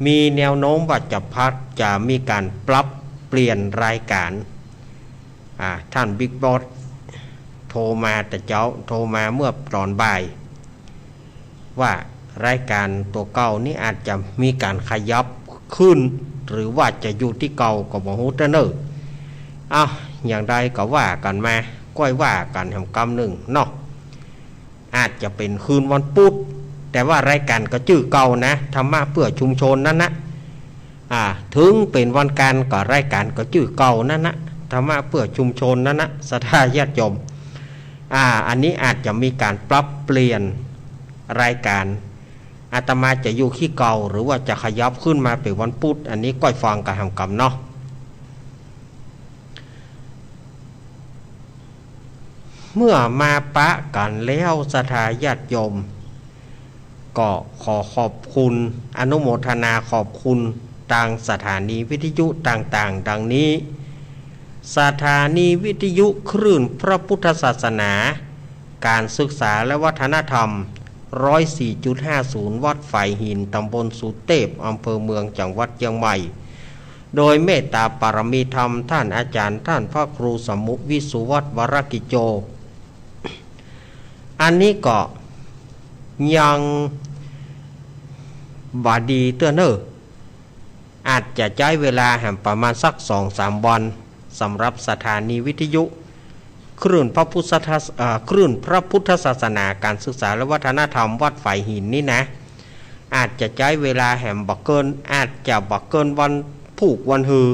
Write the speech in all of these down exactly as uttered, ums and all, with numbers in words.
มีแนวโน้มว่าจะพัก จะมีก๋านปรับเปลี่ยนรายก๋าน อ่า ท่านบิ๊กบอสโทรมาแต่เจ๊า โทรมาเมื่อต๋อนบ่าย ว่ารายก๋านตั๋วเก่านี้อาจจะมีก๋านขยับขึ้น หรือว่าจะอยู่ตี้เก่าก็บ่ฮู้เตื้อเน่อ เอ้า อย่างใดก็ว่ากั๋นมา ก้อยว่ากั๋นแหมกำนึ่งเนาะ อาจจะเป๋นคืนวันปุ๊ด แต่ว่ารายก๋านก็จื้อเก่านะ ธรรมะเพื่อชุมชนนั้นนะ อ่า เถิงเป๋นวันก๋านก็รายก๋านก็จื้อเก่านั้นนะ ธรรมะเพื่อชุมชนนั้นนะ ศรัทธาญาติโยม อ่า อันนี้อาจจะมีก๋านปรับเปลี่ยนรายก๋าน อาตมาจะอยู่ตี้เก่า หรือว่าจะขยับขึ้นมาเป๋นวันปุ๊ด อันนี้ก้อยฟังกั๋นแหมกำเนาะ เมื่อมาปะกั๋นแล้ว ศรัทธาญาติโยม ก็ขอขอบคุณ อนุโมทนาขอบคุณตางสถานีวิทยุต่างๆ ดังนี้ สถานีวิทยุคลื่นพระพุทธศาสนา ก๋านศึกษาและวัฒนธรรม ร้อยสี่จุดห้าศูนย์ วัดฝายหิน ต๋ำบลสุเตพ อำเภอเมือง จังหวัดเจียงใหม่ โดยเมตตาปารมีธรรม ท่านอาจารย์ ท่านพระครูสมุห์ วิสุวัฒน์ วรกิจโจ อันนี้ก็ยังบ่ดีเตื้อเน่อ อาจจะใจ๊เวลาแหมประมาณสักสองสามวัน สำหรับสถานีวิทยุคลื่นพระพุทธศาส- เอ่อ คลื่นพระพุทธศาสนา ก๋านศึกษาและวัฒนธรรม วัดฝายหินนี้นะ อาจจะใจ๊เวลาแหมบ่เกิน อาจจะบ่เกินวันพูกวันฮือ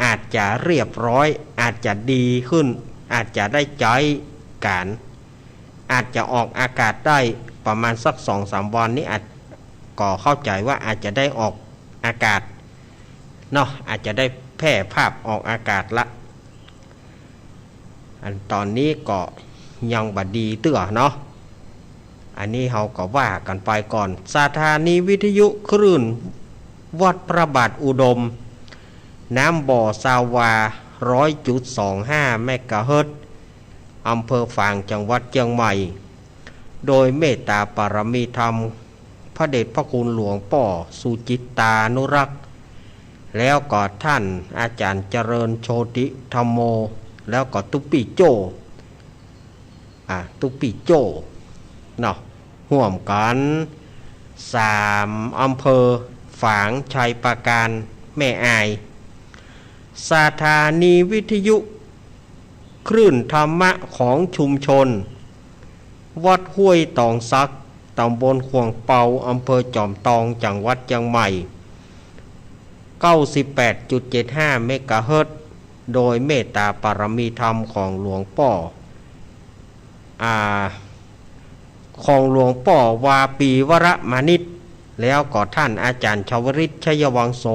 อาจจะเรียบร้อย อาจจะดีขึ้น อาจจะได้ใจ๊ก๋าน อาจจะออกอากาศได้ประมาณสักสองสามวันนี้ อาจ- ก็เข้าใจ๋ว่าอาจจะได้ออกอากาศเนาะ อาจจะได้แพร่ภาพออกอากาศละ อันต๋อนนี้ก็ยังบ่ดีเตื้อเนาะ อันนี้เฮาก็ว่ากั๋นไปก่อน สถานีวิทยุคลื่นวัดพระบาทอุดม น้ำบ่อ ซาวา ร้อยจุดสองห้า เมกะเฮิรตซ์ อำเภอฝาง จังหวัดเจียงใหม่ โดยเมตตาปารมีธรรม พระเดชพระคุณหลวงป้อสุจิตตานุรักษ์ แล้วก็ท่านอาจารย์เจริญโชติธัมโม แล้วก็ตุ๊ปี้โจ้ อ่า ตุ๊ปี้โจ้เนาะ ฮ่วมกั๋นสามอำเภอ ฝาง ชัยปราการ แม่อาย สถานีวิทยุคลื่นธรรมะของชุมชน วัดห้วยตองสัก ต๋ำบลข่วงเปา อำเภอจอมตอง จังหวัดเจียงใหม่ เก้าสิบแปดจุดเจ็ดห้า เมกะเฮิรตซ์ โดยเมตตาปารมีธรรมของหลวงป้อ อ่า ของหลวงป้อวาปีวรมานิต แล้วก็ท่านอาจารย์ชวริต ชัยวังโส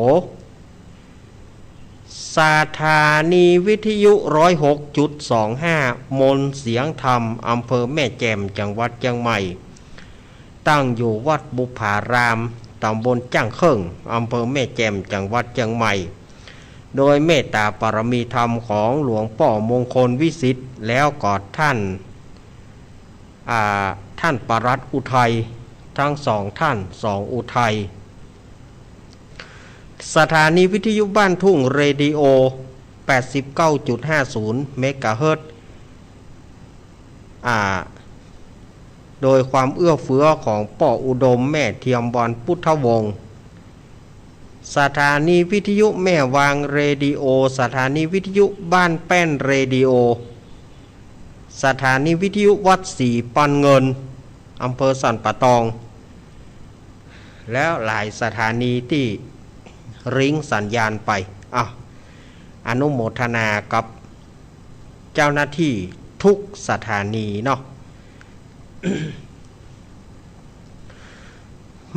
สถานีวิทยุ ร้อยหกจุดสองห้า มนต์เสียงธรรม อำเภอแม่แจ่ม จังหวัดเจียงใหม่ ตั้งอยู่วัดบุปผาราม ต๋ำบลจ้างเคิ่ง อำเภอแม่แจ่ม จังหวัดเจียงใหม่ โดยเมตตาปารมีธรรมของหลวงป้อมงคลวิสิทธิ์ แล้วก็ท่าน อ่า ท่านปลัดอุทัย ทั้งสองท่าน สองอุทัย สถานีวิทยุบ้านทุ่งเรดิโอ แปดสิบเก้าจุดห้าศูนย์ เมกะเฮิรตซ์ อ่า โดยความเอื้อเฟื้อของป้ออุดม แม่เทียมวัน พุทธวงศ์ สถานีวิทยุแม่วางเรดิโอ สถานีวิทยุบ้านแป้นเรดิโอ สถานีวิทยุวัดศรีปันเงิน อำเภอสันป่าตอง แล้วหลายสถานีตี้ริ้งสัญญาณไป อ้าว อนุโมทนากับเจ้าหน้าตี้ทุกสถานีเนาะ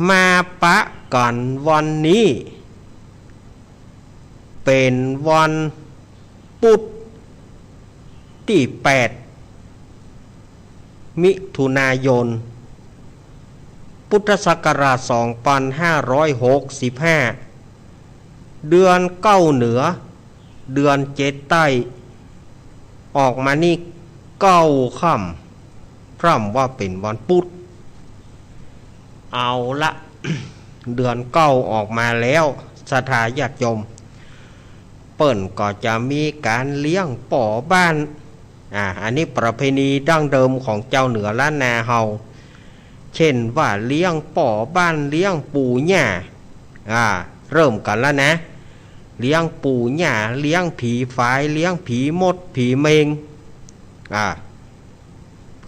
มาปะกั๋นวันนี้ เป๋นวัน ปุ๊ดตี้แปด มิถุนายน พุทธศักราช สองปันห้าร้อยหกสิบห้า เดือนเก๊าเหนือ เดือนเจ็ดใต้ ออกมานี่เก๊าค่ำ พร่ำว่าเป๋นวันปุ๊ด เอาละ เดือนเก้าออกมาแล้ว ศรัทธาญาติโยม เปิ้นก็จะมีก๋านเลี้ยงป้อบ้าน อ่า อันนี้ประเพณีดั้งเดิมของจาวเหนือล้านนาเฮา เช่นว่าเลี้ยงป้อบ้าน เลี้ยงปู่ย่า อ่า เริ่มกั๋นแล้วนะ เลี้ยงปู่ย่า เลี้ยงผีฝาย เลี้ยงผีมด ผีเม็ง อ่า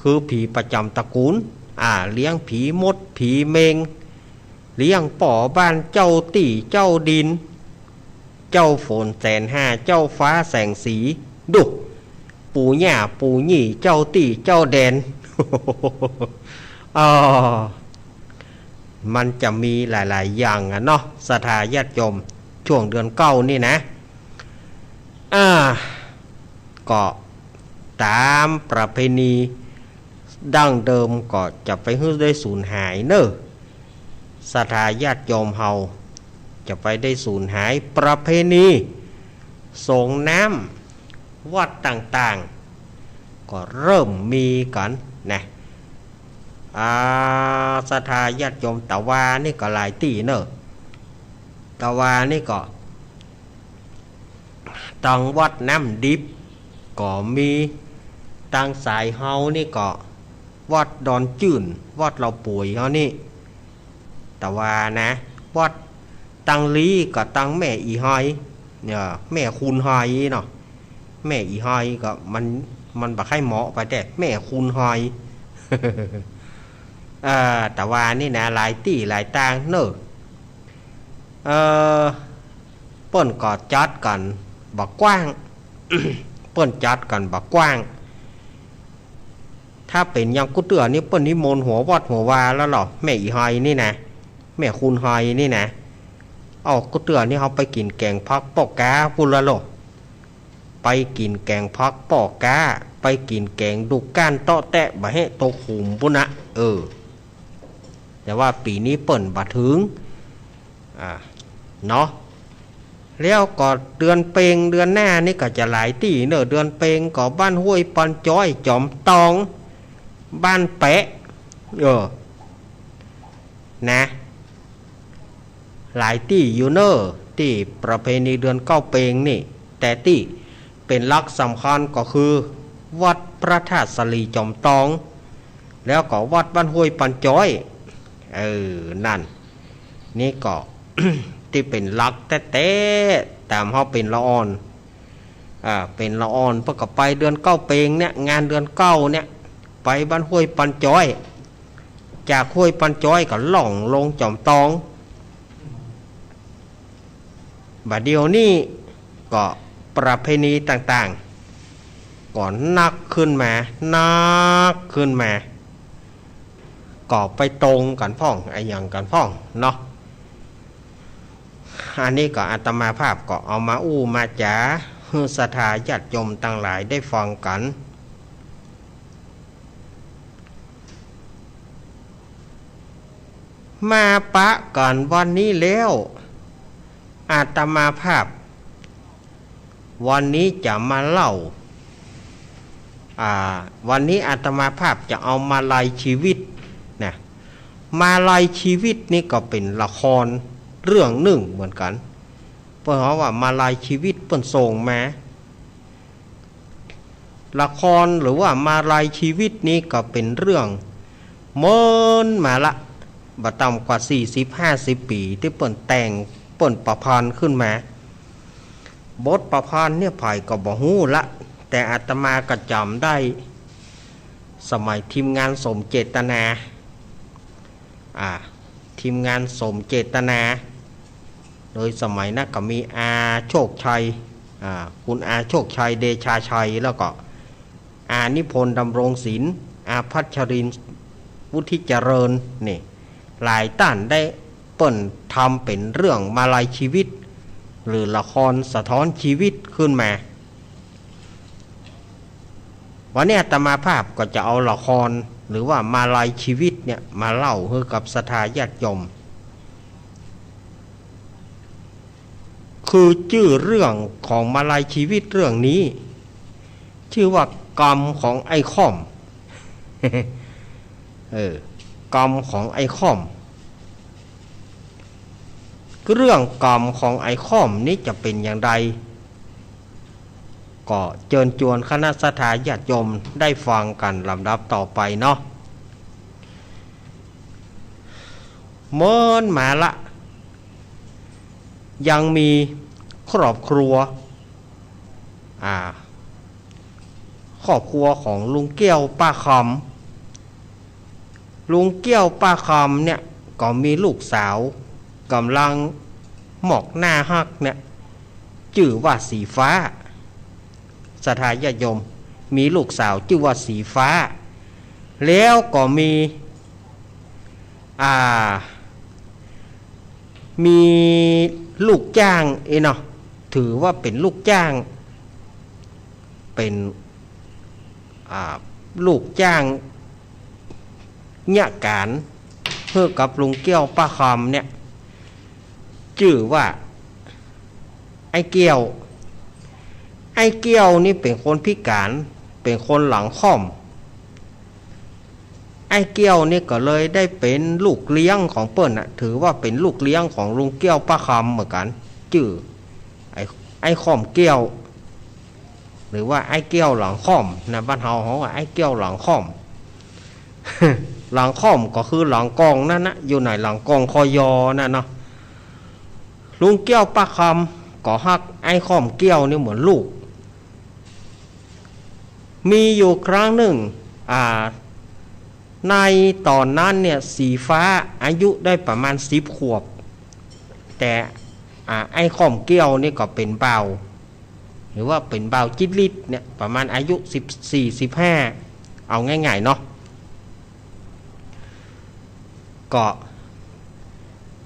คือผีประจ๋ำตระกูล อ่า เลี้ยงผีมด ผีเม็ง เลี้ยงป้อบ้าน เจ้าตี้เจ้าดิน เจ้าฝนแสนห้า เจ้าฟ้าแสงสี ดู ปู่ย่าปู่ยี่ เจ้าตี้เจ้าแดน อ๋อ มันจะมีหลายๆ อย่างอะเนาะ ศรัทธาญาติโยม ช่วงเดือนเก้านี่นะ อ่า ก็ต๋ามประเพณีดั้งเดิมก็จะไปหื้อได้สูญหายเน่อ ศรัทธาญาติโยมเฮา จะไปได้สูญหาย ประเพณีสรงน้ำวัดต่างๆ ก็เริ่มมีกั๋นนะ อ่า ศรัทธาญาติโยม ตะวานี่ก็หลายตี้เน่อ ตะวานี่ก็ ตังวัดน้ำดิบก็มี ตังสายเฮานี่ก็ วัดดอนจื้น วัดเหล่าป่วยเฮานี่ ตะวานะ วัดตังลี้ก็ตังแม่อี่ฮอย เนี่ย แม่คูณฮอยเนาะ แม่อี่ฮอยก็มัน มันบ่ใค่เหมาะไปแต๊ แม่คูณฮอย เอ่อ ตะวานี่นะ หลายตี้หลายตางเน่อ เอ่อ เปิ้นก็จัดกั๋นบ่กว้าง เปิ้นจัดกั๋นบ่กว้าง ถ้าเป๋นอย่างกู้เตื้อนี่เปิ้นนิมนต์หัววัดหัววาแล้วเหรอ แม่อี่ฮอยนี่นะ แม่คูณฮอยนี่นะ เอ้า กู้เตื้อนี่เฮาไปกิ๋นแก๋งผักป้อก๊าปู้นละเหรอ ไปกิ๋นแก๋งผักป้อก๊า ไปกิ๋นแก๋งดูกก้านเตาะแตะบ่าแฮะตกขุมปู้นนะ เออ แต่ว่าปี๋นี้เปิ้นบ่เถิง อ่า เนาะ แล้วก็เดือนเป็งเดือนหน้านี่ก็จะหลายตี้เน่อ เดือนเป็งก็บ้านห้วยปันจ้อย จ๋อมตอง บ้านแปะ เออ นะ หลายตี้อยู่เน่อ ตี้ประเพณีเดือนเก้าเป็งนี่ แต่ตี้เป๋นหลักสำคัญก็คือ วัดพระธาตุสะหลีจ๋อมตอง แล้วก็วัดบ้านห้วยปันจ้อย เออ นั่น นี่ก็ ตี้เป๋นหลักแต๊ๆ ต๋ามเฮาเป๋นละอ่อน อ่า เป๋นละอ่อน เปิ้นก็ไปเดือนเก้าเป็งเนี่ย งานเดือนเก้าเนี่ย ไปบ้านห้วยปันจ้อย จากห้วยปันจ้อยก็ล่องลงจ๋อมตอง บ่าเดี่ยวนี้ก็ประเพณีต่างๆ ก็นักขึ้นมา นักขึ้นมา ก็ไปตรงกั๋นพ่อง อะหยังกั๋นพ่องเนาะ อันนี้ก็อาตมาภาพก็เอามาอู้มาจ๋า หื้อศรัทธาญาติโยมตังหลายได้ฟังกั๋น มาปะกั๋นวันนี้แล้ว อาตมาภาพ วันนี้จะมาเล่า อ่า วันนี้อาตมาภาพจะเอามาลัยชีวิตนะ มาลัยชีวิตนี่ก็เป๋นละครเรื่องนึ่งเหมือนกั๋น เปิ้นฮ้องว่ามาลัยชีวิตเปิ้นส่งมา ละครหรือว่ามาลัยชีวิตนี้ก็เป๋นเรื่องเมินมาละ บ่ต่ำกว่าสี่สิบห้าสิบปี๋ ตี้เปิ้นแต่งเปิ้นประพันธ์ขึ้นมา บทประพันธ์เนี่ยใผก็บ่ฮู้ละ แต่อาตมาก็จ๋ำได้ สมัยทีมงานสมเจตนา อ่า ทีมงานสมเจตนา โดยสมัยนั้นก็มีอาโชคชัย อ่า คุณอาโชคชัย เดชาชัย แล้วก็อานิพนธ์ ดำรงศิลป์ อาพัชรินทร์ วุฒิเจริญ นี่ หลายต้านได้เปิ้นทำเป๋นเรื่องมาลัยชีวิต หรือละครสะท้อนชีวิตขึ้นมา วันนี้อาตมาภาพก็จะเอาละครหรือว่ามาลัยชีวิตเนี่ยมาเล่าหื้อกับศรัทธาญาติโยม คือจื้อเรื่องของมาลัยชีวิตเรื่องนี้ จื้อว่ากรรมของไอ้ค่อม เออ กรรมของไอ้ค่อม เรื่องกรรมของไอ้ค่อมนี้จะเป๋นอย่างใด ก็เจิญจวนคณะศรัทธาญาติโยมได้ฟังกั๋นลำดับต่อไปเนาะ เมินมาละ ยังมีครอบครัว อ่า ครอบครัวของลุงเกี้ยวป้าคำ ลุงเกี้ยวป้าคำเนี่ยก็มีลูกสาวก๋ำลังมอกหน้าฮักเนี่ย จื้อว่าสีฟ้า ศรัทธาญาติโยม มีลูกสาวจื้อว่าสีฟ้า แล้วก็มี อ่า มีลูกจ้างเอ้ยเนาะ ถือว่าเป๋นลูกจ้าง เป๋น อ่า ลูกจ้างเยียะก๋านหื้อกับลุงเกี้ยวป้าคำเนี่ย จื้อว่า ไอ้เกี้ยว ไอ้เกี้ยวนี่เป๋นคนพิก๋าน เป๋นคนหลังค่อม ไอ้เกี้ยวนี่ก็เลยได้เป๋นลูกเลี้ยงของเปิ้นน่ะ ถือว่าเป๋นลูกเลี้ยงของลุงเกี้ยวป้าคำเหมือนกั๋น จื้อ ไอ้ ไอ้ค่อมเกี้ยว หรือว่าไอ้เกี้ยวหลังค่อมนะ บ้านเฮาฮ้องว่าไอ้เกี้ยวหลังค่อม หลังค่อมก็คือหลังกองนั่นนะ อยู่ในหลังกอง คย นั่นเนาะ ลุงเกี้ยวป้าคำก็ฮักไอ้ค่อมเกี้ยวนี่เหมือนลูก มีอยู่ครั้งหนึ่ง อ่า ในต๋อนนั้นเนี่ย สีฟ้าอายุได้ประมาณสิบขวบ แต่ อ่า ไอ้ค่อมเกี้ยวนี่ก็เป๋นบ่าว หรือว่าเป๋นบ่าวจิ๊ดริดเนี่ย ประมาณอายุสิบสี่ สิบห้า เอาง่ายๆ เนาะ ก็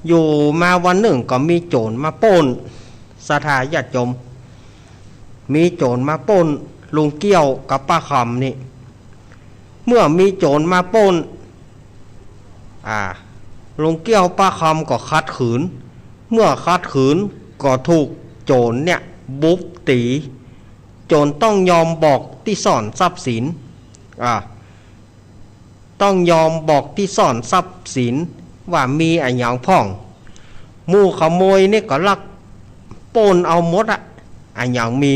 อยู่มาวันหนึ่งก็มีโจ๋รมาปล้น ศรัทธาญาติโยม มีโจ๋รมาปล้นลุงเกี้ยวกับป้าคำนี่ เมื่อมีโจ๋รมาปล้น อ่า ลุงเกี้ยวป้าคำก็ขัดขืน เมื่อขัดขืนก็ถูกโจ๋รเนี่ยบุบตี๋ จ๋นต้องยอมบอกตี้ซ่อนทรัพย์สิน อ่า ต้องยอมบอกตี้ซ่อนทรัพย์สินว่ามีอะหยังพ่อง หมู่ขโมยนี่ก็ลักปล้นเอาหมดอะ อะหยังมี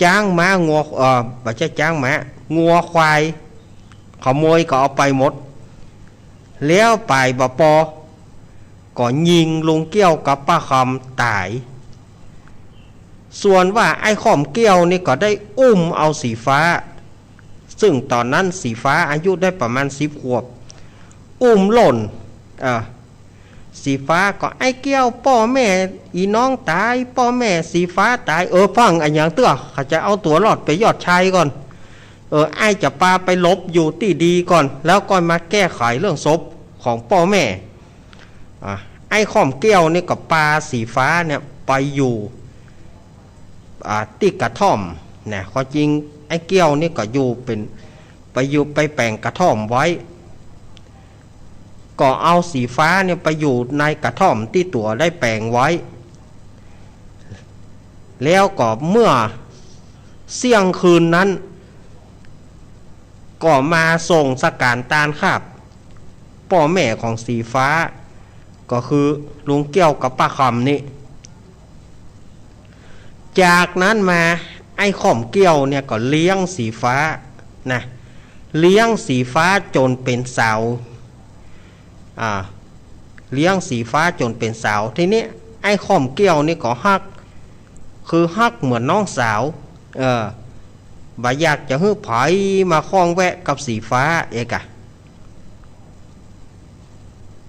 จ๊างม้างัว เอ่อ บ่ใจ้จ๊างม้า งัวควาย ขโมยก็เอาไปหมด แล้วป๋ายบ่ปอ ก็ยิงลุงเกี้ยวกับป้าคำต๋าย ส่วนว่าไอ้ค่อมเกี้ยวนี่ก็ได้อุ้มเอาสีฟ้า ซึ่งต๋อนนั้นสีฟ้าอายุได้ประมาณสิบขวบ อุ้มโล่น อ่า สีฟ้าก็ ไอ้เกี้ยว ป้อแม่อี่น้องต๋าย ป้อแม่สีฟ้าต๋าย เออ ฟั่งอะหยังเตื้อ ข้าจะเอาตั๋วรอดไปยอดชัยก่อน เออ อ้ายจะปาไปหลบอยู่ตี้ดีก่อน แล้วก็มาแก้ไขเรื่องศพของป้อแม่ อ่า ไอ้ค่อมเกี้ยวนี่ก็ปาสีฟ้าเนี่ยไปอยู่ อ่า ตี้กระท่อมนะ ความจริงไอ้เกี้ยวนี่ก็อยู่เป๋น ไปอยู่ ไปแป๋งกระท่อมไว้ ก็เอาสีฟ้าเนี่ยไปอยู่ในกระท่อมตี้ตั๋วได้แป๋งไว้ แล้วก็เมื่อเสี้ยงคืนนั้น ก็มาส่งสก๋านตานคาบป้อแม่ของสีฟ้า ก็คือลุงเกี้ยวกับป้าคำนี่ จากนั้นมาไอ้ค่อมเกี้ยวเนี่ยก็เลี้ยงสีฟ้านะ เลี้ยงสีฟ้าจ๋นเป๋นสาว อ่า เลี้ยงสีฟ้าจ๋นเป๋นสาว ทีนี้ไอ้ค่อมเกี้ยวนี่ก็ฮัก คือฮักเหมือนน้องสาว เออ บ่อยากจะหื้อใผมาข้องแวะกับสีฟ้าเอกอะ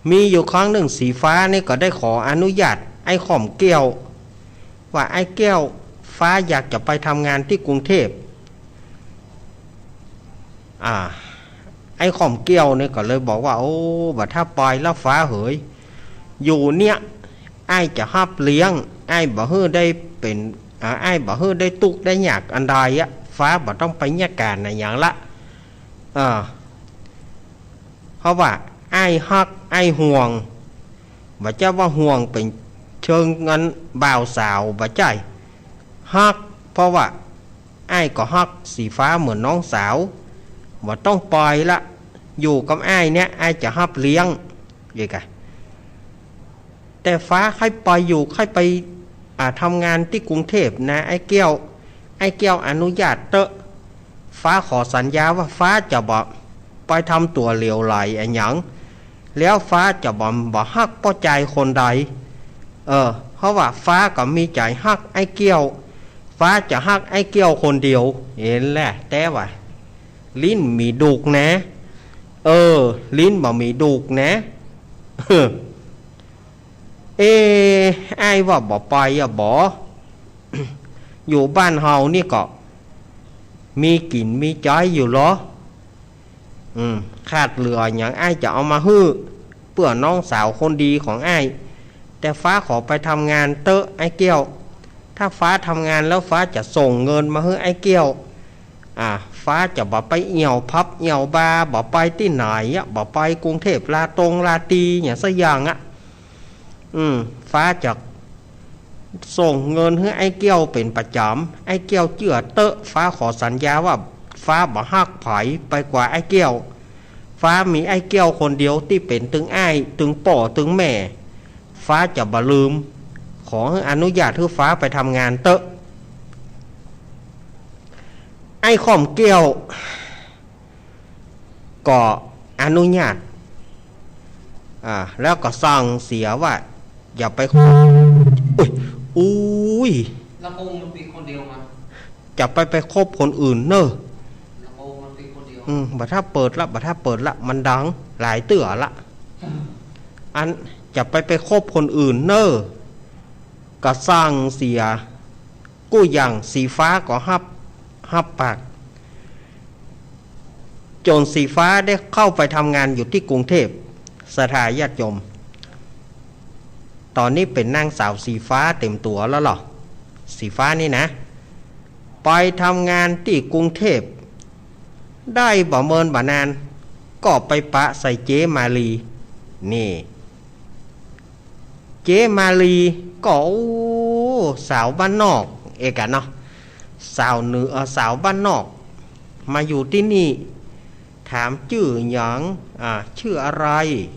มีอยู่ครั้งหนึ่งสีฟ้านี่ก็ได้ขออนุญาตไอ้ค่อมเกี้ยว ว่า ไอ้เกี้ยว ฟ้าอยากจะไปทำงานตี้กรุงเทพฯ อ่า ไอ้ค่อมเกี้ยวนี่ก็เลยบอกว่า โอ้ บ่ถ้าไปละฟ้าเหย อยู่เนี่ย อ้ายจะฮับเลี้ยง อ้ายบ่หื้อได้เป๋น อ่า อ้ายบ่หื้อได้ตุ๊กข์ได้ยากอันใดอะ ฟ้าบ่ต้องไปเยียะก๋านอะหยังละ อ่า เพราะว่าอ้ายฮัก อ้ายห่วง บ่ใจ้ว่าห่วงเป๋นเชิงอันบ่าวสาว บ่ใจ้ ฮัก เพราะว่าอ้ายก็ฮักสีฟ้าเหมือนน้องสาว บ่ต้องไปละ อยู่กับอ้ายเนี่ย อ้ายจะฮับเลี้ยง เอกอะ แ แต่ฟ้าใค่ไปอยู่ ใค่ไป อ่า ทำงานตี้กรุงเทพนะ ไอ้แก้ว ไอ้แก้วอนุญาตเต๊อะ ฟ้าขอสัญญาว่าฟ้าจะบ่ไปทำตั๋วเหลวไหลอะหยัง แล้วฟ้าจะบ่ บ่ฮักป้อจายคนใด เออ เพราะว่าฟ้าก็มีใจ๋ฮักไอ้แก้ว ฟ้าจะฮักไอ้แก้วคนเดียว หันแหละ แต่ว่า ลิ้นมีดุกนะ เออ ลิ้นบ่มีดุกนะ เอ อ้ายว่าบ่ไปอะบ่ อยู่บ้านเฮานี่ก็มีกิ๋นมีใจ๊อยู่ลอ อืม ขาดเหลือหยังอ้ายจะเอามาหื้อ เปื้อน้องสาวคนดีของอ้าย แต่ฟ้าขอไปทำงานเต๊อะไอ้แก้ว ถ้าฟ้าทำงานแล้วฟ้าจะส่งเงินมาหื้อไอ้แก้ว อ่า ฟ้าจะบ่ไปเอี่ยวผับเอี่ยวบาร์ บ่ไปตี้ไหนอะ บ่ไปกรุงเทพลาตรงลาตรีหยังสักอย่างอะ อืม ฟ้าจะส่งเงินหื้อไอ้แก้วเป๋นประจ๋ำ ไอ้แก้วเจื้อเต๊อะ ฟ้าขอสัญญาว่าฟ้าบ่ฮักใผไปกว่าไอ้แก้ว ฟ้ามีไอ้แก้วคนเดียวตี้เป๋นตึงอ้าย ตึงป้อ ตึงแม่ ฟ้าจะบ่ลืม ขอหื้ออนุญาตหื้อฟ้าไปทำงานเต๊อะ ไอ้ค่อมแก้ว ก็อนุญาต อ่า แล้วก็สั่งเสียว่า อย่าไป อุ๊ย อุ๊ย ลำโพงมันปิดคนเดียวมา จะไป ไปคบคนอื่นเน่อ ลำโพงมันปิดคนเดียว อืม บ่ถ้าเปิดละ บ่ถ้าเปิดละ มันดังหลายเตื้อละ อัน จะไป ไปคบคนอื่นเน่อ ก็สั่งเสีย กู้อย่างสีฟ้าก็ฮับ ฮับปาก จ๋นสีฟ้าได้เข้าไปทำงานอยู่ตี้กรุงเทพ ศรัทธาญาติโยม ต๋อนนี้เป๋นนางสาวสีฟ้าเต๋มตั๋วแล้วลอ สีฟ้านี่นะ ไปทำงานตี้กรุงเทพ ได้บ่เมินบ่นาน ก็ไปปะใส่เจ๊มาลี นี่ เจ๊มาลีก็ โอ้ สาวบ้านนอก เอกอะเนาะ สาวเหนือ เอ่อ สาวบ้านนอก มาอยู่ตี้นี่ ถามจื้อหยัง อ่า ชื่ออะไร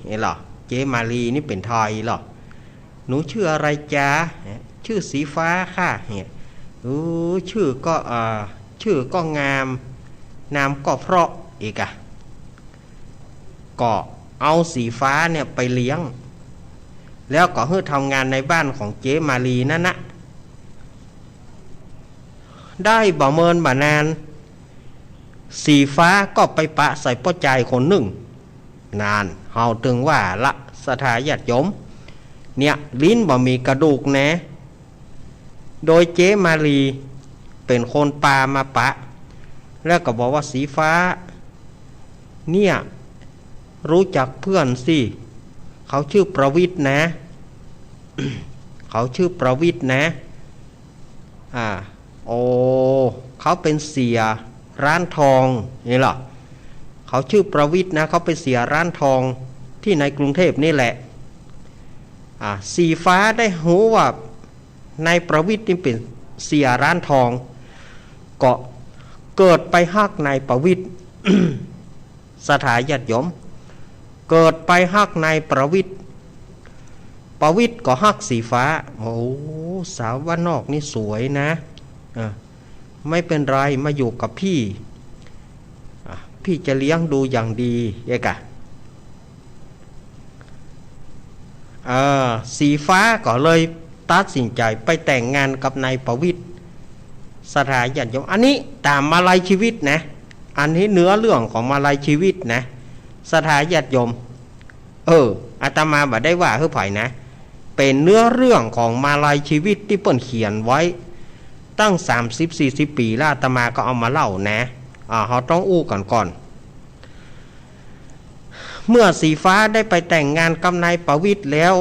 นี่ลอ เจ๊มาลีนี่เป๋นไทยลอ หนูชื่ออะไรจ๊ะ ชื่อสีฟ้าค่ะ เนี่ย เออ ชื่อก็ อ่า ชื่อก็งาม นามก็เพราะ เอกอะ ก็เอาสีฟ้าเนี่ยไปเลี้ยง แล้วก็หื้อทำงานในบ้านของเจ๊มาลีนั่นนะ ได้บ่เมินบ่นาน สีฟ้าก็ไปปะใส่ป้อจายคนนึ่ง นั่น เฮาตึงว่าละ ศรัทธาญาติโยม เนี่ย ลิ้นบ่มีกระดูกแน่ โดยเจ๊มาลีเป๋นคนปามาปะ แล้วก็บอกว่า สีฟ้า เนี่ย รู้จักเพื่อนสิ เขาชื่อประวิตรนะ เขาชื่อประวิตรนะ อ่า โอ้ เขาเป๋นเสี่ยร้านทอง นี่ลอ เขาชื่อประวิตรนะ เขาเป๋นเสี่ยร้านทองตี้ในกรุงเทพนี่แหละ อ่า สีฟ้าได้ฮู้ว่า นายประวิตรนี่เป๋นเสี่ยร้านทอง ก็เกิดไปฮักนายประวิตร ศรัทธาญาติโยม เกิดไปฮักนายประวิตร ประวิตรก็ฮักสีฟ้า โอ้ สาวบ้านนอกนี่สวยนะ อ่ะ ไม่เป็นไร มาอยู่กับพี่ อ่ะ พี่จะเลี้ยงดูอย่างดี เอกอะ เอ่อ สีฟ้าก็เลยตัดสินใจ๋ไปแต่งงานกับนายประวิตร ศรัทธาญาติโยม อันนี้ต๋ามมาลัยชีวิตนะ อันนี้เนื้อเรื่องของมาลัยชีวิตนะ ศรัทธาญาติโยม เออ อาตมาบ่ได้ว่าหื้อใผนะ เป๋นเนื้อเรื่องของมาลัยชีวิตตี้เปิ้นเขียนไว้ ตั้งสามสิบสี่สิบปี๋แล้ว อาตมาก็เอามาเล่านะ อ่า เฮาต้องอู้กั๋นก่อน เมื่อสีฟ้าได้ไปแต่งงานกับนายประวิตรแล้ว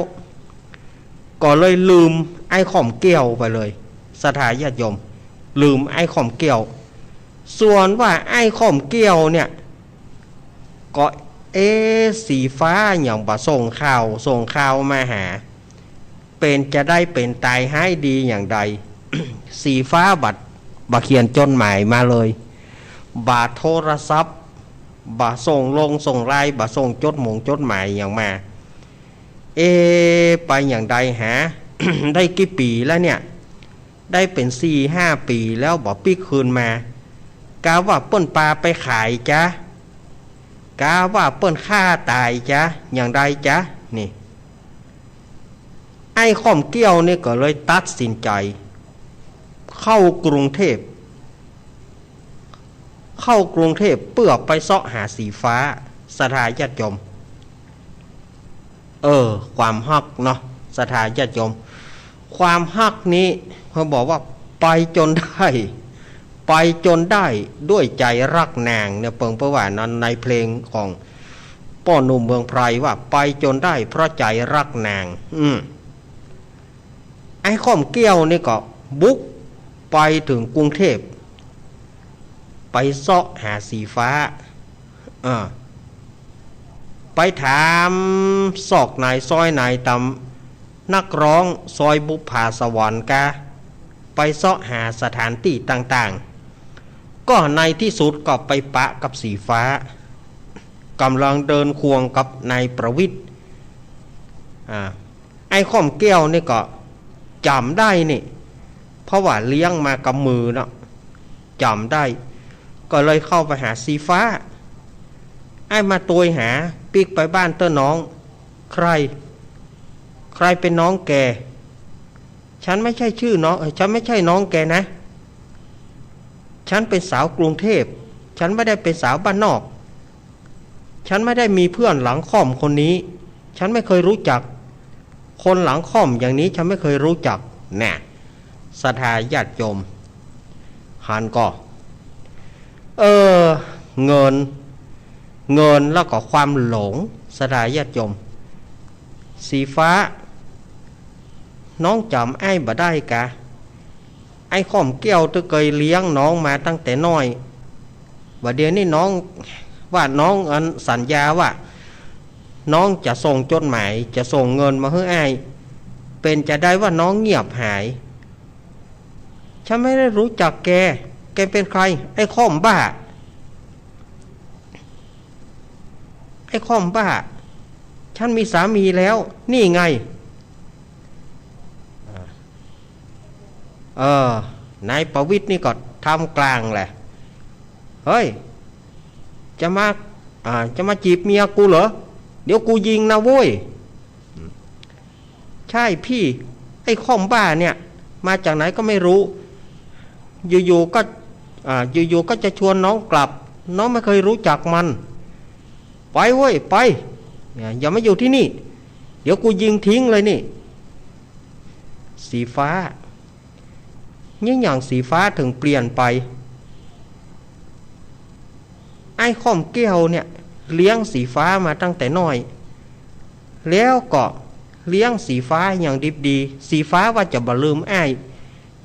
ก็เลยลืมไอ้ค่อมแก้วไปเลย ศรัทธาญาติโยม ลืมไอ้ค่อมแก้ว ส่วนว่าไอ้ค่อมแก้วเนี่ย ก็ เอ๊ะ สีฟ้าหยังบ่ส่งข่าว ส่งข่าวมาหา เป๋นจาใด เป๋นต๋ายฮ้ายดีอย่างใด สีฟ้าบ่ บ่เขียนจดหมายมาเลย บ่โทรศัพท์ บ่ส่งลงส่งไลน์ บ่ส่งจดหมงจดหมายหยังมา เอ๊ะ ไปอย่างใดหา ได้กี่ปี๋แล้วเนี่ย ได้เป๋นสี่ห้าปี๋แล้ว บ่ปิ๊กคืนมา กาว่าเปิ้นปาไปขายจ๊ะ กาว่าเปิ้นฆ่าต๋ายจ๊ะ อย่างใดจ๊ะ นี่ ไอ้ข้อมเกี้ยวนี่ก็เลยตัดสินใจ๋ เข้ากรุงเทพฯ เข้ากรุงเทพฯ เปื้อไปเซาะหาสีฟ้า ศรัทธาญาติโยม เออ ความฮักเนาะ ศรัทธาญาติโยม ความฮักนี้ เขาบอกว่าไปจนได้ ไปจนได้ด้วยใจ๋ฮักนางเนี่ย เปิงเปิ้นว่านั้น ในเพลงของป้อหนุ่มเมืองไพรว่าไปจนได้เพราะใจ๋ฮักนาง อืม ไอ้ข้อมเกี้ยวนี่ก็บุกไปเถิงกรุงเทพฯ ไปเซาะหาสีฟ้า อ่า ไปถามซอกไหนซอยไหน ต๋ามนักฮ้องซอยบุปผาสวรรค์กา ไปเซาะหาสถานตี้ต่างๆ ก็ในตี้สุดก็ไปปะกับสีฟ้า ก่ำลังเดินควงกับนายประวิตร อ่า ไอ้ข้อมเกี้ยวนี่ก็จ๋ำได้นี่ เพราะว่าเลี้ยงมากับมือเนาะ จ๋ำได้ ก็เลยเข้าไปหาสีฟ้า อ้ายมาตวยหา ปิ๊กไปบ้านเต๊อะน้อง ใคร ใครเป๋นน้องแก ฉันไม่ใช่ชื่อน้อง เอ่อ ฉันไม่ใช่น้องแกนะ ฉันเป๋นสาวกรุงเทพฯ ฉันไม่ได้เป๋นสาวบ้านนอก ฉันไม่ได้มีเพื่อนหลังค่อมคนนี้ ฉันไม่เคยรู้จัก คนหลังค่อมอย่างนี้ฉันไม่เคยรู้จัก น่ะ ศรัทธาญาติโยม หันก่อ เออ เงิน เงินแล้วก็ความหลง ศรัทธาญาติโยม สีฟ้า น้องจ๋ำอ้ายบ่ได้กา ไอ้ข้อมเกี้ยวตี้เกยเลี้ยงน้องมาตั้งแต่น้อย บ่าเดี่ยวนี้น้อง ว่าน้องอันสัญญาว่า น้องจะส่งจดหมาย จะส่งเงินมาหื้ออ้าย เป๋นจาใดว่าน้องเงียบหาย ฉันไม่ได้รู้จักแก แกเป๋นใคร ไอ้ข้อมบ้า ไอ้ข้อมบ้า ฉันมีสามีแล้ว นี่ไง เออ นายประวิตรนี่ก็ทำกลางแหละ เฮ้ย จะมา อ่า จะมาจีบเมียกูเหรอ เดี๋ยวกูยิงนะโว้ย ใช่พี่ ไอ้ข้อมบ้าเนี่ย มาจากไหนก็ไม่รู้ อยู่ๆ ก็ อ่า อยู่ๆ ก็จะชวนน้องกลับ น้องไม่เคยรู้จักมัน ไปเว้ย ไป อย่ามาอยู่ที่นี่ เดี๋ยวกูยิงทิ้งเลยนี่ สีฟ้า นี่หยังสีฟ้าเถิงเปลี่ยนไป ไอ้ข้อมเกี้ยวเนี่ย เลี้ยงสีฟ้ามาตั้งแต่น้อย แล้วก็เลี้ยงสีฟ้าอย่างดิบดี สีฟ้าว่าจะบ่ลืมอ้าย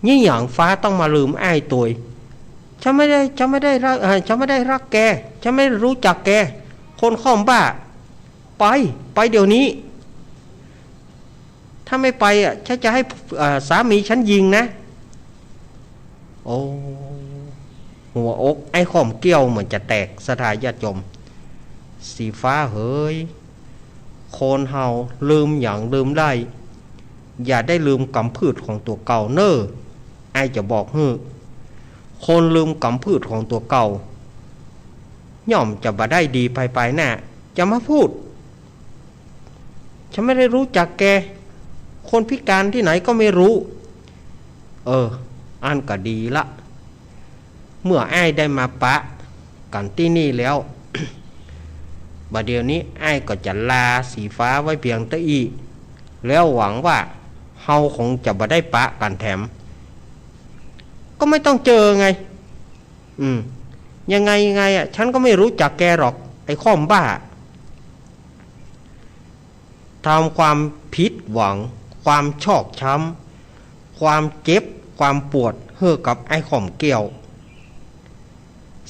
นี่หยังฟ้าต้องมาลืมอ้ายตวย ฉันไม่ได้ ฉันไม่ได้ฮัก เอ่อ ฉันไม่ได้ฮักแก ฉันไม่ได้รู้จักแก คนข้อมบ้า ไป ไปเดี๋ยวนี้ ถ้าไม่ไปอ่ะ ฉันจะให้ เอ่อ สามีฉันยิงนะ โอ้ หัวอกไอ้ข้อมเกี้ยวเหมือนจะแตก ศรัทธาญาติโยม สีฟ้าเหย คนเฮาลืมหยังลืมได้ อย่าได้ลืมก๋ำพืชของตั๋วเก่าเน่อ อ้ายจะบอกหื้อ คนลืมก๋ำพืชของตั๋วเก่า ย่อมจะบ่ได้ดีภายภายหน้า จะมาพูด ฉันไม่ได้รู้จักแก คนพิการตี้ไหนก็ไม่รู้ เออ อั้นก็ดีละ เมื่ออ้ายได้มาปะกั๋นตี้นี่แล้ว บ่าเดี่ยวนี้อ้ายก็จะลาสีฟ้าไว้เปียงเต้าอี้ แล้วหวังว่าเฮาคงจะบ่ได้ปะกั๋นแถม ก็ไม่ต้องเจอไง อืม ยังไงยังไงอ่ะ ฉันก็ไม่รู้จักแกหรอก ไอ้ข้อมบ้า ทำความผิดหวัง ความชอกช้ำ ความเจ็บ ความปวดหื้อกับไอ้ข้อมเกี้ยว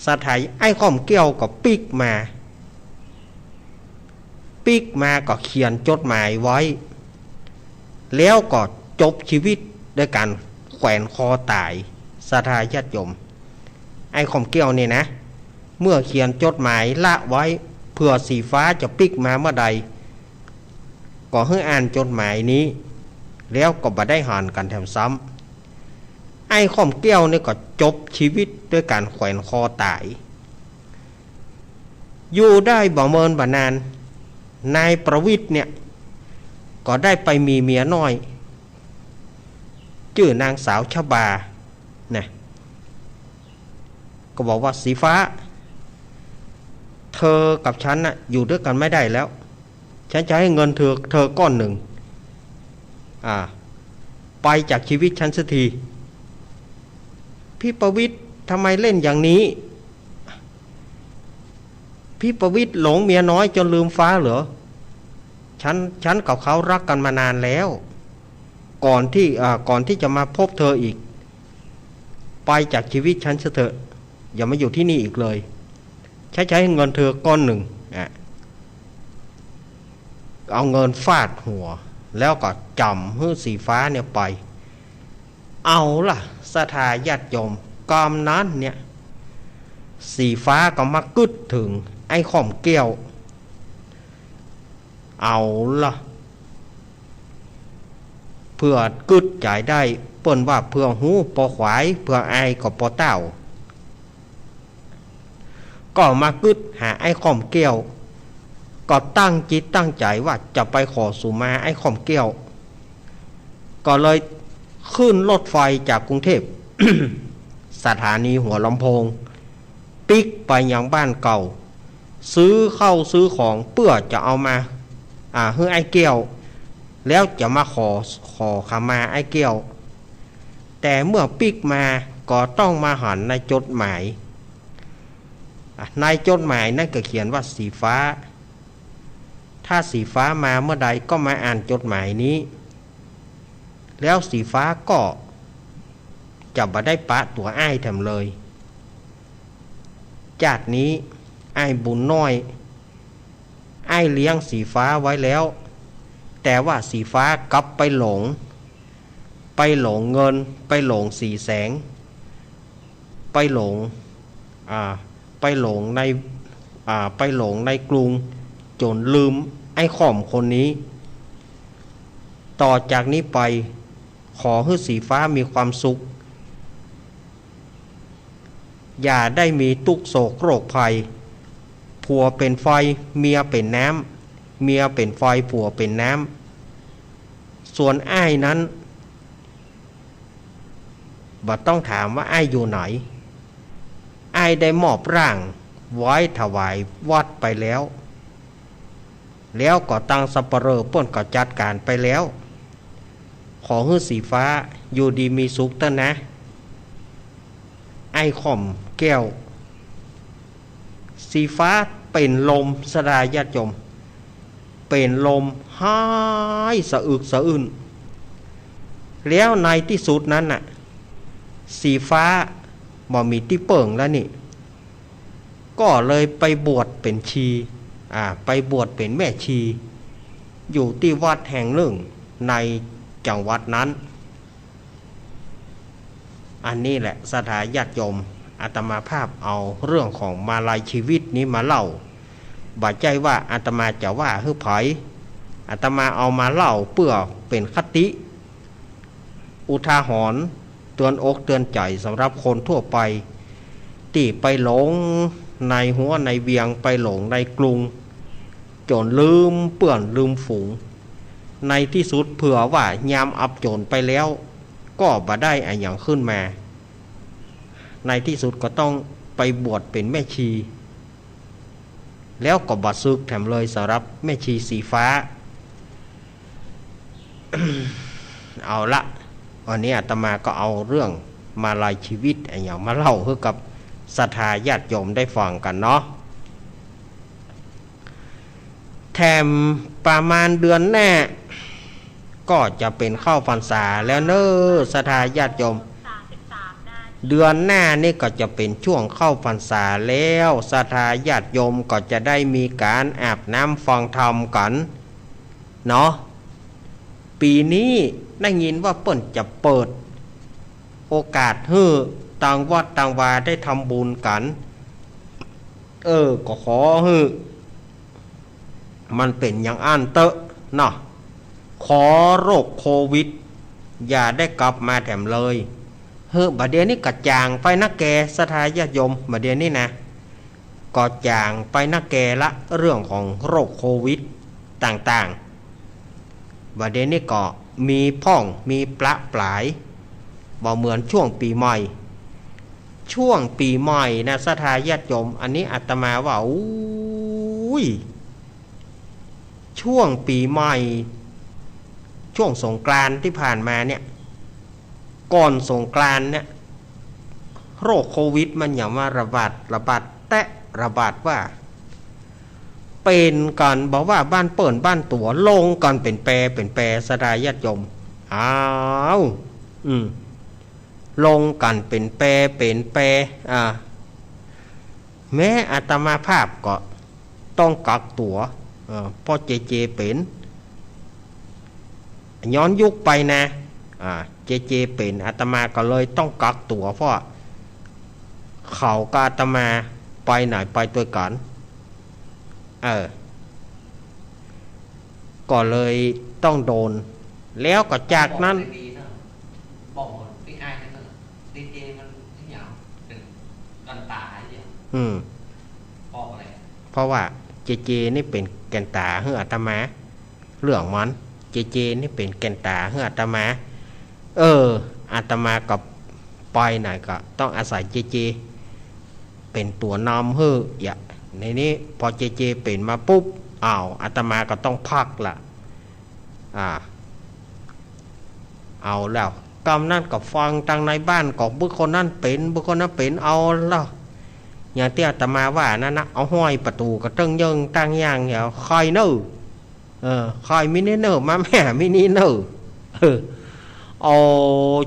ศรัทธา ไอ้ข้อมเกี้ยวก็ปิ๊กมา ปิ๊กมาก็เขียนจดหมายไว้ แล้วก็จบชีวิตด้วยก๋านแขวนคอต๋าย ศรัทธาญาติโยม ไอ้ข้อมเกี้ยวนี่นะ เมื่อเขียนจดหมายละไว้ เผื่อสีฟ้าจะปิ๊กมาเมื่อใด ก็ ก็หื้ออ่านจดหมายนี้ แล้วก็บ่ได้หันกั๋นแถมซ้ำ ไอ้ข้อมแก้วนี่ก็จบชีวิตด้วยก๋านแขวนคอต๋าย อยู่ได้บ่เมินบ่นาน นายประวิตรเนี่ย ก็ได้ไปมีเมียน้อย จื้อนางสาวชบา นะ ก็บอกว่า สีฟ้า เธอกับฉันน่ะ อยู่ด้วยกันไม่ได้แล้ว ฉันจะให้เงินเธอ เธอก้อนหนึ่ง อ่า ไปจากชีวิตฉันสักที พี่ประวิตร ทำไมเล่นอย่างนี้ พี่ประวิตรหลงเมียน้อยจนลืมฟ้าเหรอ ฉัน ฉันกับเขารักกันมานานแล้ว ก่อนที่ อ่า ก่อนที่จะมาพบเธออีก ไปจากชีวิตฉันเสียเถอะ อย่ามาอยู่ที่นี่อีกเลย ฉันจะให้เงินเธอก้อนหนึ่ง อ่ะ เอาเงินฟาดหัว แล้วก็จ๋ำหื้อสีฟ้าเนี่ยไป เอาล่ะ ศรัทธาญาติโยม กำนั้นเนี่ย สีฟ้าก็มากึ๊ดเถิงไอ้ข้อมแก้ว เอาล่ะ เผื่อกึ๊ดใจ๋ได้ เปิ้นว่าเผื่อฮู้ปอขวาย เผื่ออายก็ปอเต้า ก็มากึ๊ดหาไอ้ข้อมแก้ว ก็ตั้งจิตตั้งใจ๋ว่าจะไปขอสุมาไอ้ข้อมแก้ว ก็เลยขึ้นรถไฟจากกรุงเทพฯ สถานีหัวลำโพง ปิ๊กไปยังบ้านเก่า ซื้อข้าวซื้อของเปื้อจะเอามา อ่า หื้อไอ้แก้ว แล้วจะมาขอ ขอขมาไอ้แก้ว แต่เมื่อปิ๊กมาก็ต้องมาหันในจดหมาย อ่ะ ในจดหมายนั้นก็เขียนว่า สีฟ้า ถ้าสีฟ้ามาเมื่อใดก็มาอ่านจดหมายนี้ แล้วสีฟ้าก็จะบ่ได้ปะตั๋วอ้ายแถมเลย จาตินี้อ้ายบุญน้อย อ้ายเลี้ยงสีฟ้าไว้แล้ว แต่ว่าสีฟ้ากลับไปหลง ไปหลงเงิน ไปหลงสีแสง ไปหลง อ่า ไปหลงใน อ่า ไปหลงในกรุง จ๋นลืมไอ้ข้อมคนนี้ ต่อจากนี้ไป ขอหื้อสีฟ้ามีความสุข อย่าได้มีตุ๊กข์โศกโรคภัย ผัวเป๋นไฟ เมียเป๋นน้ำ เมียเป๋นไฟ ผัวเป๋นน้ำ ส่วนอ้ายนั้น บ่ต้องถามว่าอ้ายอยู่ไหน อ้ายได้มอบร่างไว้ถวายวัดไปแล้ว แล้วก็ตังสัปเหร่อเปิ้นก็จัดก๋านไปแล้ว ขอหื้อสีฟ้าอยู่ดีมีสุขเต๊อะนะ ไอ้ข้อมแก้ว สีฟ้าเป๋นลม ศรัทธาญาติโยม เป๋นลมหายสะอึกสะอื้น แล้วในตี้สุดนั้นน่ะ สีฟ้าบ่มีตี้เปิ้งแล้วนี่ ก็เลยไปบวชเป๋นชี อ่า ไปบวชเป๋นแม่ชี อยู่ตี้วัดแห่งนึ่งในจังหวัดนั้น อันนี้แหละ ศรัทธาญาติโยม อาตมาภาพเอาเรื่องของมาลัยชีวิตนี้มาเล่า บ่ใจ้ว่าอาตมาจะว่าหื้อใผ อาตมาเอามาเล่าเปื้อเป๋นคติ อุทาหรณ์ เตือนอกเตือนใจ๋สำหรับคนทั่วไป ตี้ไปหลงในหัวในเวียง ไปหลงในกรุง จ๋นลืมเปื้อนลืมฝูง ในตี้สุดเผื่อว่ายามอับจ๋นไปแล้ว ก็บ่ได้อะหยังขึ้นมา ในตี้สุดก็ต้องไปบวชเป๋นแม่ชี แล้วก็บ่สึกแถมเลยสำหรับแม่ชีสีฟ้า เอาละ วันนี้อาตมาก็เอาเรื่องมาลัยชีวิตอะหยังมาเล่าหื้อกับศรัทธาญาติโยมได้ฟังกั๋นเนาะ แถมประมาณเดือนหน้า ก็จะเป๋นเข้าพรรษาแล้วเน่อ ศรัทธาญาติโยม เดือนหน้านี่ก็จะเป๋นช่วงเข้าพรรษาแล้ว ศรัทธาญาติโยมก็จะได้มีก๋านอาบน้ำฟังธรรมกั๋นเนาะ ปี๋นี้ได้ยินว่าเปิ้นจะเปิดโอกาสหื้อตางวัดตางวาได้ทำบุญกั๋น เออ ก็ขอหื้อมันเป๋นอย่างอั้นเต๊อะเนาะ ขอโรคโควิด อย่าได้กลับมาแถมเลย เฮ้อ บ่าเดี่ยวนี้ก็จ่างไปนักแก่ ศรัทธาญาติโยม บ่าเดี่ยวนี้นะ ก็จ่างไปนักแก่ละ เรื่องของโรคโควิดต่างๆ บ่าเดี่ยวนี้ก็มีพ่อง มีประปราย บ่เหมือนช่วงปี๋ใหม่ ช่วงปี๋ใหม่นะ ศรัทธาญาติโยม อันนี้อาตมาว่า อุ้ย ช่วงปี๋ใหม่ ช่วงสงกรานต์ตี้ผ่านมาเนี่ย ก่อนสงกรานต์เนี่ย โรคโควิดมันยังมาระบาด ระบาดแต๊ ระบาดว่า เป๋นกั๋น บ่ว่าบ้านเปิ้นบ้านตั๋ว ลงกั๋นเป๋นแป เป๋นแป ศรัทธาญาติโยม อ้าว อืม ลงกั๋นเป๋นแป เป๋นแป อ่า แม้อาตมาภาพก็ต้องกักตั๋ว เออ เพราะเจเจเป๋น ย้อนยุคไปนะ อ่า เจเจเป๋น อาตมาก็เลยต้องกักตั๋ว เพราะเขากับอาตมาไปไหนไปตวยกั๋น เออ ก็เลยต้องโดน แล้วก็จากนั้น บอกเลยดีนะ บอกหมดพี่อ้ายนั่นน่ะ ดีเจมันที่ยาวเป็นกันตาไอ้เดียว อืม บอกอะไร เพราะว่าเจเจนี่เป๋นแก่นต๋าหื้ออาตมา เรื่องมัน เจเจนี่เป๋นแก่นต๋าหื้ออาตมา เออ อาตมาก็ไปไหนก็ต้องอาศัยเจเจ เป๋นตั๋วนำหื้อ อย่างในนี้ พอเจเจเป๋นมาปุ๊บ อ้าว อาตมาก็ต้องพักละ อ่า เอาแล้ว กำนั้นก็ฟังตังในบ้านก็ บุคคลนั้นเป๋น บุคคลนั้นเป๋น เอาแล้ว อย่างตี้อาตมาว่านั้นนะ เอาห้อยประตู๋กระเตื้องเยิ่งตั้งย่าง เหีย ใค่เน่อ เออ ใค่มีนี่เน่อ มาแม่มีนี่เน่อ เออ เอา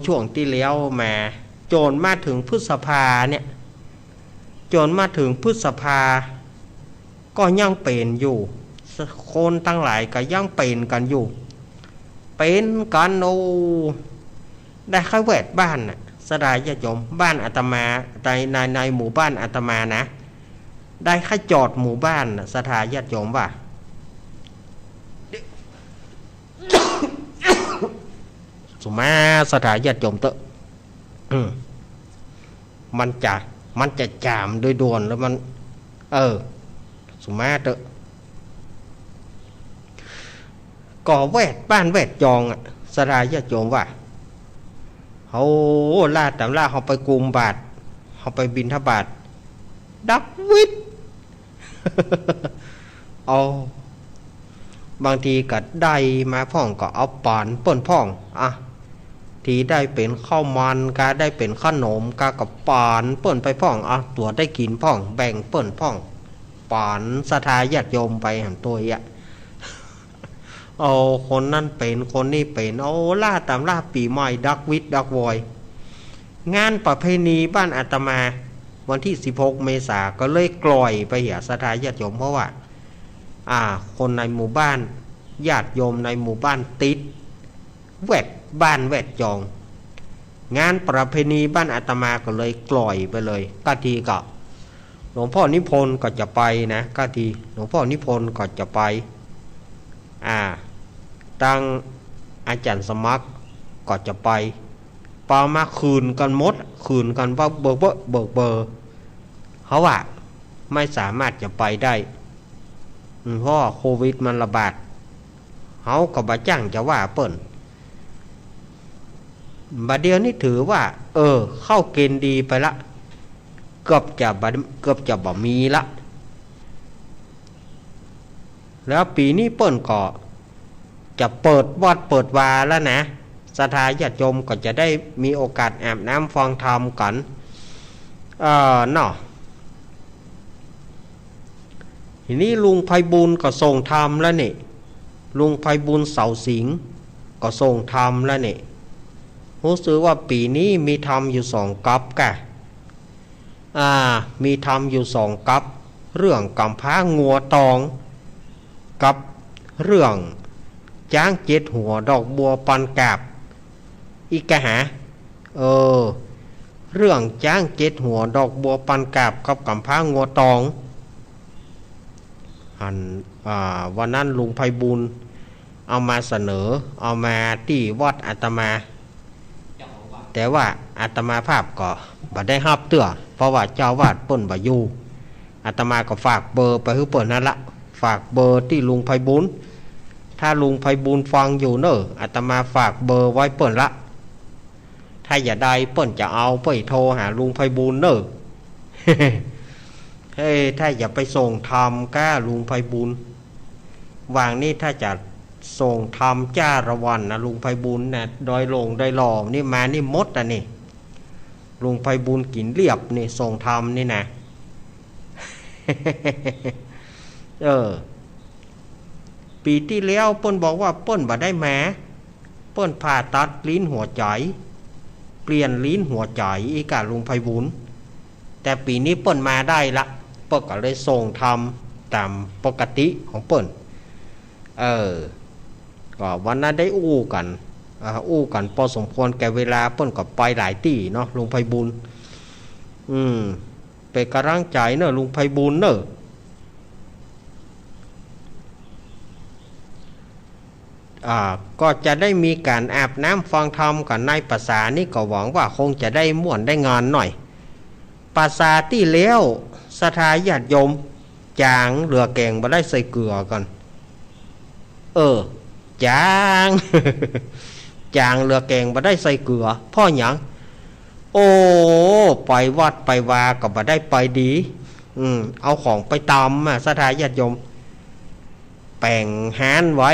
ช่วงตี้แล้วมา จ๋นมาเถิงพฤษภาเนี่ย จ๋นมาเถิงพฤษภา ก็ยังเป๋นอยู่ คนตังหลายก็ยังเป๋นกั๋นอยู่ เป๋นกั๋น โอ้ ได้ใค่แวดบ้านน่ะ ศรัทธาญาติโยม บ้านอาตมา ใน ใน ในหมู่บ้านอาตมานะ ได้ใค่จอดหมู่บ้านน่ะ ศรัทธาญาติโยมว่า สุมา ศรัทธาญาติโยมเต๊อะ อืม มันจะ มันจะจ๋ามโดยด่วนแล้วมัน เออ สุมาเต๊อะ ก็แวดบ้านแวดจองอะ ศรัทธาญาติโยมว่า เฮา ลาต๋ามลา เฮาไปกุมบาตร เฮาไปบิณฑบาต ดักวิด เอา บางทีก็ได้มาพ่องก็เอาป๋านเปิ้นพ่อง อ่ะ ตี้ได้เป๋นข้าวมันกา ได้เป๋นขนมกา ก็ป๋านเปิ้นไปพ่อง อ่ะ ตั๋วได้กิ๋นพ่อง แบ่งเปิ้นพ่อง ป๋านศรัทธาญาติโยมไปหั้นตวยอะ เอา คนนั้นเป๋น คนนี้เป๋น เอา ลาต๋ามลา ปี๋ใหม่ดักวิดดักวอย งานประเพณีบ้านอาตมา วันตี้สิบหกเมษา ก็เลยกล่อยไปเหีย ศรัทธาญาติโยม เพราะว่า อ่า คนในหมู่บ้าน ญาติโยมในหมู่บ้านติด แวดบ้านแวดจอง งานประเพณีบ้านอาตมาก็เลยกล่อยไปเลย กะทีก็ หลวงพ่อนิพนธ์ก็จะไปนะ กะที หลวงพ่อนิพนธ์ก็จะไป อ่า ตังอาจ๋ารย์สมัครก็จะไป ปามาคืนกั๋นหมด คืนกั๋นว่าเบอร์เบอร์เบอร์เบอร์ เฮาว่าไม่สามารถจะไปได้ อืม เพราะว่าโควิดมันระบาด เฮาก็บ่จ้างจะว่าเปิ้น บ่าเดี่ยวนี้ถือว่า เออ เข้าเกณฑ์ดีไปละ เกือบจะบ่ เกือบจะบ่มีละ แล้วปี๋นี้เปิ้นก็จะเปิดวัดเปิดวาแล้วนะ ศรัทธาญาติโยมก็จะได้มีโอกาสอาบน้ำฟังธรรมกั๋น เออ เนาะ ทีนี้ลุงไพบูลย์ก็ส่งธรรมแล้วนี่ ลุงไพบูลย์ เสาสิงห์ ก็ส่งธรรมแล้วนี่ ฮู้สึกว่าปี๋นี้มีธรรมอยู่สองกับกะ อ่า มีธรรมอยู่สองกับ เรื่องก๋ำพร้างัวตอง กับเรื่องจ๊างเจ็ดหัวดอกบัวปันกาบ อีกกะหา เออ เรื่องจ๊างเจ็ดหัวดอกบัวปันกาบกับก๋ำพร้างัวตอง หัน อ่า วันนั้นลุงไพบูลย์ เอามาเสนอ เอามาตี้วัดอาตมา แต่ว่าอาตมาภาพก็บ่ได้ฮับเตื้อ เพราะว่าเจ้าอาวาสเปิ้นบ่อยู่ อาตมาก็ฝากเบอร์ไปหื้อเปิ้นหั้นละ ฝากเบอร์ตี้ลุงไพบูลย์ ถ้าลุงไพบูลย์ฟังอยู่เน่อ อาตมาฝากเบอร์ไว้เปิ้นละ ถ้าอยากได้เปิ้นจะเอา เปิ้นโทรหาลุงไพบูลย์เน่อ เฮ้ย ถ้าอยากไปส่งธรรมก้าลุงไพบูลย์ วางนี้ถ้าจะส่งธรรมจ้าละวันนะ ลุงไพบูลย์นะ ดอยหลงดอยหล่อนี่มานี่หมดอ่ะนี่ ลุงไพบูลย์กิ๋นเลียบนี่ ส่งธรรมนี่นะ เออ ปี๋ตี้แล้วเปิ้นบอกว่าเปิ้นบ่ได้มา เปิ้นผ่าตัดลิ้นหัวใจ๋ เปลี่ยนลิ้นหัวใจ๋ อี้ก้าลุงไพบูลย์ แต่ปี๋นี้เปิ้นมาได้ละ เปิ้นก็เลยส่งธรรมต๋ามปกติของเปิ้น เออ ก็วันนั้นได้อู้กั๋น อ่า อู้กั๋นปอสมควรแก่เวลา เปิ้นก็ไปหลายตี้เนาะ ลุงไพบูลย์ อืม เป๋นก๋ำลังใจ๋เน่อ ลุงไพบูลย์เน่อ อ่า ก็จะได้มีก๋านอาบน้ำฟังธรรมกั๋นในพรรษานี้ ก็หวังว่าคงจะได้ม่วนได้งานหน่อย พรรษาตี้แล้วศรัทธาญาติโยม จ๋างเหลือแก๋งบ่ได้ใส่เกลือก่อน เออ จ๋าง จ๋างเหลือแก๋งบ่ได้ใส่เกลือ เพราะหยัง โอ้ ไปวัดไปวาก็บ่ได้ไปดี อืม เอาของไปตำอะ ศรัทธาญาติโยม แป๋งฮ้านไว้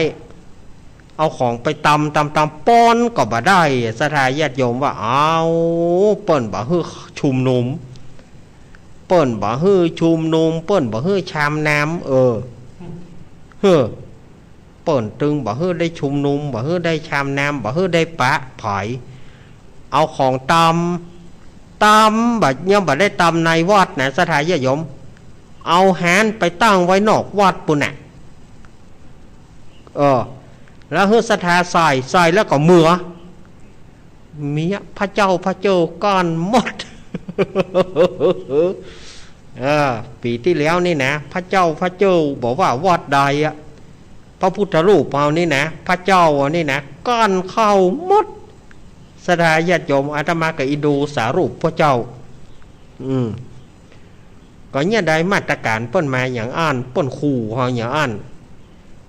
เอาของไปตำ ตำ ตำ ปอนก็บ่ได้ ศรัทธาญาติโยมว่า เอา เปิ้นบ่หื้อชุมนุม เปิ้นบ่หื้อชุมนุม เปิ้นบ่หื้อชามน้ำ เออ เฮ้อ เปิ้นตึงบ่หื้อได้ชุมนุม บ่หื้อได้ชามน้ำ บ่หื้อได้ปะผาย เอาของตำ ตำ บ่ ยังบ่ได้ตำในวัดนะ ศรัทธาญาติโยม เอาฮ้านไปตั้งไว้นอกวัดปู้นน่ะ เออ แล้วหื้อศรัทธาใส่ ใส่แล้วก็เมือ เมียพระเจ้าพระเจ้าก้านหมด เออ ปี๋ตี้แล้วนี่นะ พระเจ้าพระเจ้าบ่ว่าวัดใดอะ พระพุทธรูปเฮานี่นะ พระเจ้านี่นะ ก้านเข้าหมด ศรัทธาญาติโยม อาตมาก็อินดูสารูปพระเจ้า อืม ก็เนี่ยได้มาตรก๋านเปิ้นมาอย่างอั้น เปิ้นขู่เฮาอย่างอั้น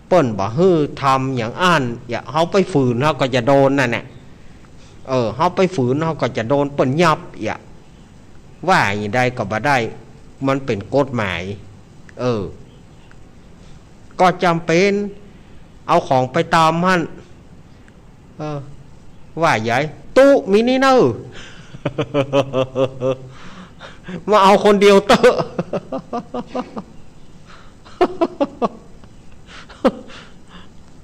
เปิ้นบ่หื้อทำอย่างอั้น อย่าเฮาไปฝืนเฮาก็จะโดนนั่นแหละ เออ เฮาไปฝืนเฮาก็จะโดนเปิ้นยับ อย่าว่าอย่างใดก็บ่ได้ มันเป๋นกฎหมาย เออ ก็จ๋ำเป๋น เอาของไปตำหั้น เออ ว่าใหญ่ ตุ๊ มีนี่เน่อ มาเอาคนเดียวเต๊อะ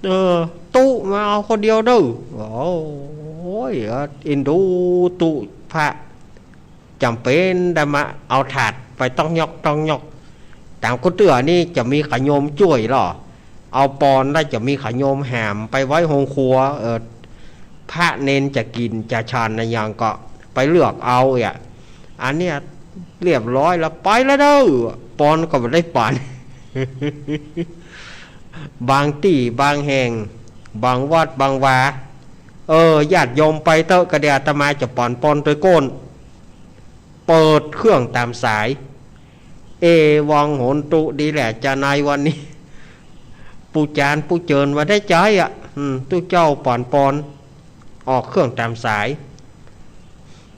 เออ ตุ๊ มาเอาคนเดียวเน่อ โอ้ย เอ็นดูตุ๊พระ จ๋ำเป๋นได้มาเอาถาดไปต้องยอกต้องยอก ต๋ามกู้เตื้อนี่จะมีขาโยมจ้วยลอ เอาปอนแล้วจะมีขาโยมหามไปไว้โฮงครัว เออ พระเณรจะกิ๋นจะฉันอะหยังก็ไปเลือกเอาอะ อันเนี้ยเรียบร้อยแล้ว ไปแล้วเน่อ ปอนก็บ่ได้ป๋อน บางตี้บางแห่ง บางวัดบางวา เออ ญาติโยมไปเต๊อะ ก็เดี๋ยวอาตมาจะป๋อนปอนตวยก้น เปิดเครื่องต๋ามสาย เอวังโหนตุ ดีแหละจาในวันนี้ ปู๋จานปู๋เจิญว่าได้ใจ๊อะ อืม ตุ๊เจ้าป๋อนปอน ออกเครื่องต๋ามสาย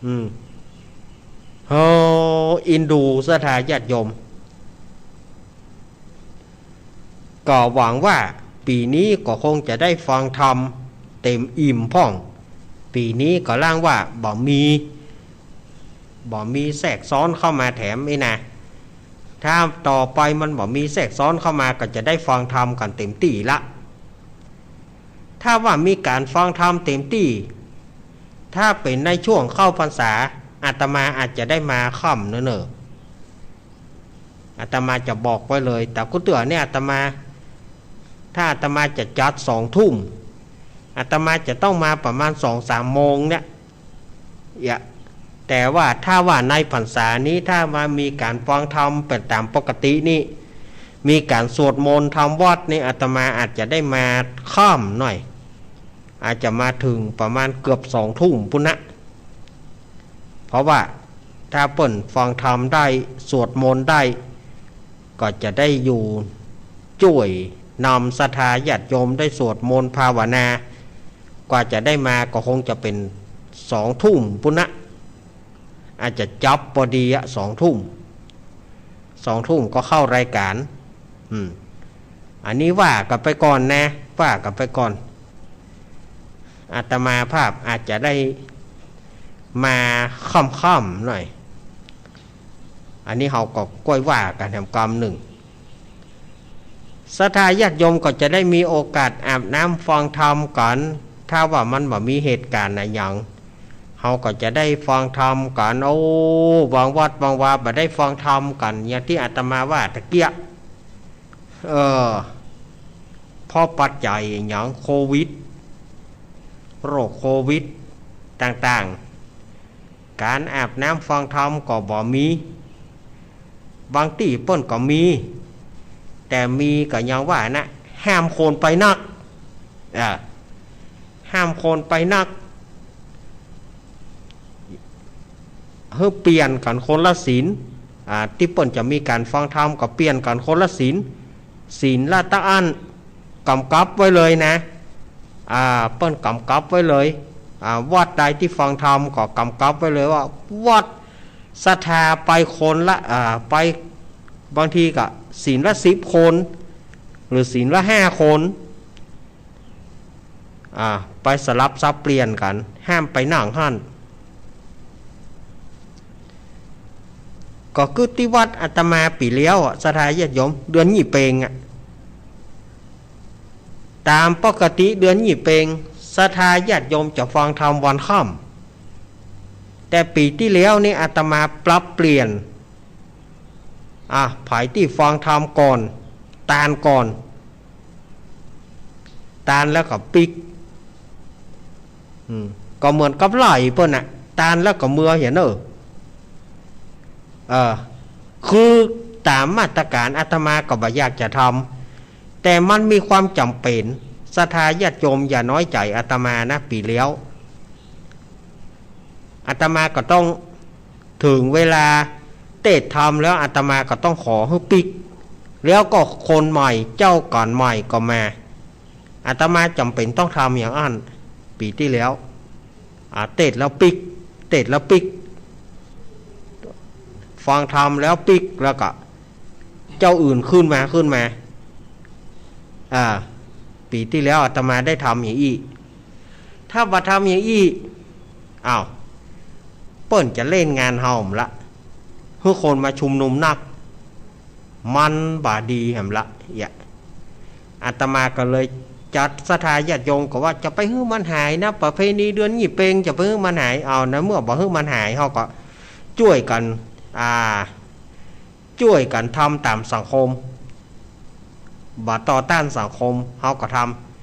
อืม เฮอ อินดูศรัทธาญาติโยม ก็หวังว่าปี๋นี้ก็คงจะได้ฟังธรรมเต๋มอิ่มพ่อง ปี๋นี้ก็ล่างว่าบ่มี บ่มีแทรกซ้อนเข้ามาแถมอี้นะ ถ้าต่อไปมันบ่มีแทรกซ้อนเข้ามาก็จะได้ฟังธรรมกั๋นเต๋มตี้ละ ถ้าว่ามีก๋านฟังธรรมเต๋มตี้ ถ้าเป๋นในช่วงเข้าพรรษา อาตมาอาจจะได้มาค่ำเน่อ อาตมาจะบอกไว้เลย แต่กู้เตื้อเนี่ยอาตมา ถ้าอาตมาจะจัดสองทุ่ม อาตมาจะต้องมาประมาณสองสามโมงเนี่ย เอี่ย แต่ว่าถ้าว่าในพรรษานี้ ถ้าว่ามีก๋านฟังธรรมเป๋นต๋ามปกตินี่ มีก๋านสวดมนต์ทำวัตรนี่ อาตมาอาจจะได้มาค่ำหน่อย อาจจะมาเถิงประมาณเกือบสองทุ่มปู้นนะ เพราะว่าถ้าเปิ้นฟังธรรมได้ สวดมนต์ได้ ก็จะได้อยู่จ้วยนำศรัทธาญาติโยมได้สวดมนต์ภาวนา กว่าจะได้มาก็คงจะเป๋นสองทุ่มปู้นนะ อาจจะจับพอดีอะ สองทุ่ม สองทุ่มก็เข้ารายก๋าน อืม อันนี้ว่ากั๋นไปก่อนนะ ว่ากั๋นไปก่อน อาตมาภาพอาจจะได้มาค่ำๆหน่อย อันนี้เฮาก็ก้อยว่ากั๋นแหมกำนึ่ง ศรัทธาญาติโยมก็จะได้มีโอกาสอาบน้ำฟังธรรมกั๋น ถ้าว่ามันบ่มีเหตุก๋ารณ์อะหยัง เฮาก็จะได้ฟังธรรมกั๋น โอ้ บางวัดบางวาบ่ได้ฟังธรรมกั๋น อย่างตี้อาตมาว่าตะเกียะ เออ เพราะปัจจัยอะหยัง โควิด โรคโควิดต่างๆ ก๋านอาบน้ำฟังธรรมก็บ่มี บางตี้เปิ้นก็มี แต่มีก็อย่างว่านะ ห้ามคนไปนัก อ่า ห้ามคนไปนัก หื้อเปลี่ยนกั๋นคนละศีล อ่า ตี้เปิ้นจะมีก๋านฟังธรรมก็เปลี่ยนกั๋นคนละศีล ศีลละตะอั้น ก๋ำกับไว้เลยนะ อ่า เปิ้นก๋ำกับไว้เลย อ่า วัดใดตี้ฟังธรรมก็ก๋ำกับไว้เลยว่า วัดศรัทธาไปคนละ อ่า ไป บางทีก็ศีลละสิบคน หรือศีลละห้าคน อ่า ไปสลับสับเปลี่ยนกั๋น ห้ามไปนั่งหั้น ก็คือตี้วัดอาตมาปี๋แล้วอะ ศรัทธาญาติโยม เดือนยี่เป็งอะ ต๋ามปกติเดือนยี่เป็ง ศรัทธาญาติโยมจะฟังธรรมวันค่ำ แต่ปี๋ตี้แล้วนี่อาตมาปรับเปลี่ยน อ่ะ ใผตี้ฟังธรรมก่อน ตานก่อน ตานแล้วก็ปิ๊ก อืม ก็เหมือนกับไล่เปิ้นน่ะ ตานแล้วก็เมือหั้นเน่อ เออ คือต๋ามมาตรก๋านอาตมาก็บ่อยากจะทำ แต่มันมีความจ๋ำเป๋น ศรัทธาญาติโยมอย่าน้อยใจ๋อาตมานะ ปี๋แล้ว อาตมาก็ต้อง เถิงเวลาเตสน์ธรรมแล้ว อาตมาก็ต้องขอหื้อปิ๊ก แล้วก็คนใหม่ เจ้าก๋านใหม่ก็มา อาตมาจ๋ำเป๋นต้องทำอย่างอั้น ปี๋ตี้แล้ว อ่า เตสน์แล้วปิ๊ก เตสน์แล้วปิ๊ก ฟังธรรมแล้วปิ๊ก แล้วก็เจ้าอื่นขึ้นมา ขึ้นมา อ่า ปี๋ตี้แล้วอาตมาได้ทำอย่างอี้ ถ้าบ่ทำอย่างอี้ อ้าว เปิ้นจะเล่นงานเฮาแหมละ หื้อคนมาชุมนุมนัก มันบ่ดีแหมละ เอียะ อาตมาก็เลยจัดศรัทธาญาติโยมก็ว่าจะไปหื้อมันหายนะ ประเพณีเดือนยี่เป็งจะไปหื้อมันหาย เอานะ เมื่อบ่หื้อมันหาย เฮาก็จ้วยกั๋น อ่า จ้วยกั๋นทำต๋ามสังคม บ่ต่อต้านสังคม เฮาก็ท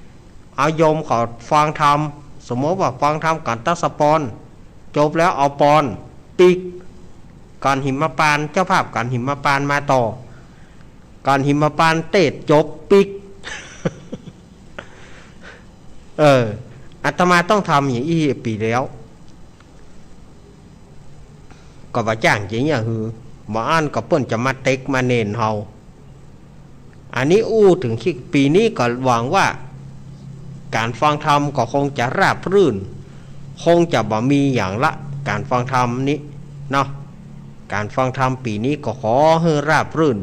ำ เอาโยมเขาฟังธรรม สมมติว่าฟังธรรมกั๋นตั๊กสะปอน จบแล้วเอาปอน ปิ๊ก ก๋านหิมพานต์ เจ้าภาพก๋านหิมพานต์มาต่อ ก๋านหิมพานต์เตสน์จบปิ๊ก เออ อาตมาต้องทำอย่างอี้ปี๋แล้ว ก็บ่จ้างจริงอะ หือ บ่อั้นก็เปิ้นจะมาเต็กมาเน่นเฮา อันนี้อู้เถิงปี๋นี้ก็หวังว่า ก๋านฟังธรรมก็คงจะราบรื่น คงจะบ่มีอย่างละ ก๋านฟังธรรมนี้เนาะ ก๋านฟังธรรมปี๋นี้ก็ขอหื้อราบรื่น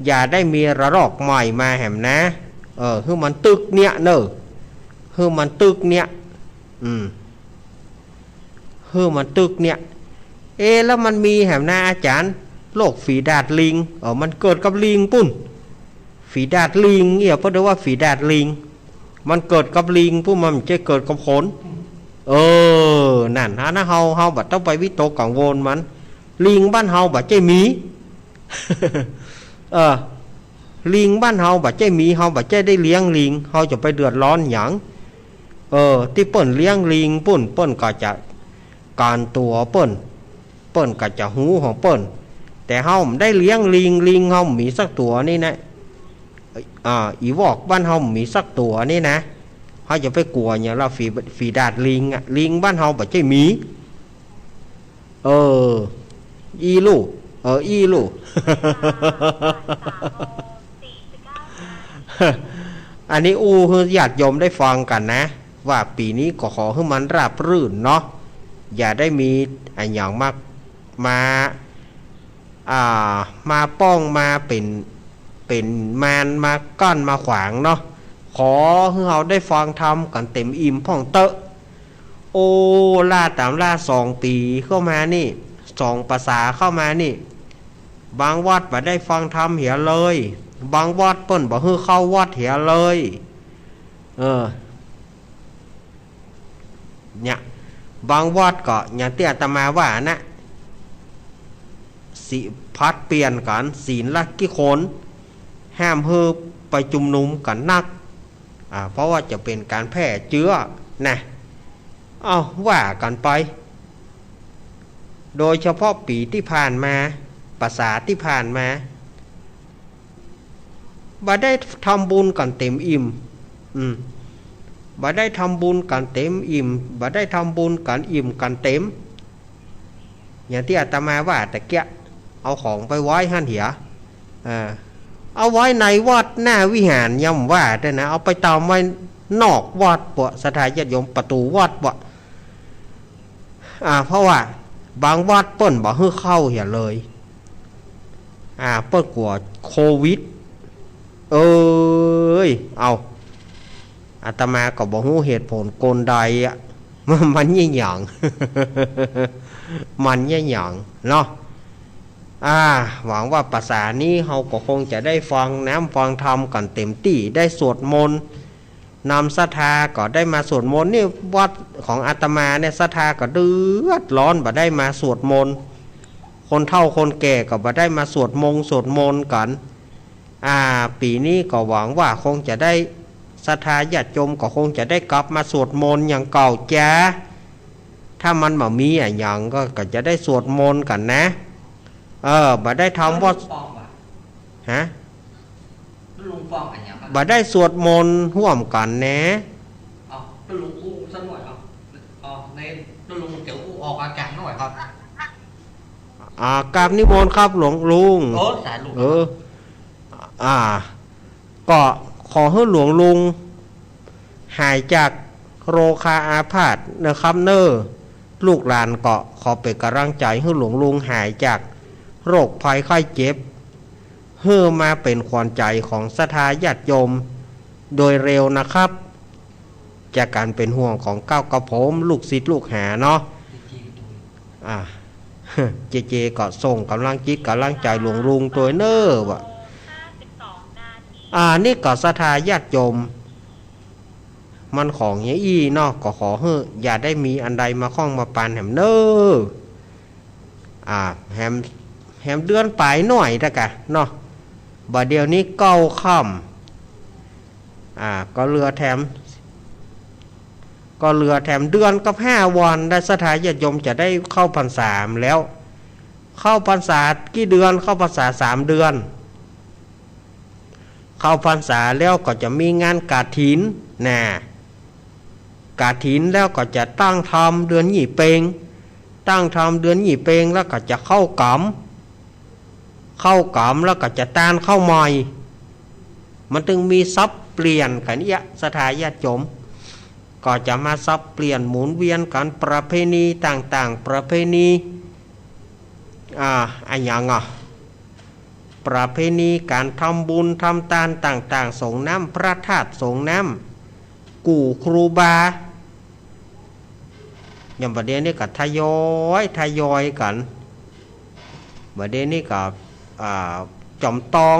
อย่าได้มีระลอกใหม่มาแหมนะ เออ หื้อมันตึกเนี้ยเน่อ หื้อมันตึกเนี้ย อืม หื้อมันตึกเนี้ย เอ๊ะ แล้วมันมีแหมนะอาจ๋ารย์ โรคฝีดาษลิง เออ มันเกิดกับลิงปุ้น ฝีดาษลิงเนี่ย เปิ้นเรียกว่าฝีดาษลิง มันเกิดกับลิงปุ้น มันบ่ใจ้เกิดกับคน เออ นั่น อันนั้นเฮา เฮาบ่ต้องไปวิตกกังวลมัน ลิงบ้านเฮาบ่ใจ้มี เออ ลิงบ้านเฮาบ่ใจ้มี เฮาบ่ใจ้ได้เลี้ยงลิง เฮาจะไปเดือดร้อนหยัง เออ ตี้เปิ้นเลี้ยงลิงปุ้น เปิ้นก็จะก๋านตั๋วเปิ้น เปิ้นก็จะฮู้ของเปิ้น แต่เฮาบ่ได้เลี้ยงลิง ลิงเฮาบ่มีสักตั๋วนี่นะ อ่า อีวอกบ้านเฮาบ่มีสักตั๋วนี่นะ เฮาจะไปกั๋วหยังละ ฝี ฝีดาษลิงอะ ลิงบ้านเฮาบ่ใจ้มี เออ อี้ลู่ เออ อี้ลู่ อันนี้อู้หื้อญาติโยมได้ฟังกั๋นนะ ว่าปี๋นี้ก็ขอหื้อมันราบรื่นเนาะ อย่าได้มีอะหยังมา มา อ่า มาป้อง มาเป๋น เป๋นมาร มากั้น มาขวางเนาะ ขอหื้อเฮาได้ฟังธรรมกั๋นเต๋มอิ่มพ่องเต๊อะ โอ้ ล่าต๋ามล่าสองปี๋เข้ามานี่ สองปรรษาเข้ามานี่ บางวัดบ่ได้ฟังธรรมเหียเลย บางวัดเปิ้นบ่หื้อเข้าวัดเหียเลย เออ เนี่ย บางวัดก็อย่างตี้อาตมาว่านะ สิ ผลัดเปลี่ยนกั๋น ศีลละกี่คน ห้ามหื้อไปจุมนุมกั๋นนัก อ่า เพราะว่าจะเป๋นก๋านแพร่เจื๊อนะ เอ้า ว่ากั๋นไป โดยเฉพาะปี๋ตี้ผ่านมา ปรรษาตี้ผ่านมา บ่ได้ทำบุญกั๋นเต๋มอิ่ม อืม บ่ได้ทำบุญกั๋นเต๋มอิ่ม บ่ได้ทำบุญกั๋นอิ่มกั๋นเต๋ม อย่างตี้อาตมาว่าตะเกียะ เอาของไปไว้หั้นเหีย อ่า เอาไว้ในวัดหน้าวิหารยังบ่ว่าเต๊อะนะ เอาไปตำไว้นอกวัดปะ ศรัทธาญาติโยม ประตู๋วัดปะ อ่า เพราะว่าบางวัดเปิ้นบ่หื้อเข้าเหียเลย อ่า เปิ้นกั๋วโควิด เอ้ย เอ้า อาตมาก็บ่ฮู้เหตุผลกลใดอะ มัน มันเยียะหยัง มันเยียะหยังเนาะ อ่า หวังว่าปรรษานี้เฮาก็คงจะได้ฟังน้ำฟังธรรมกั๋นเต๋มตี้ ได้สวดมนต์ นำศรัทธาก็ได้มาสวดมนต์ นี่วัดของอาตมาเนี่ย ศรัทธาก็เดือดร้อน บ่ได้มาสวดมนต์ คนเฒ่าคนแก่ก็บ่ได้มาสวดมงสวดมนต์กั๋น อ่า ปี๋นี้ก็หวังว่าคงจะได้ ศรัทธาญาติโยมก็คงจะได้กลับมาสวดมนต์อย่างเก่าจ้า ถ้ามันบ่มีอะหยังก็ ก็จะได้สวดมนต์กั๋นนะ เออ บ่ได้ทำวัด ฮะ บ่ได้สวดมนต์ฮ่วมกั๋นแน่ เอา ลุงอู้สักหน่อย เอา เอา ใน ลุงเดี๋ยวอู้ออกอากาศหน่อยครับ อ่า กราบนิมนต์ครับหลวงลุง โอ้ สาธุ เออ อ่า ก็ขอหื้อหลวงลุงหายจากโรคาอาพาธนะครับเน่อ ลูกหลานก็ขอเป๋นก๋ำลังใจ๋หื้อหลวงลุงหายจากโรคภัยไข้เจ็บ หื้อมาเป๋นขวัญใจ๋ของศรัทธาญาติโยมโดยเร็วนะครับ จากก๋านเป๋นห่วงของเก้ากระผมลูกศิษย์ลูกหาเนาะ อ่า เจเจก็ส่งก๋ำลังจิตก๋ำลังใจ๋หลวงลุงตวยเน่อว่ะ อ่า นี่ก็ศรัทธาญาติโยม มันของอย่างอี้เนาะ ก็ขอหื้ออย่าได้มีอันใดมาข้องมาปานแหมเน่อ อ่า แหม แหมเดือนป๋ายหน้อยตะกะเนาะ บ่าเดี่ยวนี้เก้าค่ำ อ่า ก็เหลือแถม ก็เหลือแถมเดือนกับห้าวัน ได้ศรัทธาญาติโยมจะได้เข้าพรรษาแล้ว เข้าพรรษากี่เดือน เข้าพรรษาสามเดือน เข้าพรรษาแล้วก็จะมีงานกฐินน่ะ กฐินแล้วก็จะตั้งธรรมเดือนยี่เป็ง ตั้งธรรมเดือนยี่เป็งแล้วก็จะเข้ากรรม เข้ากรรมแล้วก็จะตานข้าวใหม่ มันจึงมีสับเปลี่ยนกั๋นเอี้ยะ ศรัทธาญาติโยม ก็จะมาสับเปลี่ยนหมุนเวียนกั๋น ประเพณีต่างๆ ประเพณี อ่า อะหยังอ่ะ ประเพณีก๋านทำบุญทำตานต่างๆ สรงน้ำพระธาตุ สรงน้ำกู่ครูบา อย่างบ่าเดี่ยวนี้ก็ทยอย ทยอยกั๋น บ่าเดี่ยวนี้ก็ อ่า จอมตอง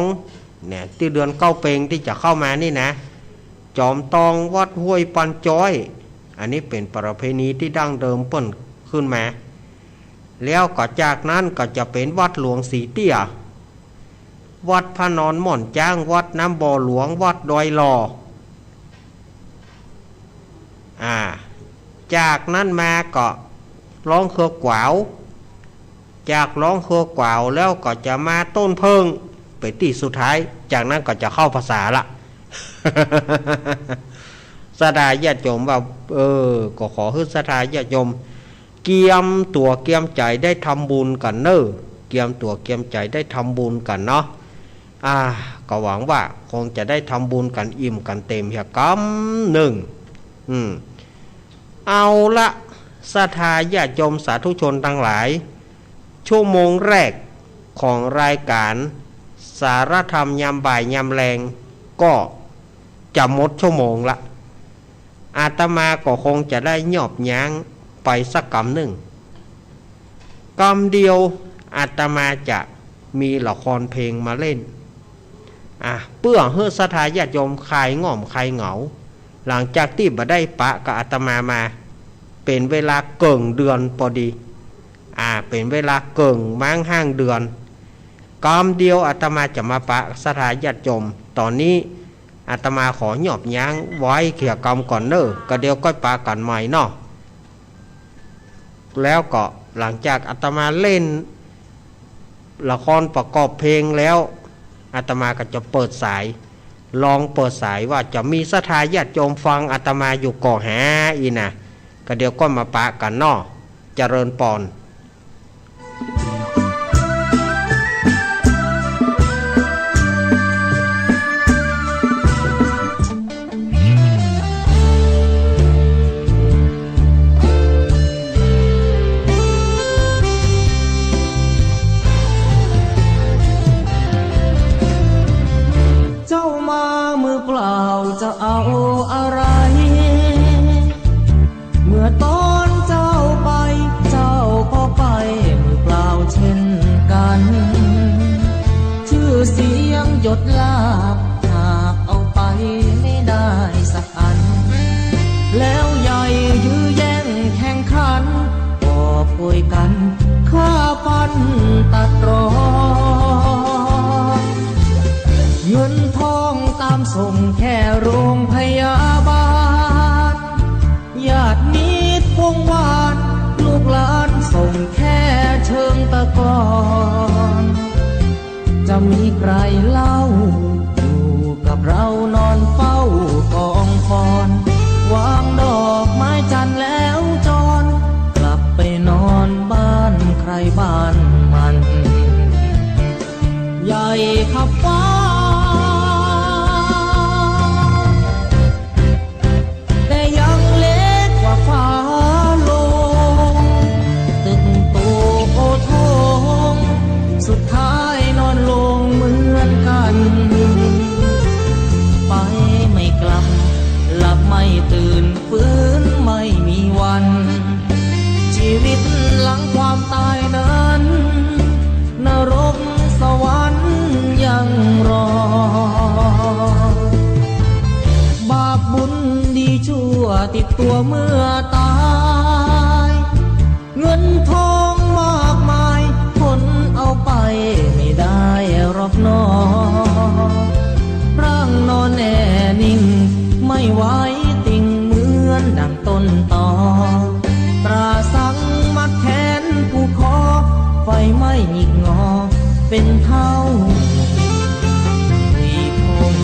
เนี่ย ตี้เดือนเก้าเป็งตี้จะเข้ามานี่นะ จอมตองวัดห้วยปันจ้อย อันนี้เป๋นประเพณีตี้ดั้งเดิมเปิ้นขึ้นมา แล้วก็จากนั้นก็จะเป๋นวัดหลวงสีเตี้ย วัดพระนอนม่อนจ๊าง วัดน้ำบ่อหลวง วัดดอยหล่อ อ่า จากนั้นมาก็ร้องเครือก๋วาว จากร้องเครือก๋วาวแล้วก็จะมาต้นเพิ่ง เป๋นตี้สุดท้าย จากนั้นก็จะเข้าพรรษาละ ศรัทธาญาติโยมว่า เออ ก็ขอหื้อศรัทธาญาติโยม เกียมตั๋วเกียมใจ๋ได้ทำบุญกั๋นเน่อ เกียมตั๋วเกียมใจ๋ได้ทำบุญกั๋นเนาะ อ่า ก็หวังว่าคงจะได้ทำบุญกั๋นอิ่มกั๋นเต็มเหียกำนึ่ง อืม เอาละ ศรัทธาญาติโยมสาธุชนตังหลาย ชั่วโมงแรกของรายก๋านสารธรรมยามบ่ายยามแลง ก็จะหมดชั่วโมงละ อาตมาก็คงจะได้ยอบยั้งไปสักกำนึ่ง กำเดียวอาตมาจะมีละครเพลงมาเล่น อ่ะ เปื้อหื้อศรัทธาญาติโยมคลายง่อมคลายเหงา หลังจากตี้บ่ได้ปะกับอาตมามา เป๋นเวลาเกิ่งเดือนปอดี อ่า เป๋นเวลาเกิ่งมั้งห้างเดือน กำเดียวอาตมาจะมาปะศรัทธาญาติโยม ต๋อนนี้อาตมาขอยอบยั้งไว้เหียกำก่อนเน่อ ก็เดี๋ยวก้อยปะกั๋นใหม่เนาะ แล้วก็หลังจากอาตมาเล่นละครประกอบเพลงแล้ว อาตมาก็จะเปิดสาย ลองเปิดสายว่าจะมีศรัทธาญาติโยมฟังอาตมาอยู่ก่อหาอี้นะ ก็เดี๋ยวก้อยมาปะกั๋นเนาะ เจริญปอน เจ้ามามือเปล่าจะเอาอะไร เมื่อต๋อนเจ้าไป เจ้าก็ไปมือเปล่าเช่นกั๋น จื้อเสียงยศลาภหากเอาไปไม่ได้สักอัน แล้วใหญ่ยื้อแย่งแข่งขัน กอบโกยกั๋นฆ่าฟันตัดรอน เงินทองต๋ามส่งแค่โรงพยาบาล ญาติมิตรวงวาน ลูกหลานส่งแค่เชิงตะกอน จะมีใครเล่า อยู่กับเรานอนเฝ้ากองฟอน วางดอกไม้จันทร์แล้วจร กลับไปนอนบ้านใครบ้านมัน ใหญ่ขับฟ้า แต่ยังเล็กกว่าฟ้าโลง ตึกโตโอโถง สุดท้ายนอนโลงเหมือนกั๋น ไปไม่กลับ หลับไม่ตื่น ฟื้นไม่มีวัน ชีวิตหลังความตายนั้น นรกสวรรค์ยังรอ บาปบุญดีชั่วติดตั๋วเมื่อต๋าย เงินทองมากมาย ขนเอาไปไม่ได้หรอกหนอ ร่างนอนแน่นิ่ง ไม่ไหวติงเหมือนดังต้นตอ ตราสังมัดแขนผูกคอ ไฟไหม้หงิกงอเป็นเท่าทวีภพ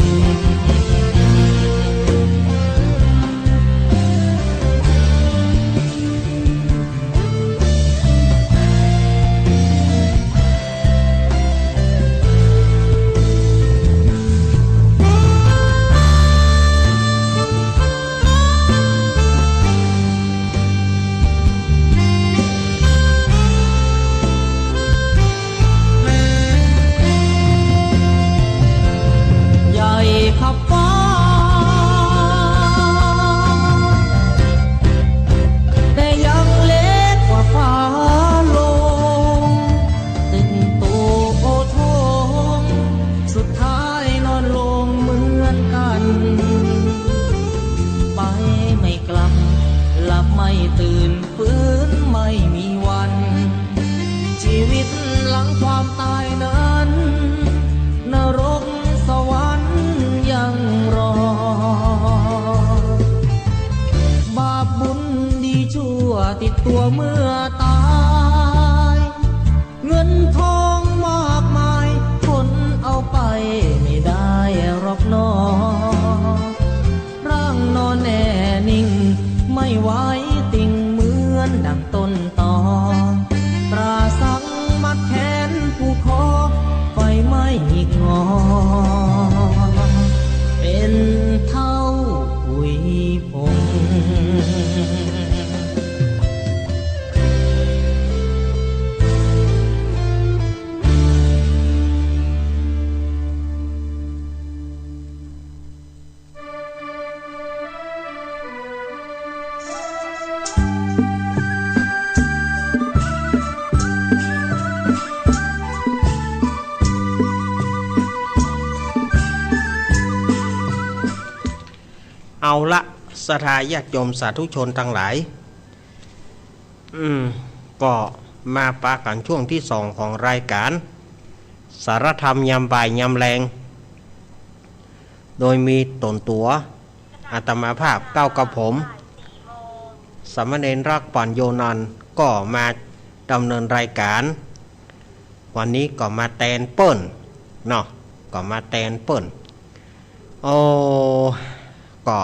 ใหญ่ขับฟ้า แต่ยังเล็กกว่าฟ้าโลง ตึกโตโอโถง สุดท้ายนอนโลงเหมือนกั๋น ไปไม่กลับ หลับไม่ตื่น ฟื้นไม่มีวัน ชีวิตหลังความตายนั้น นรกสวรรค์ยังรอ บาปบุญดีชั่วติดตั๋วเมื่อต๋าย เงินทองมากมาย ขนเอาไปไม่ได้ ร่างนอนแน่นิ่ง ไม่ไหวติงเหมือนดั่งต้นตอ ตราสังมัดแขนผู้คอ ไฟไหม้หงิกงอ เป็นเท่าผุยผง เอาละ ศรัทธาญาติโยมสาธุชนตังหลาย อืม ก็มาปะกั๋นช่วงตี้สองของรายก๋าน สารธรรมยามบ่ายยามแลง โดยมีต๋นตั๋วอาตมาภาพก้าวกับผม สามเณรรักษ์ ปัญโญนันท์ ก็มาดำเนินรายก๋าน วันนี้ก็มาแตนเปิ้นเนาะ ก็มาแตนเปิ้น โอ้ ก็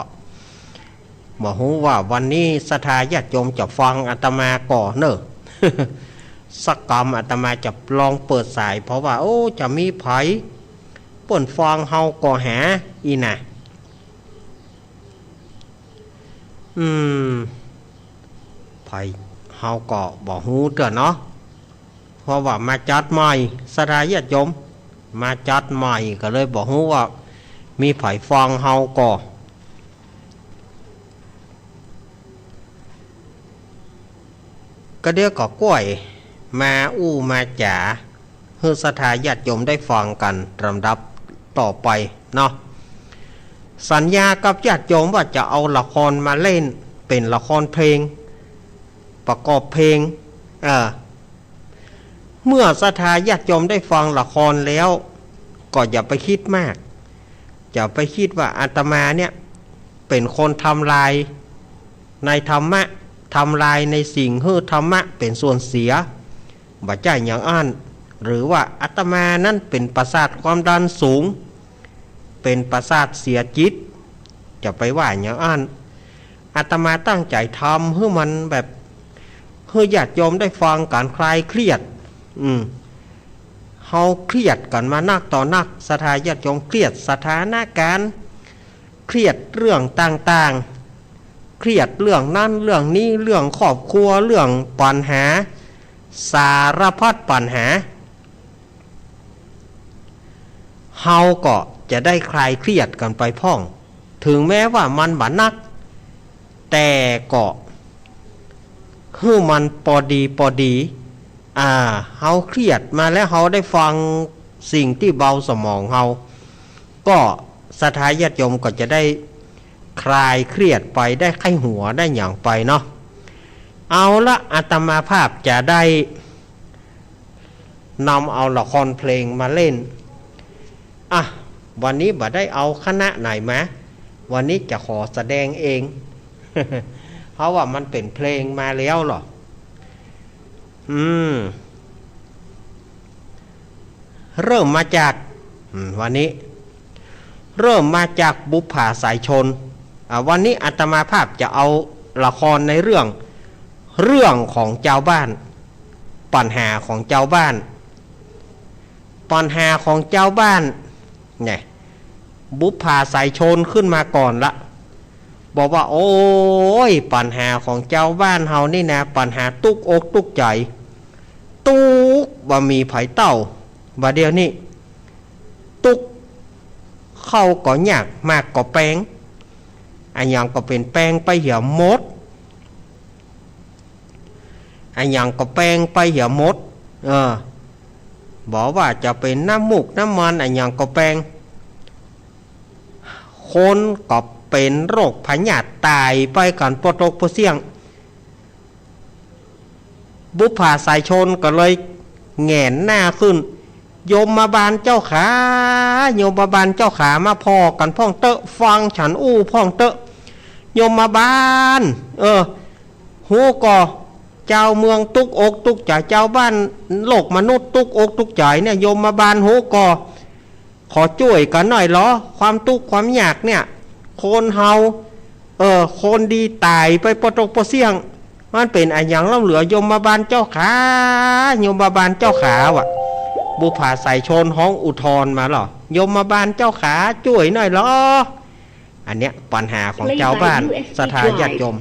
บ่ฮู้ว่าวันนี้ศรัทธาญาติโยมจะฟังอาตมาก่อเน่อ สักกำอาตมาจะลองเปิดสาย เพราะว่า โอ้ จะมีใผเปิ้นฟังเฮาก่อหาอี้นะ อืม ใผเฮาก็บ่ฮู้เตื้อเนาะ เพราะว่ามาจัดใหม่ ศรัทธาญาติโยม มาจัดใหม่ก็เลยบ่ฮู้ว่ามีใผฟังเฮาก่อ ก็เดี๋ยวก็ก้อยมาอู้มาจ๋า หื้อศรัทธาญาติโยมได้ฟังกั๋นลำดับต่อไปเนาะ สัญญากับญาติโยมว่าจะเอาละครมาเล่น เป๋นละครเพลง ประกอบเพลง เออ เมื่อศรัทธาญาติโยมได้ฟังละครแล้ว ก็อย่าไปกึ๊ดมาก อย่าไปกึ๊ดว่าอาตมาเนี่ยเป๋นคนทำลายในธรรมะ ทำลายในสิ่งหื้อธรรมะเป๋นเสื่อมเสีย บ่ใจ้อย่างอั้น หรือว่าอาตมานั้นเป๋นประสาทความดันสูง เป๋นประสาทเสียจิต อย่าไปว่าอย่างอั้น อาตมาตั้งใจ๋ทำหื้อมันแบบ หื้อญาติโยมได้ฟังกั๋นคลายเครียด อืม เฮาเครียดกั๋นมานักต่อนัก ศรัทธาญาติโยม เครียดสถานการณ์ เครียดเรื่องต่างๆ เครียดเรื่องนั้นเรื่องนี้ เรื่องครอบครัว เรื่องปัญหา สารพัดปัญหา เฮาก็จะได้คลายเครียดกั๋นไปพ่อง ถึงแม้ว่ามันบ่นัก แต่ก็หื้อมันปอดีปอดี อ่า เฮาเครียดมาแล้วเฮาได้ฟังสิ่งตี้เบาสมองเฮา ก็ศรัทธาญาติโยมก็จะได้คลายเครียดไป ได้ไข้หัวได้หยังไปเนาะ เอาละ อาตมาภาพจะได้ นำเอาละครเพลงมาเล่น อ่ะ วันนี้บ่ได้เอาคณะไหนมา วันนี้จะขอแสดงเอง เพราะว่ามันเป๋นเพลงมาแล้วเหรอ อืม เริ่มมาจาก อืม วันนี้ เริ่มมาจากบุปผาสายชน อ่ะ วันนี้อาตมาภาพจะเอาละครในเรื่อง เรื่องของจาวบ้าน ปัญหาของจาวบ้าน ปัญหาของจาวบ้าน เนี่ย บุปผาสายชนขึ้นมาก่อนละ บอกว่า โอ้ย ปัญหาของจาวบ้านเฮานี่นะ ปัญหาตุ๊กอกตุ๊กใจ๋ ตุ๊กบ่มีใผเต้า บ่าเดี่ยวนี้ ตุ๊ก ข้าวก็ยาก หมากก็แปง อะหยังก็เป๋นแปงไปเหียหมด อะหยังก็แปงไปเหียหมด เออ บ่ว่าจะเป๋นน้ำมูกน้ำมัน อะหยังก็แปง คนก็เป๋นโรคพยาธิต๋ายไปกั๋นปอตกปอเสี้ยง บุปผาสายชนก็เลยแหงนหน้าขึ้น ยมบาลเจ้าขา ยมบาลเจ้าขา มาผ่อกั๋นพ่องเต๊อะ ฟังฉันอู้พ่องเต๊อะ ยมบาล เออ ฮู้ก่อ จาวเมืองตุ๊กอกตุ๊กใจ๋ จาวบ้านโลกมนุษย์ตุ๊กอกตุ๊กใจ๋เนี่ย ยมบาลฮู้ก่อ ขอจ้วยกั๋นหน้อยลอ ความตุ๊กข์ความยากเนี่ย คนเฮา เออ คนดีต๋ายไปปอตกปอเสี้ยง มันเป๋นอะหยังล้ำเหลือ ยมบาลเจ้าขา ยมบาลเจ้าขา ว่า บุปผาสายชนฮ้องอุทธรณ์มาลอ ยมบาลเจ้าขา จ้วยหน้อยลอ อันเนี้ยปัญหาของจาวบ้าน ศรัทธาญาติโยม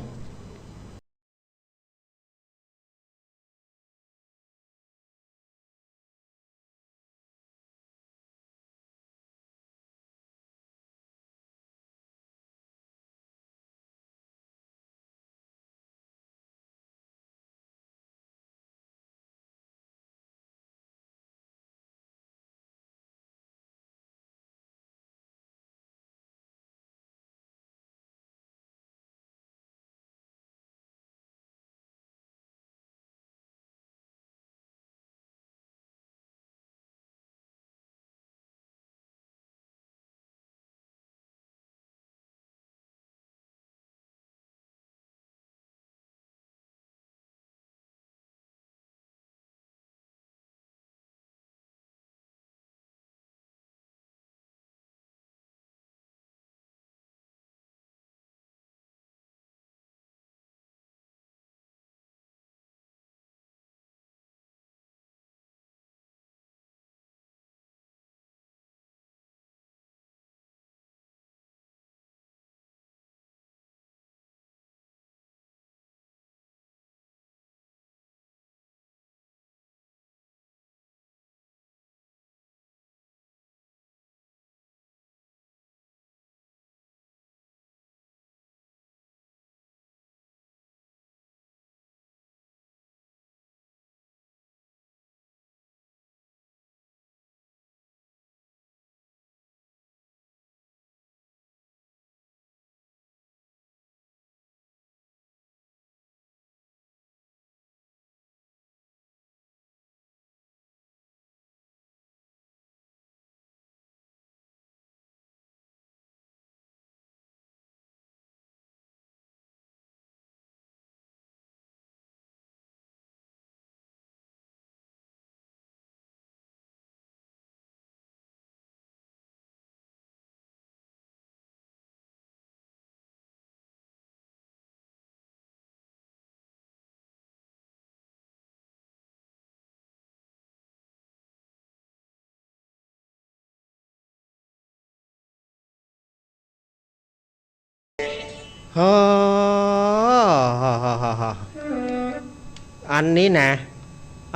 อันนี้นะ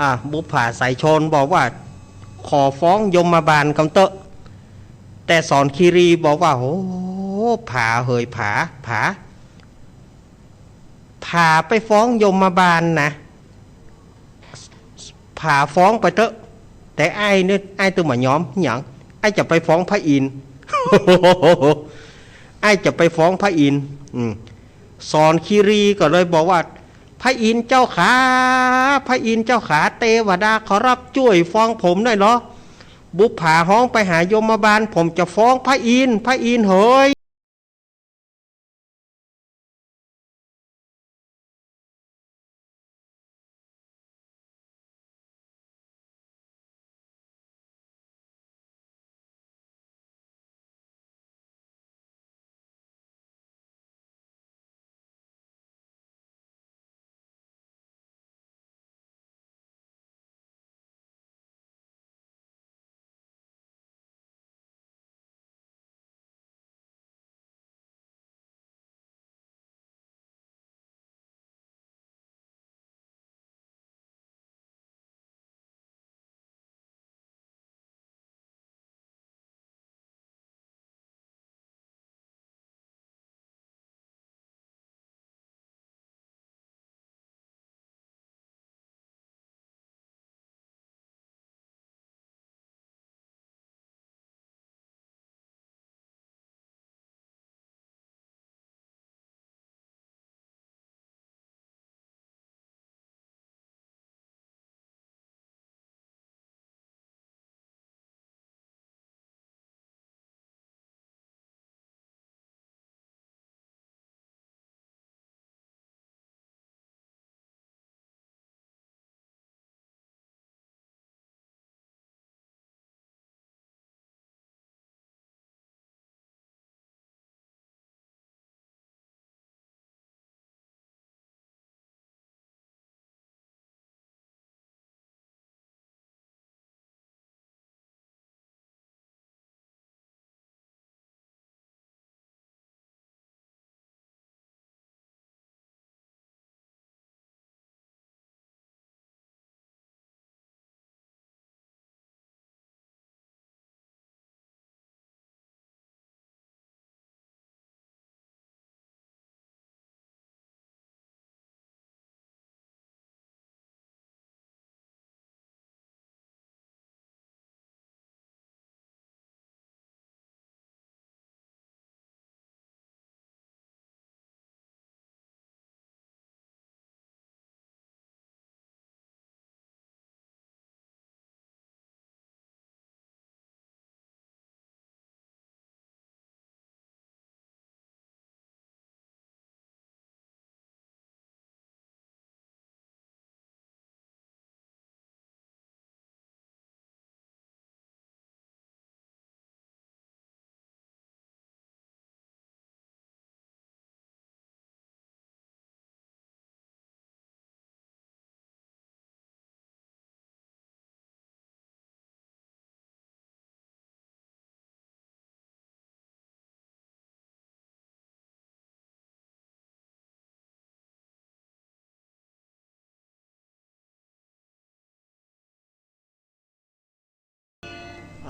อ่ะ บุปผาสายชนบอกว่า ขอฟ้องยมบาลกำเต๊อะ แต่สอนคีรีบอกว่า โอ้ ผาเหยผา ผา ผาไปฟ้องยมบาลนะ ผาฟ้องไปเต๊อะ แต่อ้ายเนี่ย อ้ายตึงบ่ยอม หยัง อ้ายจะไปฟ้องพระอินทร์ อ้ายจะไปฟ้องพระอินทร์ อืม สอนคีรีก็เลยบอกว่า พระอินทร์เจ้าขา พระอินทร์เจ้าขา เตวดาขอรับจ้วยฟ้องผมหน้อยลอ บุปผาฮ้องไปหายมบาล ผมจะฟ้องพระอินทร์ พระอินทร์เหย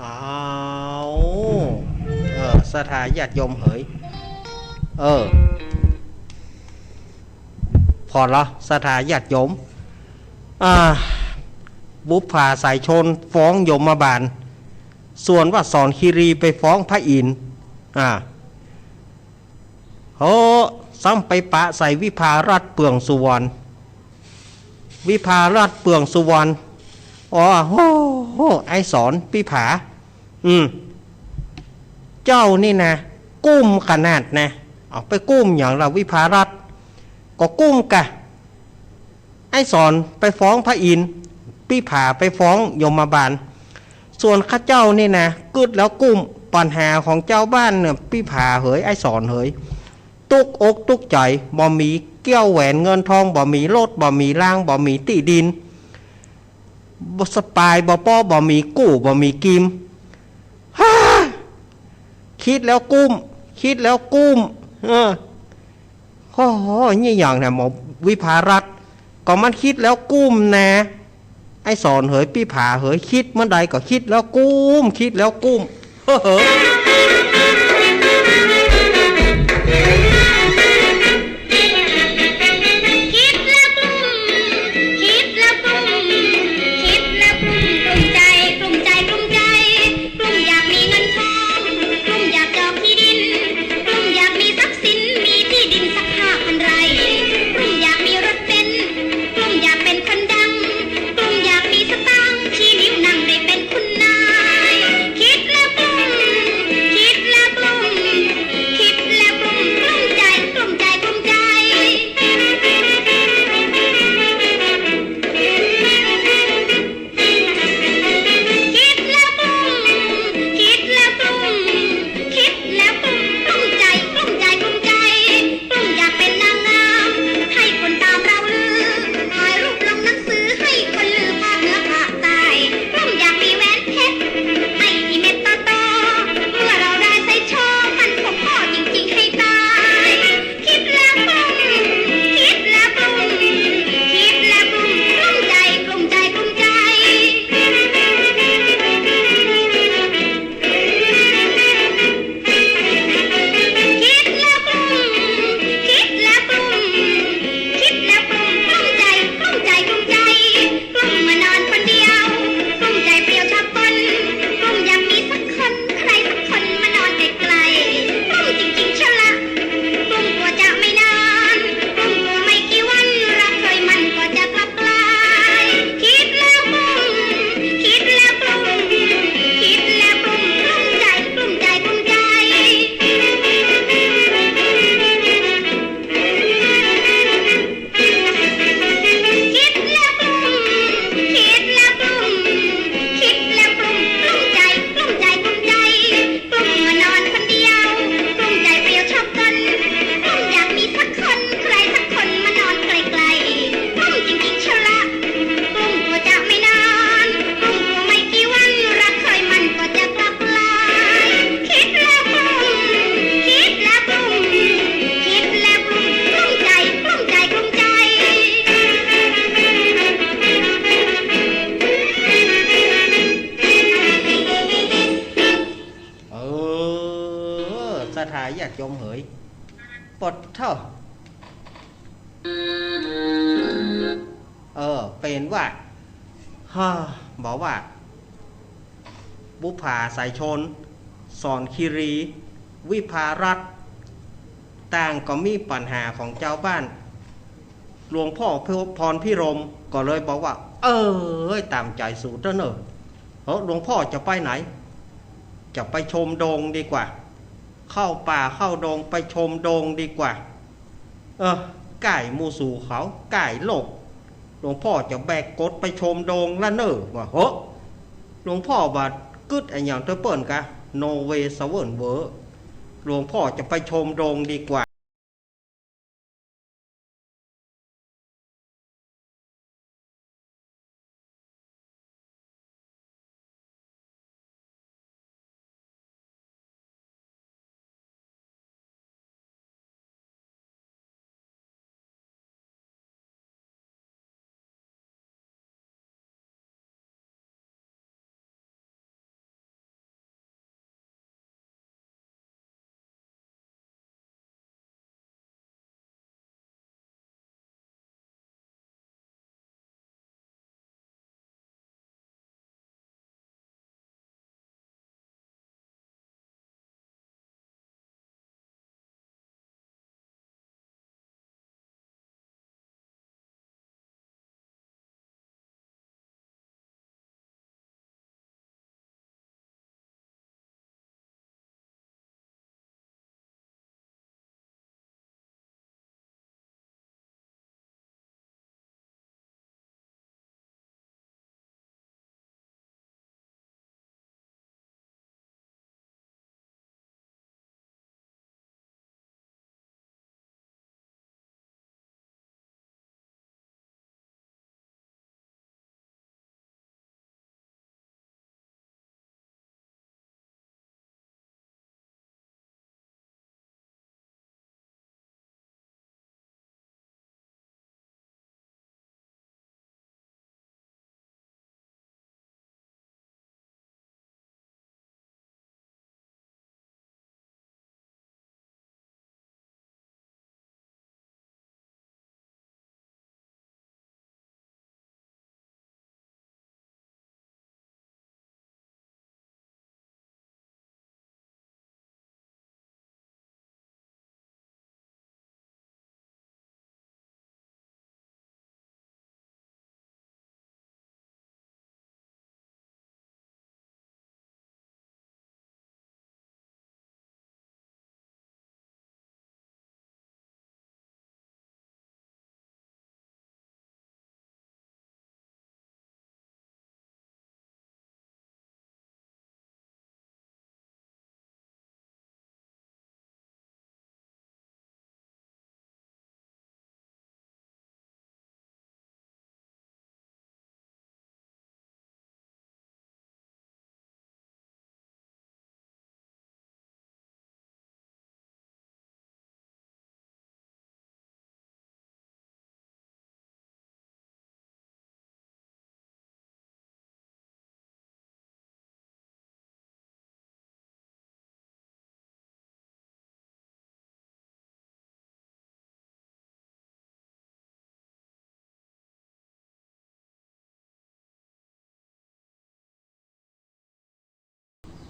อ้าว เออ ศรัทธาญาติโยมเหย เออ ผ่อละ ศรัทธาญาติโยม อ่า บุปผาสายชนฟ้องยมบาล ส่วนว่าสอนคีรีไปฟ้องพระอินทร์ อ่า โห ซ้ำไปปะใส่วิภารัตน์เปื่องสุวรรณ วิภารัตน์เปื่องสุวรรณ อ๋อ โห โห ไอ้สอน ปี้ผา อืม เจ้านี่นะ กุ้มขนาดนะ เอาไปกุ้มหยังละวิภารัตน์ ก็กุ้มกะ ไอ้สอนไปฟ้องพระอินทร์ ปี้ผาไปฟ้องยมบาล ส่วนข้าเจ้านี่นะ กึ๊ดแล้วกุ้ม ปัญหาของจาวบ้านเนี่ย ปี้ผาเหย ไอ้สอนเหย ตุ๊กอกตุ๊กใจ๋ บ่มีแก้วแหวนเงินทอง บ่มีรถ บ่มีลาง บ่มีตี้ดิน บ่สปาย บ่ป้อ บ่มีกู้ บ่มีกิม ฮ่า กึ๊ดแล้วกุ้ม กึ๊ดแล้วกุ้ม เออ โอ้โห นี่หยังนะ หมอวิภารัตน์ ก็มันกึ๊ดแล้วกุ้มนะ ไอ้สอนเหย ปี้ผาเหย กึ๊ดเมื่อใดก็กึ๊ดแล้วกุ้ม กึ๊ดแล้วกุ้ม เฮ้อ กึ๊ดแล้วกุ้ม กึ๊ดแล้วกุ้ม กึ๊ดแล้วกุ้ม กุ้มใจ๋ กุ้มใจ๋ กุ้มใจ๋ กลุ้มอยากมีเงินทอง กลุ้มอยากจองตี้ดิน กลุ้มอยากมีทรัพย์สิน มีตี้ดินสักห้าพันไร่ กลุ้มอยากมีรถเบนซ์ กลุ้มอยากเป๋นคนดัง กลุ้มอยากมีสตางค์ ชี้นิ้วนั่งได้เป๋นคุณนาย กึ๊ดแล้วกุ้ม กึ๊ดแล้วกุ้ม กึ๊ดแล้วกุ้ม กลุ้มใจ๋ กลุ้มใจ๋ กลุ้มใจ๋ กึ๊ดแล้วกุ้ม กึ๊ดแล้วกุ้ม กึ๊ดแล้วกุ้ม กลุ้มใจ๋ กลุ้มใจ๋ กลุ้มใจ๋ กลุ้มอยากเป๋นนางงาม หื้อคนต๋ามเล่าลือ ถ่ายรูปลงหนังสือ หื้อคนลือภาคเหนือภาคใต้ กลุ้มอยากมีแหวนเพชร หื้ออีเม็ดโตๆ เมื่อเฮาได้ใส่คอ มันคงผ่อจริงๆ หื้อต๋าย กึ๊ดแล้วกุ้ม กึ๊ดแล้วกุ้ม กึ๊ดแล้วกุ้ม กลุ้มใจ๋ กลุ้มใจ๋ กลุ้มใจ๋ กึ๊ดแล้วกุ้ม กึ๊ดแล้วกุ้ม กึ๊ดแล้วกุ้ม กลุ้มใจ๋ กลุ้มใจ๋ กลุ้มใจ๋ กลุ้มมานอนคนเดียว กลุ้มใจ๋เปลี่ยวชอบคน กลุ้มอยากมีสักคน ใครสักคนมานอนใกล้ๆ กลุ้มจริงๆ เชียวละ กลุ้มกลัวจะไม่นอน กลุ้มกลัวไม่กี่วัน รักเคยมันก็จะกลับกลาย กึ๊ดแล้วกุ้ม กึ๊ดแล้วกุ้ม กึ๊ดแล้วกุ้ม กลุ้มใจ๋ กลุ้มใจ๋ กลุ้มใจ๋ กึ๊ดแล้วกุ้ม กึ๊ดแล้วกุ้ม กึ๊ดแล้วกุ้ม กลุ้มใจ๋ กลุ้มใจ๋ กลุ้มใจ๋ กลุ้มมานอนคนเดียว กลุ้มใจ๋เปลี่ยวชอบคน กลุ้มอยากมีสักคน ใครสักคนมานอนใกล้ๆ กลุ้มจริงๆ เชียวละ กลุ้มกลัวจะไม่นอน กลุ้มกลัวไม่กี่วัน รักเคยมันก็จะกลับกลาย กึ๊ดแล้วกุ้ม กึ๊ดแล้วกุ้ม กึ๊ดแล้วกุ้ม กลุ้มใจ๋ กลุ้มใจ๋ กลุ้มใจ๋ เออ ศรัทธาญาติโยมเหย ปดเถาะ เออ เป๋นว่า ฮ่า บอกว่า บุปผาสายชน สอนคีรี วิภารัตน์ ต่างก็มีปัญหาของจาวบ้าน หลวงพ่อพรพิรมย์ก็เลยบอกว่า เอ้ย ต๋ามใจ๋สูเต๊อะเน่อ เออ หลวงพ่อจะไปไหน จะไปชมโดงดีกว่า เข้าป่าเข้าโดงไปชมโดงดีกว่า เออ ใก้หมู่สูเขา ใก้โลก หลวงพ่อจะแบกกรดไปชมโดงละเน่อ ว่าเหอะ หลวงพ่อว่ากึ๊ดอะหยังเต๊อะเปิ้นกะ โนเวย์เซเว่นเวิลด์ หลวงพ่อจะไปชมโดงดีกว่า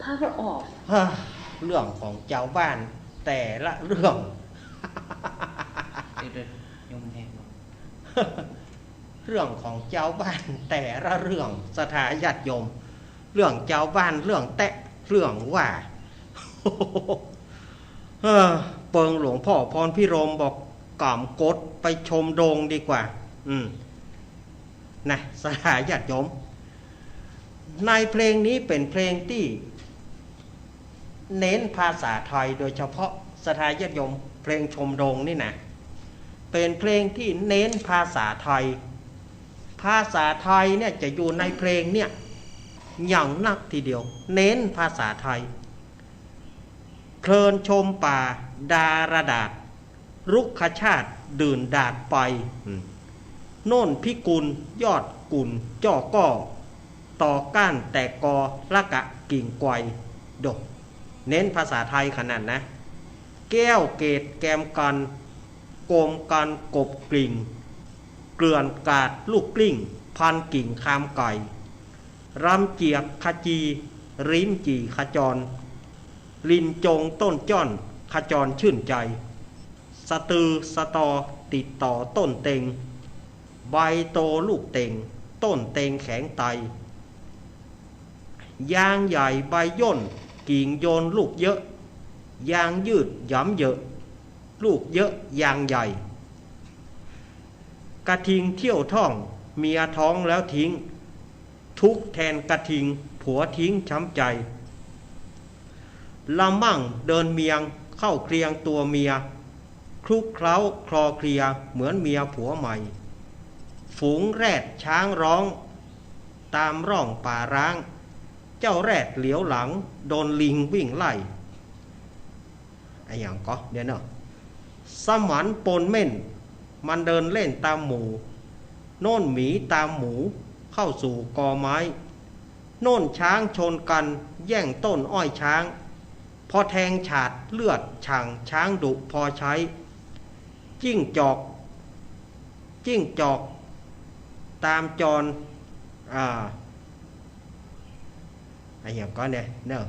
Cover off. ฮ่า เรื่องของจาวบ้านแต่ละเรื่อง เดี๋ยวๆ โยมแทน เรื่องของจาวบ้านแต่ละเรื่อง ศรัทธาญาติโยม เรื่องจาวบ้าน เรื่องแต๊ เรื่องว่า เออ เปิงหลวงพ่อพรพิรมย์บอก ก๋ำกดไปชมดงดีกว่า อืม นะ ศรัทธาญาติโยม ในเพลงนี้เป๋นเพลงตี้เน้นภาษาไทยโดยเฉพาะ ศรัทธาญาติโยม เพลงชมดงนี่นะ เป๋นเพลงตี้เน้นภาษาไทย ภาษาไทยเนี่ยจะอยู่ในเพลงเนี่ยอย่างนักทีเดียว เน้นภาษาไทย เพลินชมป่าดารดาษ รุกขชาติดื่นดาดไป อืม โน่นพิกุลยอดกุลจ้อก้อ ต่อก้านแตกกอละกะกิ่งไกว โด เน้นภาษาไทยขนาดนะ แก้วเกศแกมกัน กลมกันกบกลิ่ง เกลื่อนกาดลูกกลิ้ง พันกิ่งคามไก่ รำเจียกขจี ริมจี่ขจร ลินจงต้นจ้อน ขจรชื่นใจ สะตือสะตอติดต่อต้นเต็ง ใบโตลูกเต็ง ต้นเต็งแข็งไต ยางใหญ่ใบย่น กิ่งโยนลูกเยอะ ยางยืดหยามเหยอะ ลูกเยอะยางใหญ่ กระทิงเที่ยวท่อง เมียท้องแล้วทิ้ง ทุกข์แทนกระทิง ผัวทิ้งช้ำใจ ละมั่งเดินเมียง เข้าเคลียงตัวเมีย คลุกเคล้าคลอเคลีย เหมือนเมียผัวใหม่ ฝูงแรดช้างร้อง ตามร่องป่าร้าง เจ้าแรดเหลียวหลัง โดนลิงวิ่งไล่ อะหยังก็ เดี๋ยวเนาะ สมันปนเม่น มันเดินเล่นตามหมู่ โน่นหมีตามหมู เข้าสู่กอไม้ โน่นช้างชนกัน แย่งต้นอ้อยช้าง พอแทงฉาดเลือดฉ่าง ช้างดุพอใช้ จิ้งจอก จิ้งจอกตามจร อ่า อะหยังก็เนี่ยเนาะ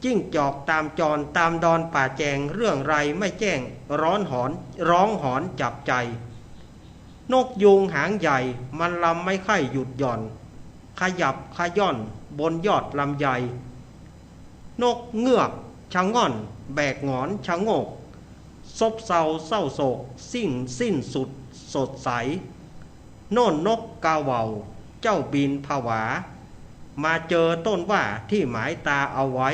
จิ้งจอกตามจร ตามดอนป่าแจง เรื่องไรไม่แจ้ง ร้อนหอน ร้องหอนจับใจ นกยูงหางใหญ่ มันลำไม่ใค่หยุดหย่อน ขยับขย่อนบนยอดลำไย นกเงือกชะง่อน แบกหงอนชะโงก ซบเซาเศร้าโศก สิ้น สิ้นสุดสดใส โน่นนกกาเหว่า เจ้าบินผวา มาเจอต้นว่าที่หมายตาเอาไว้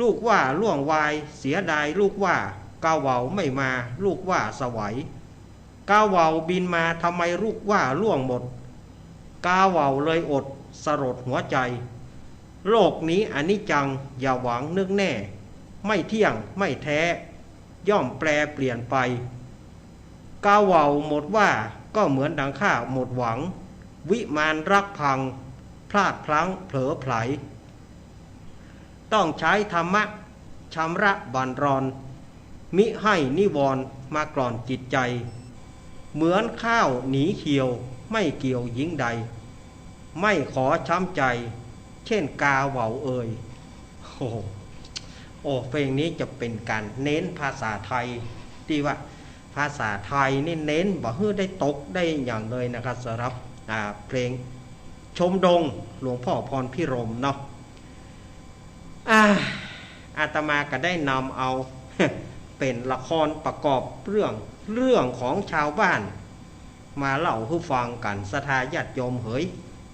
ลูกว่าล่วงวาย เสียดายลูกว่า กาเหว่าไม่มา ลูกว่าสวัย กาเหว่าบินมา ทำไมลูกว่าล่วงหมด กาเหว่าเลยอด สลดหัวใจ โลกนี้อนิจจัง อย่าหวังนึกแน่ ไม่เที่ยง ไม่แท้ ย่อมแปรเปลี่ยนไป กาเหว่าหมดว่า ก็เหมือนดังข้าหมดหวัง วิมานรักพัง พลาดพลั้งเผลอไผล ต้องใช้ธรรมะชำระบั่นรอน มิให้นิวรณ์มากล่อนจิตใจ เหมือนข้าวหนีเขียว ไม่เกี่ยวหญิงใด ไม่ขอช้ำใจ เช่นกาเหว่าเอย โอ้โห โอ้ เพลงนี้จะเป๋นก๋านเน้นภาษาไทย ตี้ว่าภาษาไทยนี่เน้นบ่หื้อได้ตกได้หยังเลยนะครับ สำหรับ อ่า เพลงชมดงหลวงพ่อพรพิรมย์เนาะ อ่า อาตมาก็ได้นำเอา เป๋นละครประกอบเรื่อง เรื่องของชาวบ้าน มาเล่าหื้อฟังกั๋น ศรัทธาญาติโยมเหย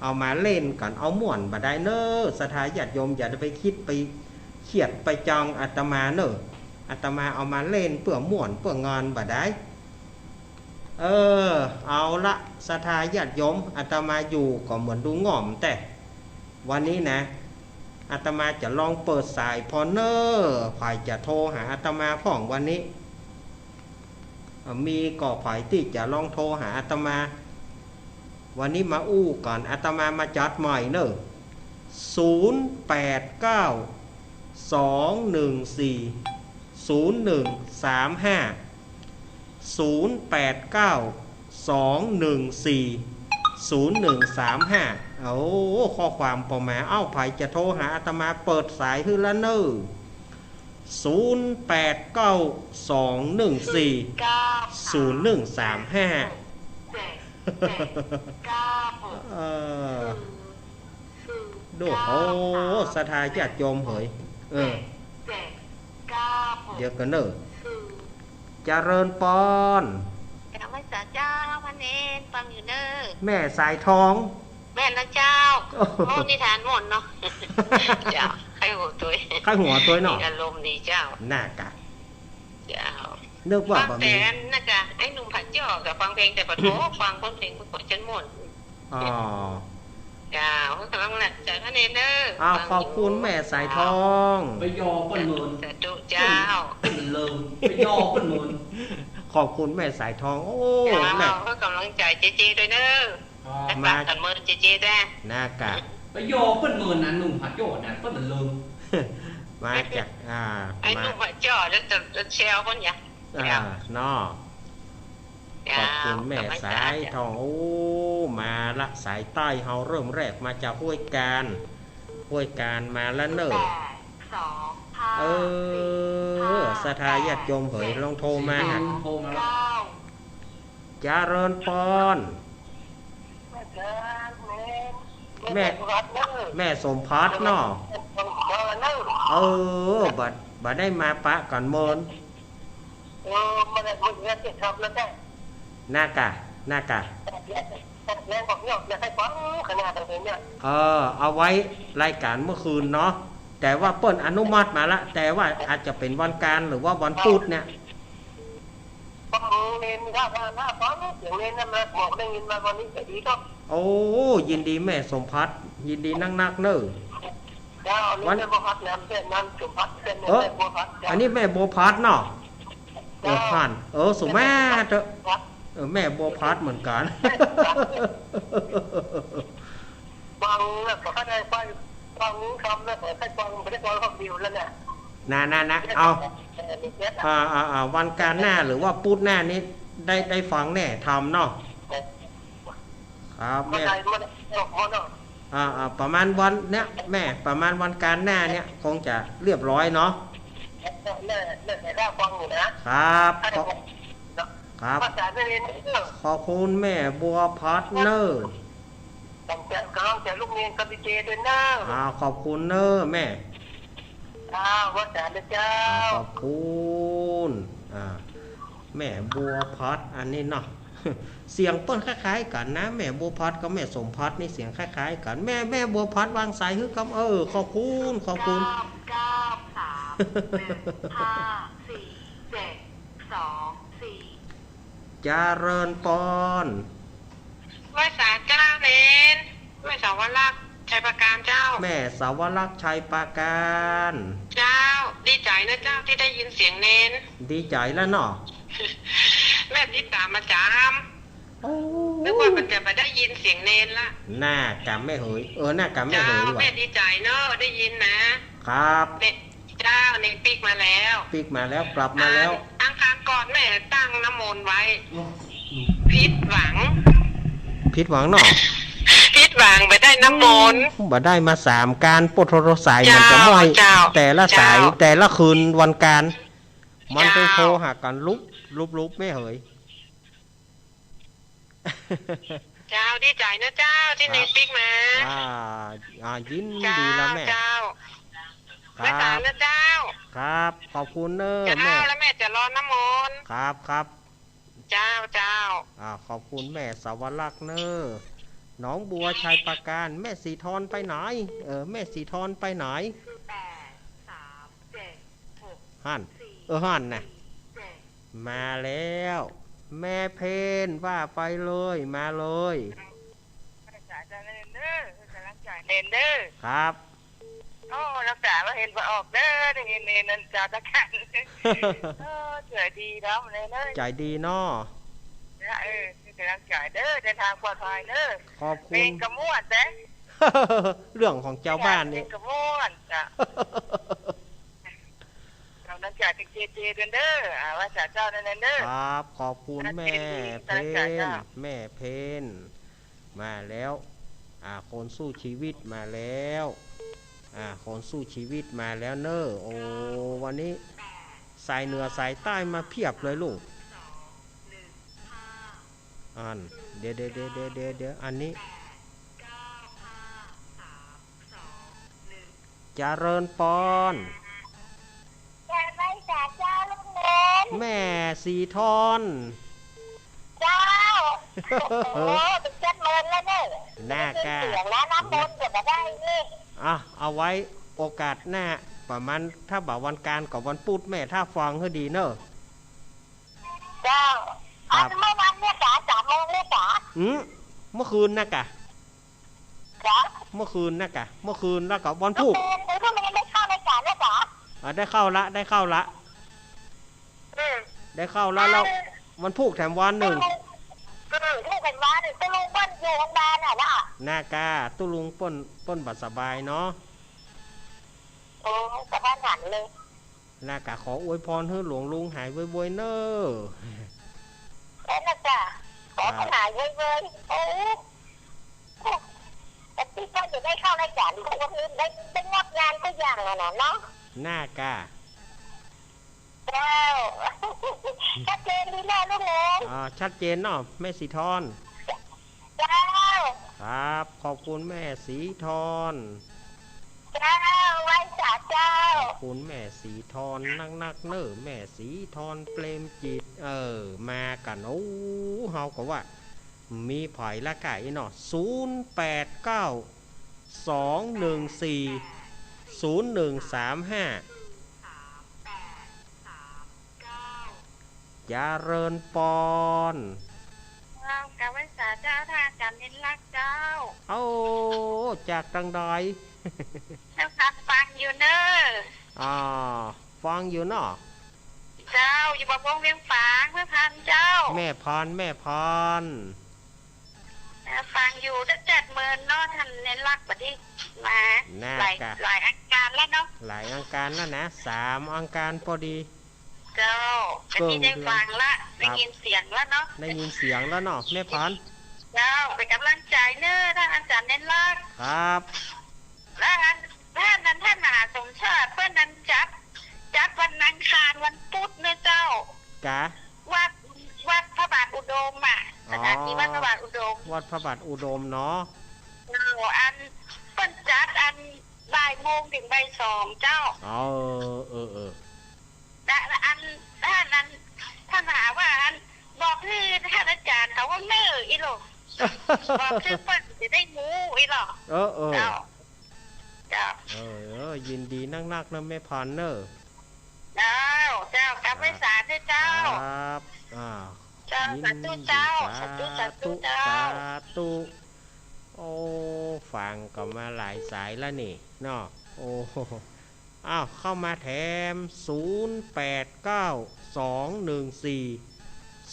เอามาเล่นกั๋น เอาม่วนบ่ดายเน่อ ศรัทธาญาติโยมอย่าได้ไปคิดไปเคียดไปจองอาตมาเน่อ อาตมาเอามาเล่นเปื้อม่วนเปื้องอนบ่ดาย เออ เอาละ ศรัทธาญาติโยม อาตมาอยู่ก็เหมือนดูง่อมแต๊ วันนี้นะ อาตมาจะลองเปิดสายผ่อเน่อ ใผจะโทรหาอาตมาพ่องวันนี้ อ่ะ มีก่อใผตี้จะลองโทรหาอาตมา วันนี้มาอู้กั๋น อาตมามาจัดใหม่เน่อ ศูนย์แปดเก้า สองหนึ่งสี่ ศูนย์หนึ่งสามห้า ศูนย์แปดเก้า สองหนึ่งสี่ ศูนย์หนึ่งสามห้า โอ้ ข้อความปอมา เอ้า ใผจะโทรหาอาตมา เปิดสายหื้อละเน่อ ศูนย์แปดเก้าสองหนึ่งสี่ศูนย์หนึ่งสามห้า เออ ดู โอ้ ศรัทธาญาติโยมเหย เออ เดี๋ยวก่อนเน่อ เจริญปอน กราบไหว้สาเจ้าพระเณร ฟังอยู่เน่อ แม่สายทอง แม่นแล้วเจ้า โอ้โห โอ้ นิทานม่วนเนาะ เจ้า ใค่หัวตวย ใค่หัวตวยเนาะ อารมณ์ดีเจ้า น่ากะ เจ้า นึกว่าบ่มี ฟังแต่อันนั้นกะ ไอ้หนุ่มผาจ้อกับฟังเพลงแต่ปะโถ ฟังคนเพลงผู้คนฉันม่วน อ๋อ เจ้า กำลังหนักใจพระเณรเน่อ อ้าว ฟังอยู่ ขอบคุณแม่สายทอง ไปยอเปิ้นเมิน สาธุเจ้า เปิ้นเลิง ไปยอเปิ้นเมิน ขอบคุณแม่สายทอง โอ้ เจ้า แม่ ก็กำลังใจเจเจด้วยเน่อ อ๋อ มา ฝากกันเมินเจเจด้วย น่ากะ ไปยอเปิ้นเมินนะ หนุ่มผาจ้อนะ เปิ้นเลิง มาจาก อ่า ไอ้ มา หนุ่มผาจ้อ แล้วจะ จะแซวเปิ้นหยัง อ่า เจ้า เนาะ ขอบคุณแม่สายทอง โอ้ มาละ สายใต้เฮาเริ่มแรกมาจากห้วยกาญ ห้วยกาญมาละเน่อ เออ ศรัทธาญาติโยมเหย ลองโทรมาหา โทรมาละ เจริญปอน แม่ แม่สมพัดเนาะ เออ บ่ บ่ได้มาปะกั๋นเมิน เออ มัน มันจะเจ็บครับแล้วแต่ น่ากะ น่ากะ แรงบอกเนี่ย อยากให้ฟังขนาดนั้นเนี่ย เออ เอาไว้รายการเมื่อคืนเนาะ แต่ว่าเปิ้นอนุมัติมาละ แต่ว่าอาจจะเป๋นวันกาญหรือว่าวันปุธเนี่ย ฟังเณร ถ้า ถ้า ถ้าฟังเสียงเณรนะ มาบอกได้ยินมาวันนี้จะดีก็ โอ้ ยินดีแม่สมพัด ยินดีนักๆ เน่อ เจ้า อันนี้ วัน แม่บัวพัดนะ แม่นางสมพัด แม่นาง เออ แม่บัวพัด เจ้า อันนี้แม่บัวพัดเนาะ เออ เจ้า ผ่าน เออ สุมาเถอะ เออ แม่บัวพัดเหมือนกั๋น ฟังแล้วก็ได้ฟัง ฟังคำแล้วก็ได้ฟัง ไม่ได้ฟังคำเดียวแล้วเนี่ย นะ นะ นะ เอา เออ อ่า อ่า อ่า วันกาญหน้าหรือว่าปุธหน้านี้ได้ ได้ฟังแน่ธรรมเนาะ ครับ แม่ อ่า อ่า ประมาณวันเนี้ย แม่ ประมาณวันกาญหน้าเนี้ย คงจะเรียบร้อยเนาะ แม่ แม่ แม่ได้ฟังอยู่นะ ครับ ขอบ ครับ ภาษาเนรเนอะ ขอบคุณแม่บัวพัดเน่อ ตั้งแต่กำลังใจลูกเณรกับลิเกด้วยเน่อ อ่า ขอบคุณเน่อแม่ อ่า ว่าจ๋านะเจ้า อ่า ขอบคุณ อ่า แม่บัวพัดอันนี้เนาะ เสียงเปิ้นคล้ายๆ กั๋นนะ แม่บัวพัดกับแม่สมพัดนี่เสียงคล้ายๆ กั๋น แม่ แม่บัวพัดวางสายหื้อกำ เออ ขอบคุณ ขอบคุณ เก้า เก้า สาม หนึ่ง ห้า สี่ เจ็ด สอง สี่ เจริญปอน ไหว้สาเจ้าเณร แม่สาวรักษ์ชัยปราการเจ้า แม่สาวรักษ์ชัยปราการ เจ้า ดีใจ๋นะเจ้าตี้ได้ยินเสียงเณร ดีใจ๋แล้วเนาะ แม่ติดต๋ามประจ๋ำ โอ้ นึกว่ามันจะบ่ได้ยินเสียงเณรละ น่ากำแม่เหย เออ น่ากำแม่เหย เจ้า ว่ะ แม่ดีใจ๋เนาะ ได้ยินนะ ครับ เณร เจ้า เณรปิ๊กมาแล้ว ปิ๊กมาแล้ว กลับมาแล้ว อังคารก่อนแม่ตั้งน้ำมนต์ไว้ ผิดหวัง ผิดหวังเนาะ ผิดหวัง บ่ได้น้ำมนต์ บ่ได้มาสามกาญ ปะโถ สายมันจะม้อย เจ้า แต่ละสาย เจ้า แต่ละคืนวันกาญ มันไป เจ้า โทรหากั๋นลุบลุบลุบแม่เหย เจ้า ดีใจ๋นะเจ้า ตี้ ครับ เณรปิ๊กมา อ่า อ่า ยินดีละแม่ เจ้า ครับ แม่สาวนะเจ้า ครับ ขอบคุณเน่อ เจ้า แม่ แล้วแม่จะรอน้ำมนต์ ครับ ครับ เจ้า เจ้า อ่า ขอบคุณแม่สาวรักษ์เน่อ หนองบัวชัยปราการ แม่สีทอนไปไหน เออ แม่สีทอนไปไหน แปด สาม เจ็ด หก หั้น สี่ เออ หั้นน่ะ สี่ เจ็ด มาแล้ว แม่เพน ว่าไปเลย มาเลย รักษาเจ้าเณรเด้อ กำลังใจเณรเด้อ ครับ โอ้ รักษาบ่เห็นบ่ออกเด้อ ได้ยินเณรนั่นเจ้าตะกัน เออ ใจดีเนาะเณรเอ้ย ใจดีเนาะ นะ เออ กำลังใจเด้อ เดินทางปลอดภัยเด้อ ขอบคุณ เพลงกะม่วนเด้ เรื่องของเจ้าบ้านนี่ เพลงกะม่วนจ้ะ กำลังใจเจเจเด้อ อ่า ว่าสาเจ้านั่นเด้อ ครับ ขอบคุณแม่เพน แม่เพน มาแล้ว อ่า คนสู้ชีวิตมาแล้ว อ่า คนสู้ชีวิตมาแล้วเน่อ โอ้ วันนี้สายเหนือสายใต้มาเพียบเลยลูก อัน เดี๋ยว เดี๋ยว อันนี้ เจริญปอน แม่ไหว้สาเจ้าลูกหลาน แม่สีทอน เจ้า โอ้โห เป็นเจ็ดเมินแล้วเนี่ย น่ากะ ได้ยินเสียงแล้ว น้ำมนต์ก็บ่ได้นี่ อ่ะ เอาไว้โอกาสหน้า ประมาณถ้าบ่าวันอังคารกับวันพุธ แม่ถ้าฟังหื้อดีเน่อ เจ้า ครับ อันเมื่อวันเนี่ยจ๋า สามโมงเนี่ยจ๋า อืม เมื่อคืนนะกะ จ๊ะ เมื่อคืนนะกะ เมื่อคืนแล้วก็วันพุธ เมื่อคืน เมื่อคืนได้เข้ารายการนะจ๊ะ อ่า ได้เข้าละ ได้เข้าละ อืม ได้เข้าละ แล้ว อ่า วันพุธแถมวันหนึ่ง อืม อืม พุธแถมวันหนึ่ง ตกลงเปิ้นอยู่โรงพยาบาลน่ะนะ น่ากะ ตุ๊ลุงเปิ้น เปิ้นบ่สบายเนาะ โอ้ สบายหันเลย น่ากะ ขออวยพรหื้อหลวงลุงหายไวๆ เน่อ เอ้ย น่ากะ ขอ ครับ หายไวๆ โอ้ แต่ที่ก็จะได้เข้ารายการก็คือได้ ได้งดงานทุกอย่างอะนะเนาะ น่ากะ เจ้า ชัดเจนดีแน่ลูกหลาน อ่า ชัดเจนเนาะ แม่สีทอน เจ้า ครับ ขอบคุณแม่สีทอน เจ้า ไหว้สาเจ้า ขอบคุณแม่สีทอนนักๆ เน่อ แม่สีทอนเปรมจิต เออ มากั๋น โอ้ เฮาก็ว่า มีไผละก่ายเนาะ ศูนย์แปดเก้า สองหนึ่งสี่ ศูนย์หนึ่งสามห้า เจริญปอน เจ้า กราบไหว้สาเจ้า ท่านอาจารย์เน้นลักษณ์เจ้า โอ้ จากตางใด เจ้าค่ะ ฟังอยู่เน่อ อ่า ฟังอยู่เนาะ เจ้า อยู่บ่อม่วงเวียงฝาง แม่พันเจ้า แม่พัน แม่พัน เอ่อ ฟังอยู่ตั้งแต่เมินเนาะ ท่านเน้นลักษณ์ บ่ดีมา น่า หลาย จะ หลายอังคารแล้วเนาะ หลายอังคารแล้วนะ สามอังคารพอดี เจ้า เกิน ก็ที่ได้ฟังละ เดือน ได้ยินเสียงแล้วเนาะ ครับ ได้ยินเสียงแล้วเนาะ แม่พัน เจ้า เป็นกำลังใจเน่อ ท่านอาจารย์เน้นลักษณ์ ครับ แล้วอัน ท่านนั้น ท่านมหาสมชาติ เปิ้นนั้นจัด จัดวันอังคารวันพุธเน่อเจ้า กะ วัด วัดพระบาทอุดมอะ อ๋อ สถานีวัดพระบาทอุดม วัดพระบาทอุดมเนาะ เออ อัน เปิ้นจัดอันบ่ายโมงถึงบ่ายสองเจ้า เออ เออ เออ และ และอัน ท่านนั้น ท่านหาว่าอัน บอกหื้อท่านอาจารย์เขาว่าเน่ออีหลอ บอกหื้อเปิ้นจะได้ฮู้อีหลอ เออ เออ เจ้า เจ้า เออ เออ ยินดีนักๆ นะแม่พันเน่อ เจ้า เจ้า กราบไหว้สาเน่อเจ้า ครับ อ่า เจ้า ยินดี สาธุเจ้า สาธุ สาธุ สาธุเจ้า สาธุ โอ้ ฟังก็มาหลายสายแล้วนี่เนาะ โอ้ อ้าว เข้ามาแถม ศูนย์แปดเก้า สองหนึ่งสี่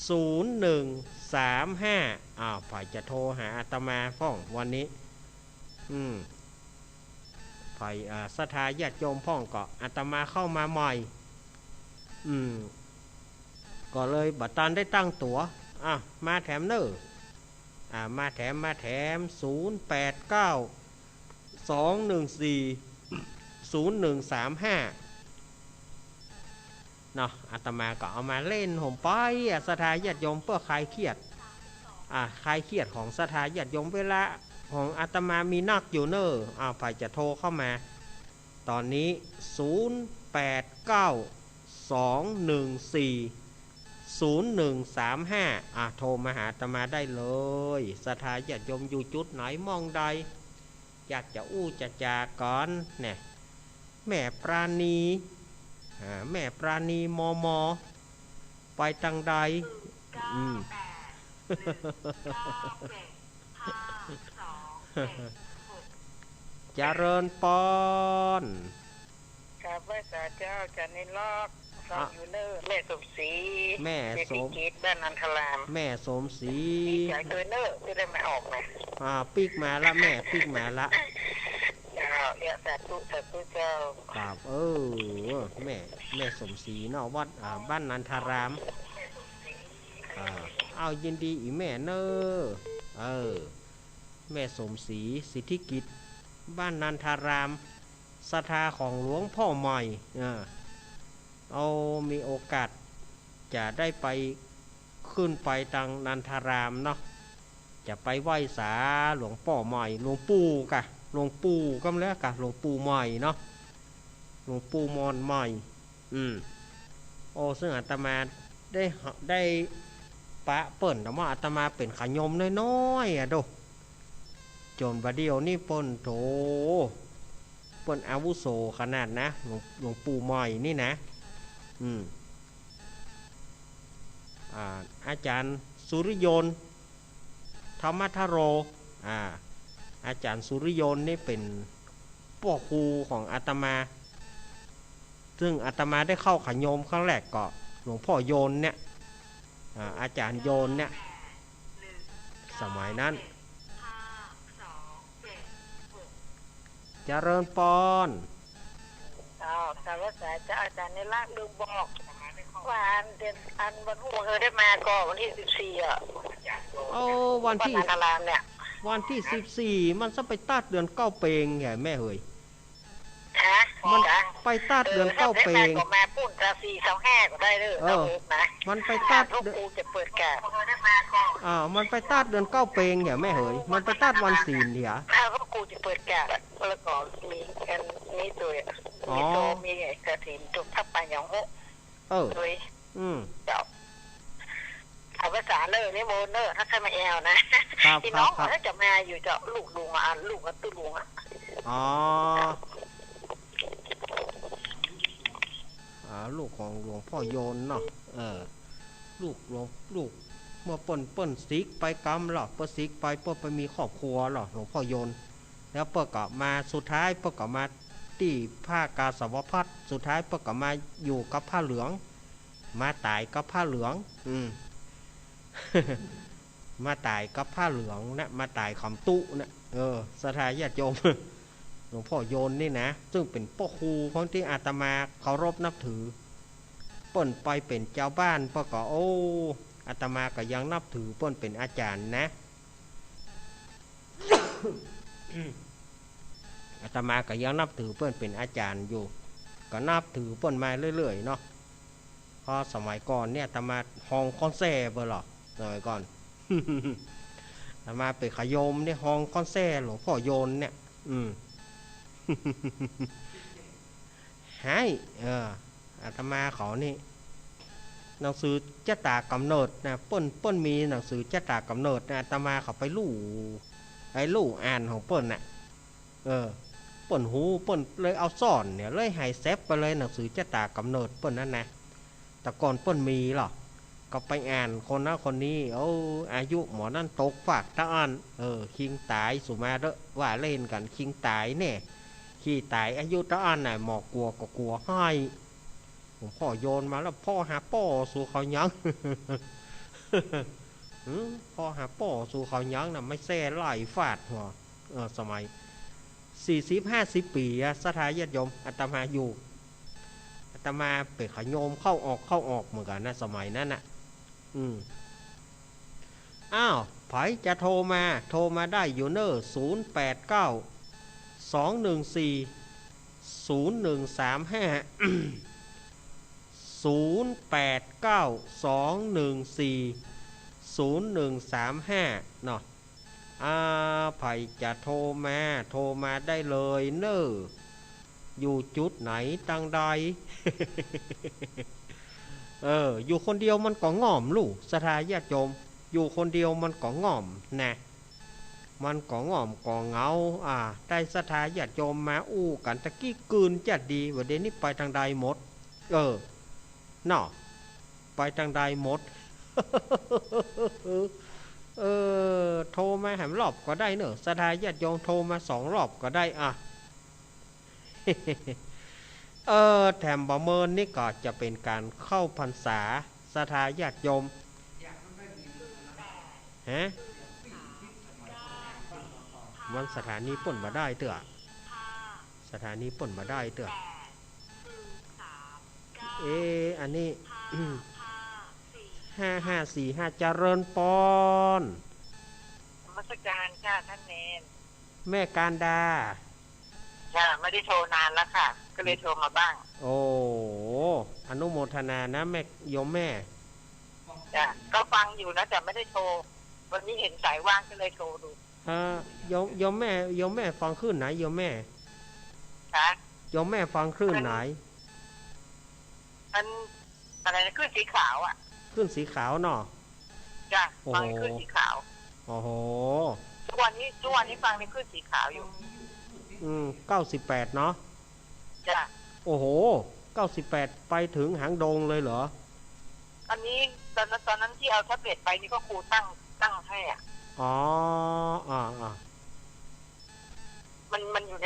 ศูนย์หนึ่งสามห้า อ้าว ใผจะโทรหาอาตมาพ่องวันนี้ อืม ใผ อ่า ศรัทธาญาติโยมพ่องก็อาตมาเข้ามาใหม่ อืม ก็เลยบ่ตันได้ตั้งตั๋ว อ่ะ มาแถมเน่อ อ่า มาแถม มาแถม ศูนย์แปดเก้า สองหนึ่งสี่ ศูนย์หนึ่งสามห้า เนาะ อาตมาก็เอามาเล่นโหมไป อ่ะ ศรัทธาญาติโยมเปื้อคลายเครียด อ่ะ คลายเครียดของศรัทธาญาติโยม เวลาของอาตมามีนักอยู่เน่อ อ่ะ ใผจะโทรเข้ามา ตอนนี้ ศูนย์แปดเก้า สองหนึ่งสี่ ศูนย์หนึ่งสามห้า อ่ะ โทรมาหาอาตมาได้เลย ศรัทธาญาติโยมอยู่จุดไหนหม้องใด อยากจะอู้จะจากั๋นเนี่ย แม่ปราณี อ่า แม่ปราณี มม ไปตางใด อืม เจริญปอน กราบไหว้สาเจ้า อาจารย์เน้นลักษณ์ ฟัง อ่ะ อยู่เน่อ แม่สมศรี แม่ แม่สม ศรีเกต บ้านนันทาราม แม่สมศรี ดีใจ๋เกินเน่อ ตี้ได้มาออกนะ อ่า ปิ๊กมาละแม่ ปิ๊กมาละ เจ้า เอ้ย สาธุ สาธุเจ้า ครับ เออ แม่ แม่สมศรีเนาะ วัด อ่า บ้านนันทาราม อ่า เอา ยินดีอีแม่เน่อ เออ แม่สมศรี สิทธิกิจ บ้านนันทาราม ศรัทธาของหลวงพ่อใหม่ อ่า เอามีโอกาสจะได้ไป ขึ้นไปตังนันทารามเนาะ จะไปไหว้สาหลวงป้อใหม่ หลวงปู่กะ หลวงปู่ก็แล้วกะ หลวงปู่ใหม่เนาะ หลวงปู่มอนใหม่ อืม โอ้ ซึ่งอาตมาได้ ได้ปะเปิ้น แต่ว่าอาตมาเป๋นขะยมน้อยๆ อะโด จ๋นบ่าเดี่ยวนี้เปิ้น โถ เปิ้นอาวุโสขนาดนะ หลวง หลวงปู่ใหม่นี่นะ อืม อ่า อาจ๋ารย์สุริยนต์ ธรรมทโร อ่า อาจ๋ารย์สุริยนต์นี่เป๋นป้อครูของอาตมา ซึ่งอาตมาได้เข้าขะยมครั้งแรกก็หลวงพ่อโยนเนี่ย อ่า อาจ๋ารย์โยนเนี่ย สมัยนั้น เจริญปอน อ้าว กราบนมัสการเจ้า อาจ๋ารย์ นี่ละลืมบอก ว่าอันเดือน อันวันฮู้เฮอได้มาก็วันตี้สิบสี่ อะ โอ้ วันตี้ วันนันทารามเนี่ย วันตี้สิบสี่ มันจะไปตัดเดือนเก้าเปงแหมแม่เหย ฮะ มัน จ๊ะ ไปตัดเดือนเก้าเปง เออ ถ้าได้มาก็มาปู๊น ซาวสี่ ซาวห้า ก็ได้เด้อ เออ เก้าเปงนะ มันไปตัด อ่า พวกกูจะเปิดกาบ อ่า มันไปตัดเดือนเก้าเปงแหมแม่เหย มันไปตัดวันศีลเหีย อ่า พวกกูจะเปิดกาบ แล้วก็มีอันนี้ด้วย อ๋อ มีโต มีไอ้กฐิน จุดพระปายองโฮ เออ ด้วย อืม เจ้า เอาภาษาเนอร์ นิมนต์เนอร์ ถ้าใครมาแอวนะ ครับ พี่น้อง ครับ เขาจะมาอยู่เจ้า ลูกลุงอ่ะ ลูกกับตุ๊ลุงอ่ะ อ๋อ อ่า ลูกของหลวงพ่อโยนเนาะ เออ ลูกหลวง ลูก เมื่อเปิ้น เปิ้นสิกไปกำละ เปิ้นสิกไป เปิ้นไปมีครอบครัวละ หลวงพ่อโยน แล้วเปิ้นก็มา สุดท้ายเปิ้นก็มาตี้พระกาสาวพัสตร์ สุดท้ายเปิ้นก็มาอยู่กับพระเหลือง มาต๋ายกับพระเหลือง อืม มาต๋ายกับพระเหลืองนะ มาต๋ายขำตุ๊นะ เออ ศรัทธาญาติโยม หลวงพ่อโยนนี่นะ ซึ่งเป๋นป้อครูของตี้อาตมาเคารพนับถือ เปิ้นไปเป๋นจาวบ้าน เปิ้นก็ โอ้ อาตมาก็ยังนับถือเปิ้นเป๋นอาจ๋ารย์นะ อาตมาก็ยังนับถือเปิ้นเป๋นอาจ๋ารย์อยู่ ก็นับถือเปิ้นมาเรื่อยๆ เนาะ เพราะสมัยก่อนเนี่ยอาตมาฮองค่อนแซ่เปิ้นหรอ สมัยก่อน อาตมาเป๋นขะยมเนี่ยฮองค่อนแซ่หลวงพ่อโยนเนี่ย อืม ไฮ้ เออ อาตมาเขานี่ หนังสือจะต๋ากำเนิดนะ เปิ้น เปิ้นมีหนังสือจะต๋ากำเนิดนะ อาตมาเขาไปลู่ ไปลู่อ่านของเปิ้นน่ะ เออ เปิ้นฮู้ เปิ้นเลยเอาสอนเนี่ย เลยหายแซ็บไปเลย หนังสือจะต๋ากำเนิดเปิ้นนั้นนะ แต่ก่อนเปิ้นมีหรอ ก็ไปอ่านคนนั้นคนนี้ เออ อายุหมอนั้นตกฟากเต้าอั้น เออ คิงต๋าย สุมาเต๊อะ ว่าเล่นกั๋น คิงต๋ายแน่ ขี้ต๋าย อายุเต้าอั้นน่ะ หมอกลัวก็กลัวไห้ หลวงพ่อโยนมาแล้ว ผ่อหาป้อสู่เขายัง หือ ผ่อหาป้อสู่เขายังน่ะ ไม่แซ่ไล่ฟาดหัว เออ สมัย สี่สิบห้าสิบปี๋อะ ศรัทธาญาติโยม อาตมาอยู่ อาตมาเป๋นขะยมเข้าออกเข้าออกเหมือนกั๋นนะ สมัยนั้นน่ะ อืม อ้าว ใผจะโทรมา โทรมาได้อยู่เน่อ ศูนย์แปดเก้า สองหนึ่งสี่ ศูนย์หนึ่งสามห้า ศูนย์แปดเก้า สองหนึ่งสี่ ศูนย์หนึ่งสามห้า เนาะ อ่า ใผจะโทรมา โทรมาได้เลยเน่อ อยู่จุดไหนตังใด เออ อยู่คนเดียวมันก็ง่อมลู่ ศรัทธาญาติโยม อยู่คนเดียวมันก็ง่อมนะ มันก็ง่อมก็เหงา อ่า ได้ศรัทธาญาติโยมมาอู้กั๋นตะกี้กืนจะดี ว่าเดี๋ยวนี้ไปตังใดหมด เออ เนาะ ไปตังใดหมด เออ โทรมาแหมรอบก็ได้เน่อ ศรัทธาญาติโยมโทรมาสองรอบก็ได้ อ่ะ เออ แถมบ่าเมินนี่ก็จะเป๋นก๋านเข้าพรรษา ศรัทธาญาติโยม ฮะ มันสถานีเปิ้นบ่ได้เตื้อ สถานีเปิ้นบ่ได้เตื้อ เอ๊ะ อันนี้ ห้าห้าสี่ห้า เจริญปอน นมัส มัสการค่ะท่านเณร แม่การดา ค่ะ ไม่ได้โทรนานแล้วค่ะ ก็เลยโทรมาบ้าง โอ้ อนุโมทนานะแม่ โยมแม่ จ้ะ ก็ฟังอยู่นะ แต่ไม่ได้โทร วันนี้เห็นสายว่างก็เลยโทรดู เอ่อ โยม โยมแม่ โยมแม่ฟังคลื่นไหนโยมแม่ คะ โยมแม่ฟังคลื่นไหน มัน มัน อะไรนะ คลื่นสีขาวอะ คลื่นสีขาวเนาะ จ้ะ โอ้โห ฟังคลื่นสีขาว โอ้โห ทุกวันนี้ ทุกวันนี้ฟังในคลื่นสีขาวอยู่ อืม เก้าสิบแปดเนาะ จ้ะ โอ้โห เก้าสิบแปด ไปถึงหางดงเลยเหรอ อันนี้ตอนนั้น ตอนนั้นที่เอาแท็บเล็ตไปนี่ก็ครูตั้ง ตั้งให้อะ อ๋อ อ่า อ่า มัน มันอยู่ใน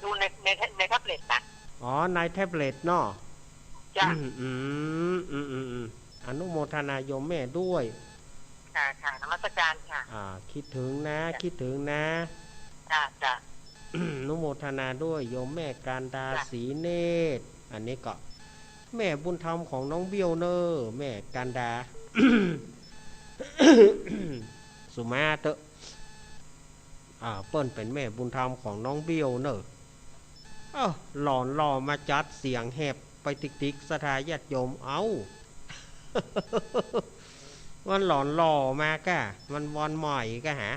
ดูใน ใน ในแท็บเล็ตนะ อ๋อ ในแท็บเล็ตเนาะ จ้ะ อืม อืม อืม อืม อืม อนุโมทนาโยมแม่ด้วย ค่ะ ค่ะ นมัสการค่ะ อ่า คิดถึงนะ จ้ะ คิดถึงนะ จ้ะ จ้ะ อนุโมทนาด้วยโยมแม่การดา จ้ะ ศรีเนตร อันนี้ก็แม่บุญธรรมของน้องเบี้ยวเนอะ แม่การดา สุมาเต๊อะ อ่า เปิ้นเป๋นแม่บุญธรรมของน้องเบี้ยวเนอะ เอ้า หล่อนหล่อมาจัดเสียงแหบไปติ๊กๆ ศรัทธาญาติโยม เอ้า มันหล่อนหล่อมาก้า มันวันใหม่ก้าหา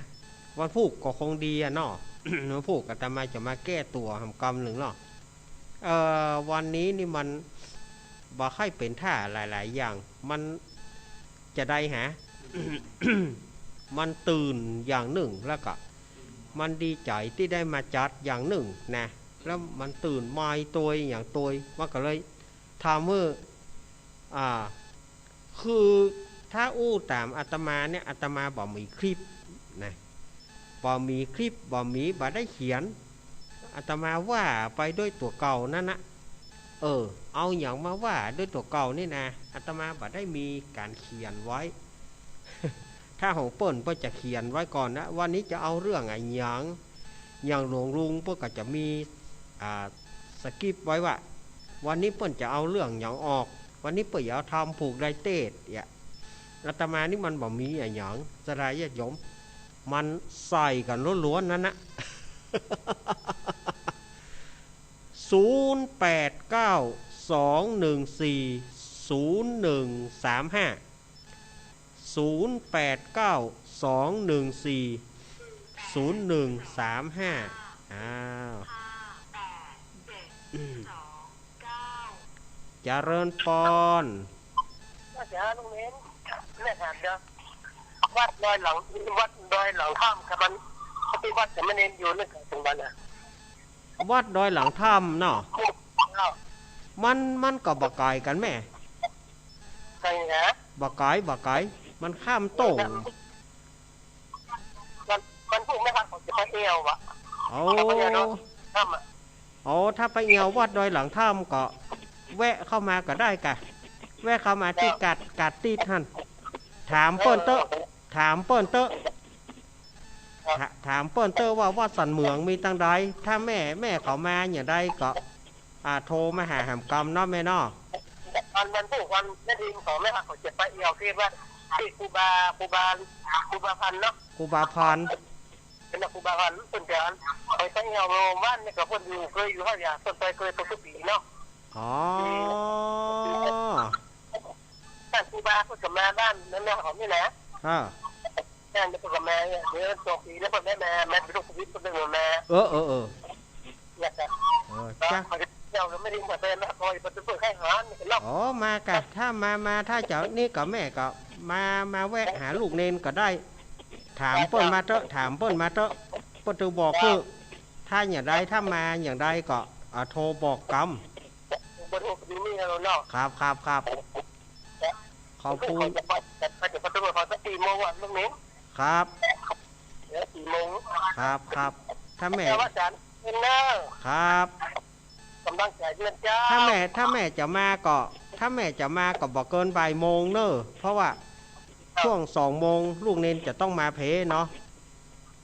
วันพูกก็คงดีอะเนาะ วันพูกอาตมาจะมาแก้ตั๋วหำกำนึ่งเนาะ เอ่อ วันนี้นี่มันบ่ใค่เป๋นท่าหลายๆ อย่าง มันจะใดหา มันตื่นอย่างนึ่ง แล้วก็มันดีใจ๋ตี้ได้มาจัดอย่างนึ่งนะ แล้วมันตื่นใหม่ตวยอย่างตวย มันก็เลยทำหื้อ อ่า คือถ้าอู้ต๋ามอาตมาเนี่ย อาตมาบ่มีคลิปนะ บ่มีคลิป บ่มี บ่ได้เขียน อาตมาว่าไปด้วยตั๋วเก่านั้นนะ เออ เอาหยังมาว่าด้วยตั๋วเก่านี่นะ อาตมาบ่ได้มีก๋านเขียนไว้ ถ้าของเปิ้น เปิ้นจะเขียนไว้ก่อนนะ วันนี้จะเอาเรื่องอะหยัง อย่างหลวงลุงเปิ้นก็จะมี อ่า สคริปต์ไว้ว่า วันนี้เปิ้นจะเอาเรื่องหยังออก วันนี้เปิ้นจะเอาธรรมผูกไดเตสเนี่ย อาตมานี่มันบ่มีอะหยัง ศรัทธาญาติโยม มันใส่กั๋นล้วนๆ นั้นนะ ศูนย์แปดเก้า สองหนึ่งสี่ ศูนย์หนึ่งสามห้า ศูนย์แปดเก้า สองหนึ่งสี่ ศูนย์หนึ่งสามห้า อ้าว เจริญปอน ว่าจะลุงเณร แม่ถามเด้อ วัดดอยหลัง วัดดอยหลังถ้ำกับมัน ที่วัดสามเณรอยู่นั่นก็ถึงบ้านน่ะ วัดดอยหลังถ้ำเนาะ ครับ มัน มันก็บ่ไก๋กั๋นแม่ ไก๋นะ บ่ไก๋ บ่ไก๋ มันข้ามโต้ง มัน มันพูดไม่ทัน ผมจะไปเอี่ยวอะ โอ้ ถ้าไปเอี่ยวเนาะ ถ้ำอะ โอ้ ถ้าไปเอี่ยววัดดอยหลังถ้ำก็แวะเข้ามาก็ได้กะ แวะเข้ามาตี้กาด กาดตี้หั้น ถามเปิ้นเต๊อะ เออ ถามเปิ้นเต๊อะ ครับ ถา ถามเปิ้นเต๊อะว่าวัดสันเหมืองมีตังใด ถ้าแม่ แม่เขามาอย่างใดก็ อ่า โทรมาหาหำกำเนาะแม่เนาะ วัน วันพูกวันแม่ทีมของแม่ฮักเขาจะไปเอี่ยวที่วัด ที่ครูบา ครูบา ครูบาพันธุ์เนาะ ครูบาพันธุ์ เป๋นครูบาพันธุ์ เปิ้นจะไป ไปเอี่ยวบ้านนี่ก็เปิ้นอยู่ เคยอยู่หั้นอย่า เปิ้นไปเคยไปทุกปี๋เนาะ อ๋อ ท่านครูบาเปิ้นก็มาบ้านนั่นนะ ของนี่แหละ อ่า นั่นเปิ้นก็มาเนี่ย เดี๋ยวสองปี๋แล้วเปิ้นได้มา มาเป็นลูกศิษย์เปิ้นเปิ้นมา เออ เออ เออ เนี่ยจ้ะ เออ จ้ะ เขาจะเที่ยวก็ไม่ได้หมดเลยนะ คอยเปิ้นเปิ้นให้หาเนี่ยเนาะ อ๋อ มากะ ถ้ามา มา ถ้าเจ้านี่ก็แม่ก็มา มาแวะหาลูกเณรก็ได้ ถามเปิ้นมาเต๊อะ ถามเปิ้นมาเต๊อะ เปิ้นจะบอกคือ ถ้าอย่างใด ถ้ามาอย่างใดก็ อ่า โทรบอกกำ เบอร์โทรก็มีนี่แล้วเนาะ ครับ ครับ ครับ ขอบคุณ เขาจะไป เขาจะไปตำรวจเขาสักสี่โมงวันนึงนี่ ครับ เดี๋ยวสี่โมง ครับ ครับ ถ้าแม่ แต่ว่าอาจารย์เอนเนอร์ ครับ กำลังใจเพื่อนเจ้า ถ้าแม่ ถ้าแม่จะมาก็ ถ้าแม่จะมาก็บ่เกินบ่ายโมงเนอะ เพราะว่า ครับ ช่วงสองโมงลูกเณรจะต้องมาเพลเนาะ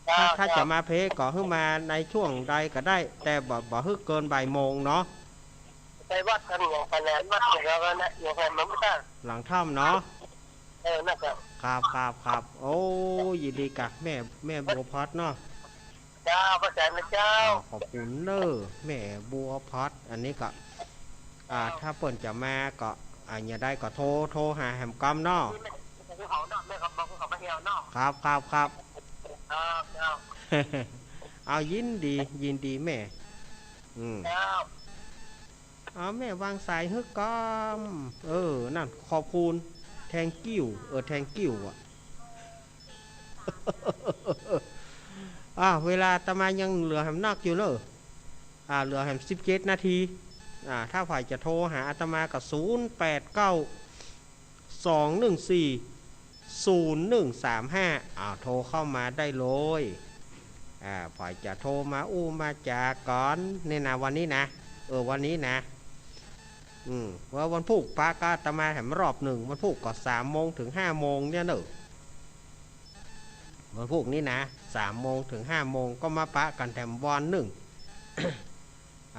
ถ้า เจ้า ถ้า เจ้า จะมาเพลก็หื้อมาในช่วงใดก็ได้ แต่บ่ บ่หื้อเกินบ่ายโมงเนาะ ไปวัดกันอย่างขนาดวัดของเรานะ อย่างขนาดมันไม่ได้ หลังถ้ำเนาะ เอ อ นะครับ ครับ ครับ ครับ โอ้ ยินดีกับแม่ แม่บัวพัดเนาะ เจ้า เข้าใจ๋ไหมเจ้า อ้าว ขอบคุณเน้อ แม่บัวพัด อันนี้ก็ อ่า ถ้าเปิ้นจะมาก็ อ่า จะใดก็โทร โทรหาแหมกำเนาะ ครับ ครับ ครับ ครับ ครับ เอา ยินดี ยินดีแม่ อืม เจ้า เอา แม่วางสายหื้อกำ เออ นั่น ขอบคุณ thank you เออ thank you อะ อ่า เวลาอาตมายังเหลือแหมนักอยู่เนอะ อ่า เหลือแหมสิบเจ็ดนาที อ่า ถ้าใผจะโทรหาอาตมาก็ ศูนย์แปดเก้า สองหนึ่งสี่ ศูนย์หนึ่งสามห้า อ่า โทรเข้ามาได้เลย อ่า ใผจะโทรมาอู้มาจ๋ากั๋นเนี่ยนะ วันนี้นะ เออ วันนี้นะ อืม ว่าวันพูกปะกับอาตมาแหมรอบนึ่ง วันพูกก็สามโมงเถิงห้าโมงเนี่ยเนอะ วันพูกนี้นะ สามโมงเถิงห้าโมง ก็มาปะกั๋นแถมวันนึ่ง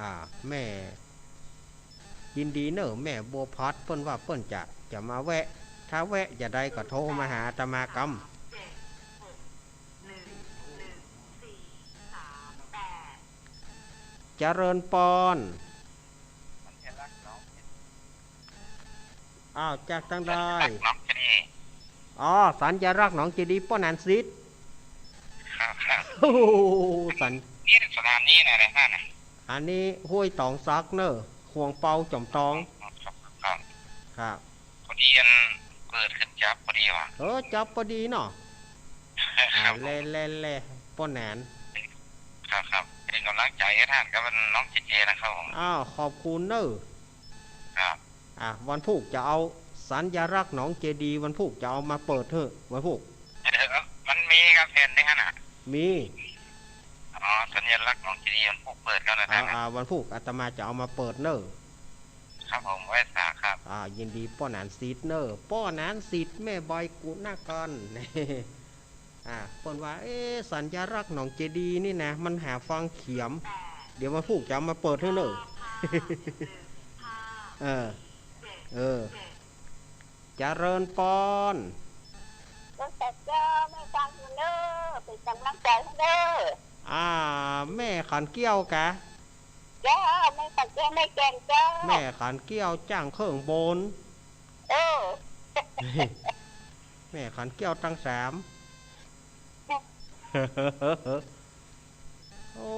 อ่า แม่ ยินดีเนอะ แม่บัวพัด เปิ้นว่าเปิ้นจะ จะมาแวะ ถ้าแวะจะใดก็โทรมาหาอาตมากำ เจริญปอน อ้าว จากตางใด สัญลักษณ์หนองเจดีย์ อ๋อ สัญลักษณ์หนองเจดีย์ ป้อหนานสิทธิ์ ครับ ครับ โอ้โห สัน นี่สถานีไหนนะท่านน่ะ อันนี้ห้วยตองสักเนอะ ขวงเปาจ๋อมตอง ครับ ครับ ครับ พอดีอันเปิดขึ้นจั๊บพอดีว่ะ เออ จั๊บพอดีเนาะ ครับ อ่า แล แล แล ป้อหนาน ครับ ครับ เป๋นก๋ำลังใจ๋หื้อต้านกับหนองเจดีย์นะครับผม อ้าว ขอบคุณเนอะ ครับ อ่ะ วันพูกจะเอาสัญลักษณ์หนองเจดีย์ วันพูกจะเอามาเปิดหื้อ วันพูก เออ มันมีครับ แผ่นนี้ฮะน่ะ มี อ๋อ สัญลักษณ์หนองเจดีย์ วันพูกเปิดครับนะ อ่า ท่านนะ อ่า วันพูกอาตมาจะเอามาเปิดเนอะ ครับผม ไหว้สาครับ อ่า ยินดีป้อหนานสิทธิ์เนอะ ป้อหนานสิทธิ์ แม่บอยกุณกร อ่า เปิ้นว่า เอ๊ะ สัญลักษณ์หนองเจดีย์นี่นะ มันหาฟังเขียม เดี๋ยววันพูกจะเอามาเปิดหื้อเนอะ เออ เออ เจริญปอน เจ้า แม่ฟังอยู่เนอะ เป๋นก๋ำลังใจ๋หื้อเนอะ อ่า แม่ขันเกี้ยวกา เจ้า แม่ขันเกี้ยว แม่แจ่มเจ้า แม่ขันเกี้ยวจ้างเครื่องบน เออ แม่ขันเกี้ยวตังสาม โอ้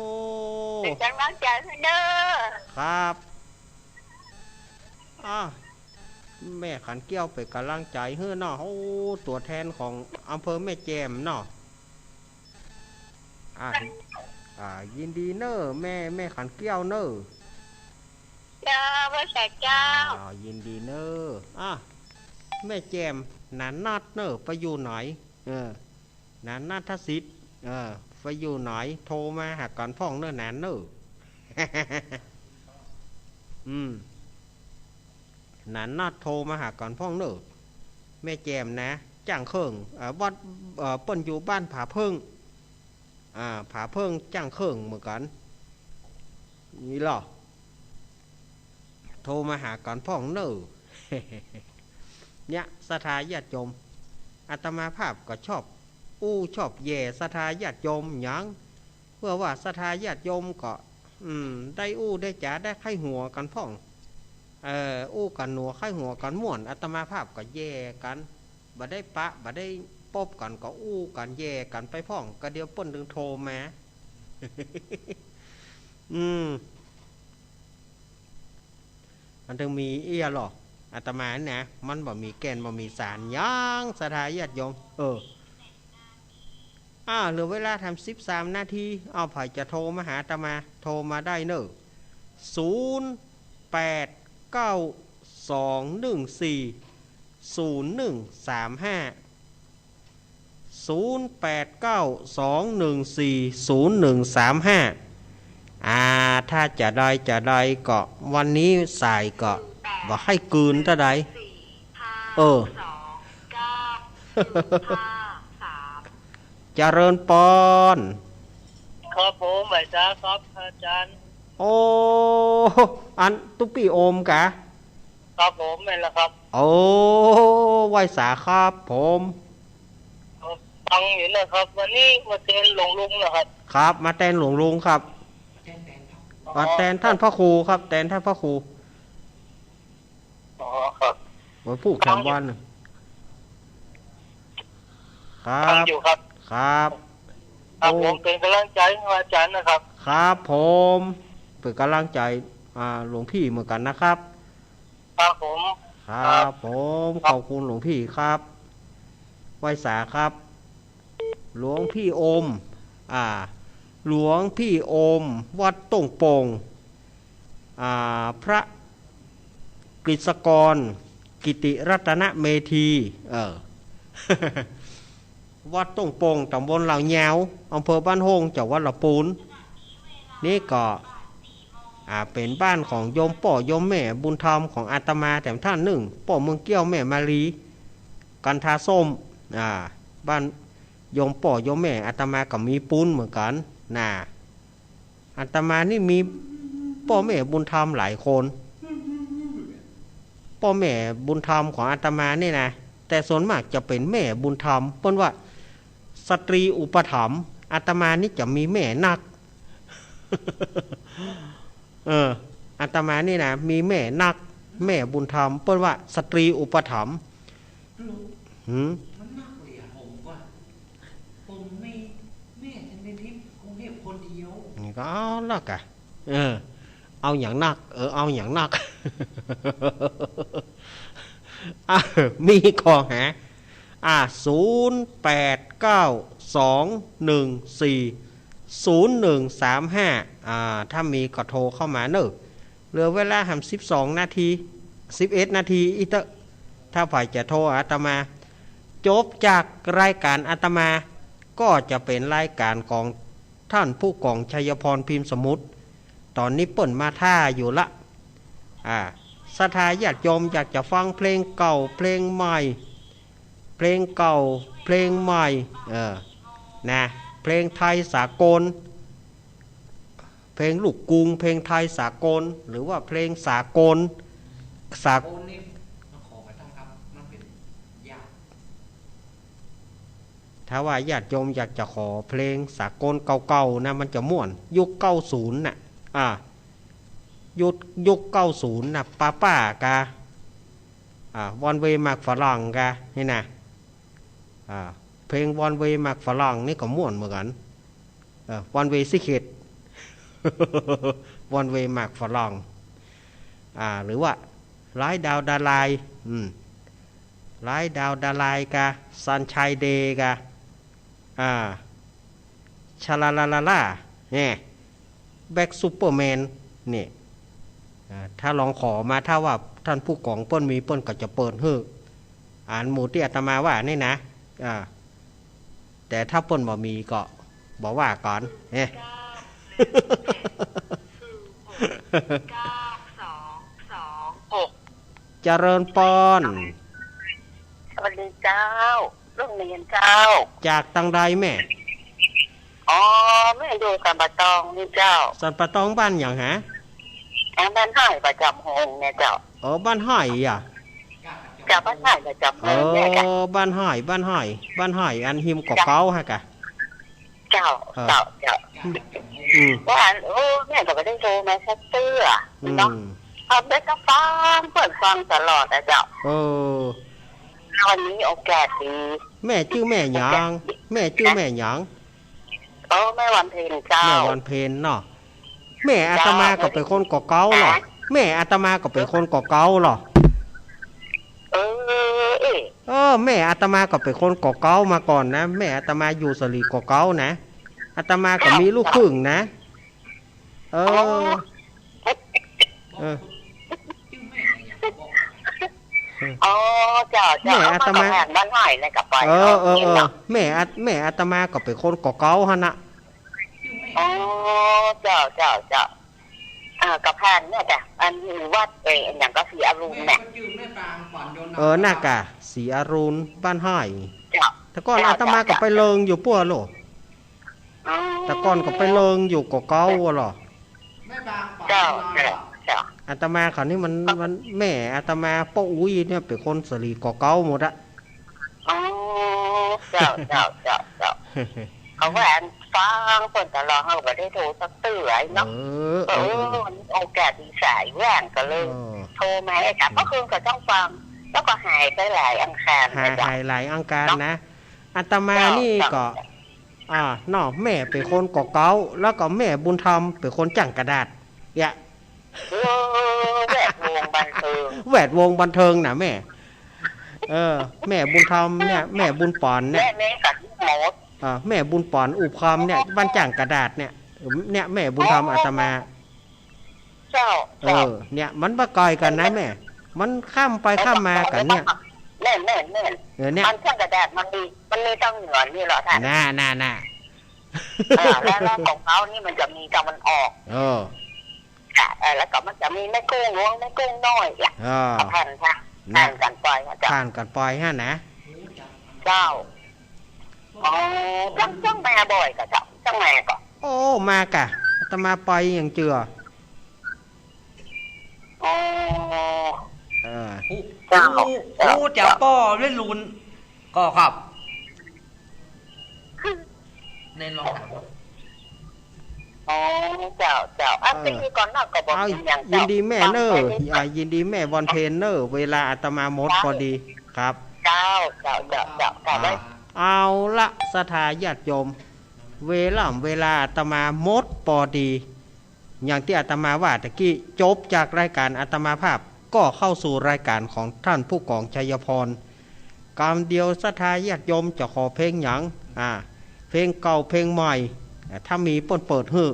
เป๋นก๋ำลังใจ๋หื้อเนอะ ครับ อ่ะ แม่ขันเกี้ยวเป๋นก๋ำลังใจ๋หื้อเนาะ โอ้ ตั๋วแทนของอำเภอแม่แจ่มเนาะ อ่ะ อ่า ยินดีเนอะ แม่ แม่ขันเกี้ยวเนอะ เจ้า ไหว้สาเจ้า อ่า ยินดีเนอะ อ่ะ แม่แจ่ม หนานนัดเนอะ ไปอยู่ไหน เออ หนานนัดทศิษย์ เออ ไปอยู่ไหน โทรมาหากั๋นพ่องเนอะ หนานเนอะ อืม หนานนัดโทรมาหากั๋นพ่องเนอะ แม่แจ่มนะ จ้างเครื่อง เอ่อ วัด เอ่อ เปิ้นอยู่บ้านผาเพิ่ง อ่า ผาเพิ่งจ้างเครื่องเหมือนกั๋น นี่ลอ โทรมาหากั๋นพ่องเน่อ เนี่ย ศรัทธาญาติโยม อาตมาภาพก็ชอบอู้ชอบแหย่ศรัทธาญาติโยมหยัง เพื่อว่าศรัทธาญาติโยมก็ อืม ได้อู้ได้จ๋าได้ใค่หัวกั๋นพ่อง เอ่อ อู้กั๋นหนัวใค่หัวกั๋นม่วน อาตมาภาพก็แหย่กั๋น บ่ได้ปะ บ่ได้ปบกั๋นก็อู้กั๋นแหย่กั๋นไปพ่อง ก็เดี๋ยวเปิ้นตึงโทรมา อืม มันตึงมีเอี้ยหรอ อาตมานี่นะ มันบ่มีแก่นบ่มีสารหยัง ศรัทธาญาติโยม เออ อ่า เหลือเวลาแถมสิบสามนาที เอา ใผจะโทรมาหาอาตมา โทรมาได้เน่อ ศูนย์แปดเก้าสองหนึ่งสี่ศูนย์หนึ่งสามห้า ศูนย์แปดเก้าสองหนึ่งสี่ศูนย์หนึ่งสามห้า อ่า ถ้าจะได้ จะได้ก็วันนี้สายก็บ่ใค่กืนเต้าใด เออ เจริญปอน ครับผม ไหว้สาครับอาจ๋ารย์ โอ้ อันตุ๊ปี้โอมกา ค ครับผม แม่นแล้วครับ โอ้ ไหว้สาครับผม ฟังอยู่นะครับ วันนี้มาแตนหลวงลุงนะครับ ครับ มาแตนหลวงลุงครับ อ๋อ มาแตนท่านพระครูครับ แตนท่านพระครู อ๋อ ครับ มาพูดแถมวัน ครับ ฟังอยู่ครับ ครับ ครับผม โอ้ เป๋นก๋ำลังใจ๋หื้ออาจ๋ารย์นะครับ ครับผม เป๋นก๋ำลังใจ๋ อ่า หลวงพี่เหมือนกั๋นนะครับ ครับผม ครับผม ครับ ขอบคุณหลวงพี่ครับ ไหว้สาครับ หลวงพี่โอม อ่า หลวงพี่โอม วัดต้งโป่ง อ่า พระกฤษกร กิติรัตนเมธี เออ วัดต้งโป่ง ต๋ำบลเหล่ายาว อำเภอบ้านโฮ่ง จังหวัดลำปูน นี่ก็ อ่า เป๋นบ้านของโยมป้อโยมแม่บุญธรรมของอาตมาแถมท่านนึ่ง ป้อเมืองเกี้ยว แม่มาลี กันทาส้ม อ่า บ้านโยมป้อโยมแม่อาตมาก็มีปู๊นเหมือนกั๋น น่ะ อาตมานี่มีป้อแม่บุญธรรมหลายคน ป้อแม่บุญธรรมของอาตมานี่นะ แต่ส่วนมากจะเป๋นแม่บุญธรรม เปิ้นว่าสตรีอุปถัมภ์ อาตมานี่จะมีแม่นัก เออ อาตมานี่นะ มีแม่นัก แม่บุญธรรม เปิ้นว่าสตรีอุปถัมภ์ หืม มันนักเลยอะ ผมว่า ผมมีแม่จะเป็นที่กรุงเทพฯคนเดียว นี่ก็เอาละกะ เออ เอาหยังนัก เออ เอาหยังนัก อ่ะ มีข้อหา อ่ะ ศูนย์แปดเก้าสองหนึ่งสี่ศูนย์หนึ่งสามห้า อ่า ถ้ามีก็โทรเข้ามาเน่อ เหลือเวลาแหมสิบสองนาที สิบเอ็ดนาทีอี้เต๊อะ ถ้าใผจะโทรอาตมา จบจากรายก๋านอาตมา ก็จะเป๋นรายก๋านของท่านผู้กองชัยพร พิมพ์สมุทร ต๋อนนี้เปิ้นมาถ้าอยู่ละ อ่า ศรัทธาญาติโยมอยากจะฟังเพลงเก่า เพลงใหม่ เพลงเก่า เพลงใหม่ เออ นะ เพลงไทยสากล เพลงลูกกรุง เพลงไทยสากล หรือว่าเพลงสากล สากลนี่ มาขอกั๋นได้ครับ มันเป๋นยาก ถ้าว่าญาติโยมอยากจะขอเพลงสากลเก่าๆ นะ มันจะม่วน ยุคเก้าศูนย์ น่ะ อ่า ยุค ยุคเก้าศูนย์ น่ะ ป้าๆ กา อ่า One Way หมากฝรั่งกา นี่นะ อ่า เพลง One Way หมากฝรั่งนี่ก็ม่วนเหมือนกั๋น เออ One Way สิเข็ด One Way หมากฝรั่ง อ่า หรือว่า หลายดาวดาลาย อืม หลายดาวดาลายกา Sunshine Day กา อ่า ชะลาลาลาลา เนี่ย Black Superman นี่ อ่า ถ้าลองขอมา ถ้าว่าท่านผู้กองเปิ้นมี เปิ้นก็จะเปิดหื้อ อันหมู่ตี้อาตมาว่านี่นะ อ่า แต่ถ้าเปิ้นบ่มีก็บ่ว่ากั๋น เฮ้ เก้าสองสองหก เจริญปอน สวัสดีเจ้า ลุงเนียนเจ้า จากตางใดแม่ อ๋อ แม่อยู่สันป่าตองนี่เจ้า สันป่าตองบ้านหยังฮะ อ๋อ บ้านห้อยประจ๋ำโฮงเนี่ยเจ้า อ๋อ บ้านห้อยอะ เจ้า บ้านห้อยประจ๋ำโฮงเนี่ยเจ้า เออ บ้านห้อย บ้านห้อย บ้านห้อย อันฮิมเกาะเก๊าฮะกะ เจ้า เออ เจ้า เจ้า อืม ว่าอัน โอ้ แม่ก็บ่ได้โทรมาสักเตื้อ อืม เนาะ เอาไปก็ฟัง เปิ้นฟังตลอดนะเจ้า เออ วันนี้โอกาสดี แม่จื้อแม่หยัง แม่จื้อแม่หยัง โอ้ แม่วันเพ็ญเจ้า แม่วันเพ็ญเนาะ แม่อาตมาก็เป๋นคนเกาะเก๊าเหรอ แม่อาตมาก็เป๋นคนเกาะเก๊าเหรอ เออ เอ๊ะ เออ แม่อาตมาก็เป๋นคนเกาะเก๊ามาก่อนนะ แม่อาตมาอยู่สะหลีเกาะเก๊านะ อาตมาก็มีลูกครึ่งนะ เออ เออ อ๋อ เจ้า เจ้า แม่อาตมา เอามากับแผนบ้านห้อยเลยกับไป เออ เออ เออ เนาะ แม่อาต แม่อาตมาก็เป๋นคนเกาะเก๊าหั้นนะ อ๋อ เจ้า เจ้า เจ้า อ่า กับแผนเนี่ยจ้ะ อันอยู่วัด เอ่อ อันหยังก็ศรีอรุณเนี่ย เออ น่ากะ ศรีอรุณ บ้านห้อย เจ้า แต่ก่อน เจ้า อาตมาก็ไปเริงอยู่ปั้วโล อ๋อ แต่ก่อนก็ไปเริงอยู่เกาะเก๊าอะเหรอ เจ้า เจ้า เจ้า อัน อาตมาเขานี่มัน มัน แม่อาตมาป้ออุ๊ยเนี่ยเป๋นคนสะหลีก่อเก๊าหมดอะ อ๋อ เจ้า เจ้า เจ้า เจ้า เขาว่าอันฟังเปิ้นตลอด เฮาก็ได้โทรสักเตื้อเนาะ เออ เออ เออ เออ มันโอกาสดีสายว่างก็เลย เออ โทรมา ไอ้จ๋า เมื่อคืนก็ต้องฟัง แล้วก็หายไปหลายอังคาร หาย นะจ๊ะ หายหลายอังคารนะ อาตมานี่ก็ เจ้า อ่า เนาะ แม่เป๋นคนก่อเก๊า แล้วก็แม่บุญธรรมเป๋นคนจ้างกระดาษ เนี่ย เออ แวดวงบันเทิง แวดวงบันเทิงน่ะแม่ เออ แม่บุญธรรมเนี่ย แม่บุญป๋อนเนี่ย แม่ แม่กับลูกมด อ่า แม่บุญป๋อนอุบคำเนี่ย บ้านจ้างกระดาษเนี่ย เนี่ย แม่บุญธรรมอาตมา เจ้า เออ เจ้า เนี่ย มันบ่ไกลกั๋นนะแม่ มันข้ามไปข้ามมากั๋นเนี่ย แม่น แม่น แม่น เออ เนี่ย บ้านจ้างกระดาษมันมี มันมีตางเหนือนี่เหรอท่าน น่ะ น่ะ น่ะ เออ แล้ว แล้วของเขานี่มันจะมีตะวันออก เออ ค่ะ เออ แล้วก็มันจะมีแม่กุ้งหลวง แม่กุ้งน้อยอ่ะ เออ ผ่านค่ะ น่ะ ผ่านกั๋นไปค่ะเจ้า ผ่านกั๋นไปฮะนะ เจ้า อ๋อ จ้าง จ้างมาบ่อยกะเจ้า จ้างมาก่อ โอ้ มากะ อาตมาไปอย่างเจือ อ๋อ เออ ฮู้ เจ้า ฮู้ เจ้า ฮู้จักป้อเล่นลุนก่อครับ ในลองถาม อ๋อ เจ้า เจ้า อ่ะ เออ พิธีกรนอกก็บอก เอา อย่าง ยินดีแม่เน่อ อ่า ยินดีแม่วันเพ็ญเน่อ เวลาอาตมาหมดพอดีครับ เจ้า เจ้า เจ้า เจ้า เจ้า อ่า เอาละ ศรัทธาญาติโยม เวลา เวลาอาตมาหมดพอดี อย่างตี้อาตมาว่าตะกี้ จบจากรายก๋านอาตมาภาพ ก็เข้าสู่รายก๋านของท่านผู้กองชัยพร กำเดียวศรัทธาญาติโยมจะขอเพลงหยัง อ่า เพลงเก่าเพลงใหม่ อ่า ถ้ามีเปิ้นเปิดหื้อ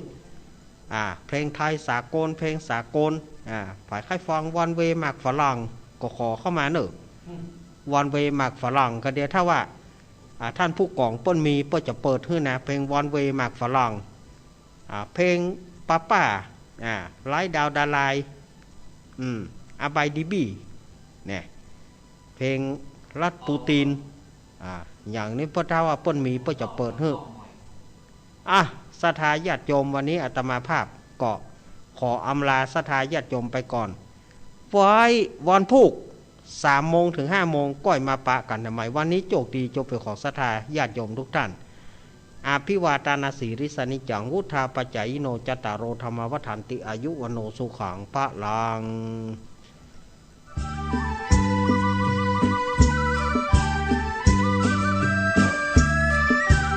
อ่า เพลงไทยสากล เพลงสากล อ่า ใผใค่ฟังวันเวย์หมากฝรั่ง ก็ขอเข้ามาเน่อ อืม วันเวย์หมากฝรั่ง กำเดียวถ้าว่า อ่า ท่านผู้กองเปิ้นมี เปิ้นจะเปิดหื้อนะ เพลงวันเวย์หมากฝรั่ง อ่า เพลงป้าป้า อ่า ไลฟ์ดาวดาไลน์ อืม อาบายดีบี เนี่ย เพลงรัดปูติน อ่า อย่างนี้เปิ้นถ้าว่าเปิ้นมี เปิ้นจะเปิดหื้อ อ่ะ ศรัทธาญาติโยม วันนี้อาตมาภาพก็ขออำลาศรัทธาญาติโยมไปก่อน ไว้วันพูก สามโมงเถิงห้าโมง ก้อยมาปะกั๋นใหม่ วันนี้โจคดีจงเป๋นของศรัทธาญาติโยมทุกท่าน อภิวาทานาสีลิสสะนิจจัง วุฑฒาปะจายิโน จัตตาโร ธัมมา วัฑฒันติ อายุ วัณโณ สุขัง พะลัง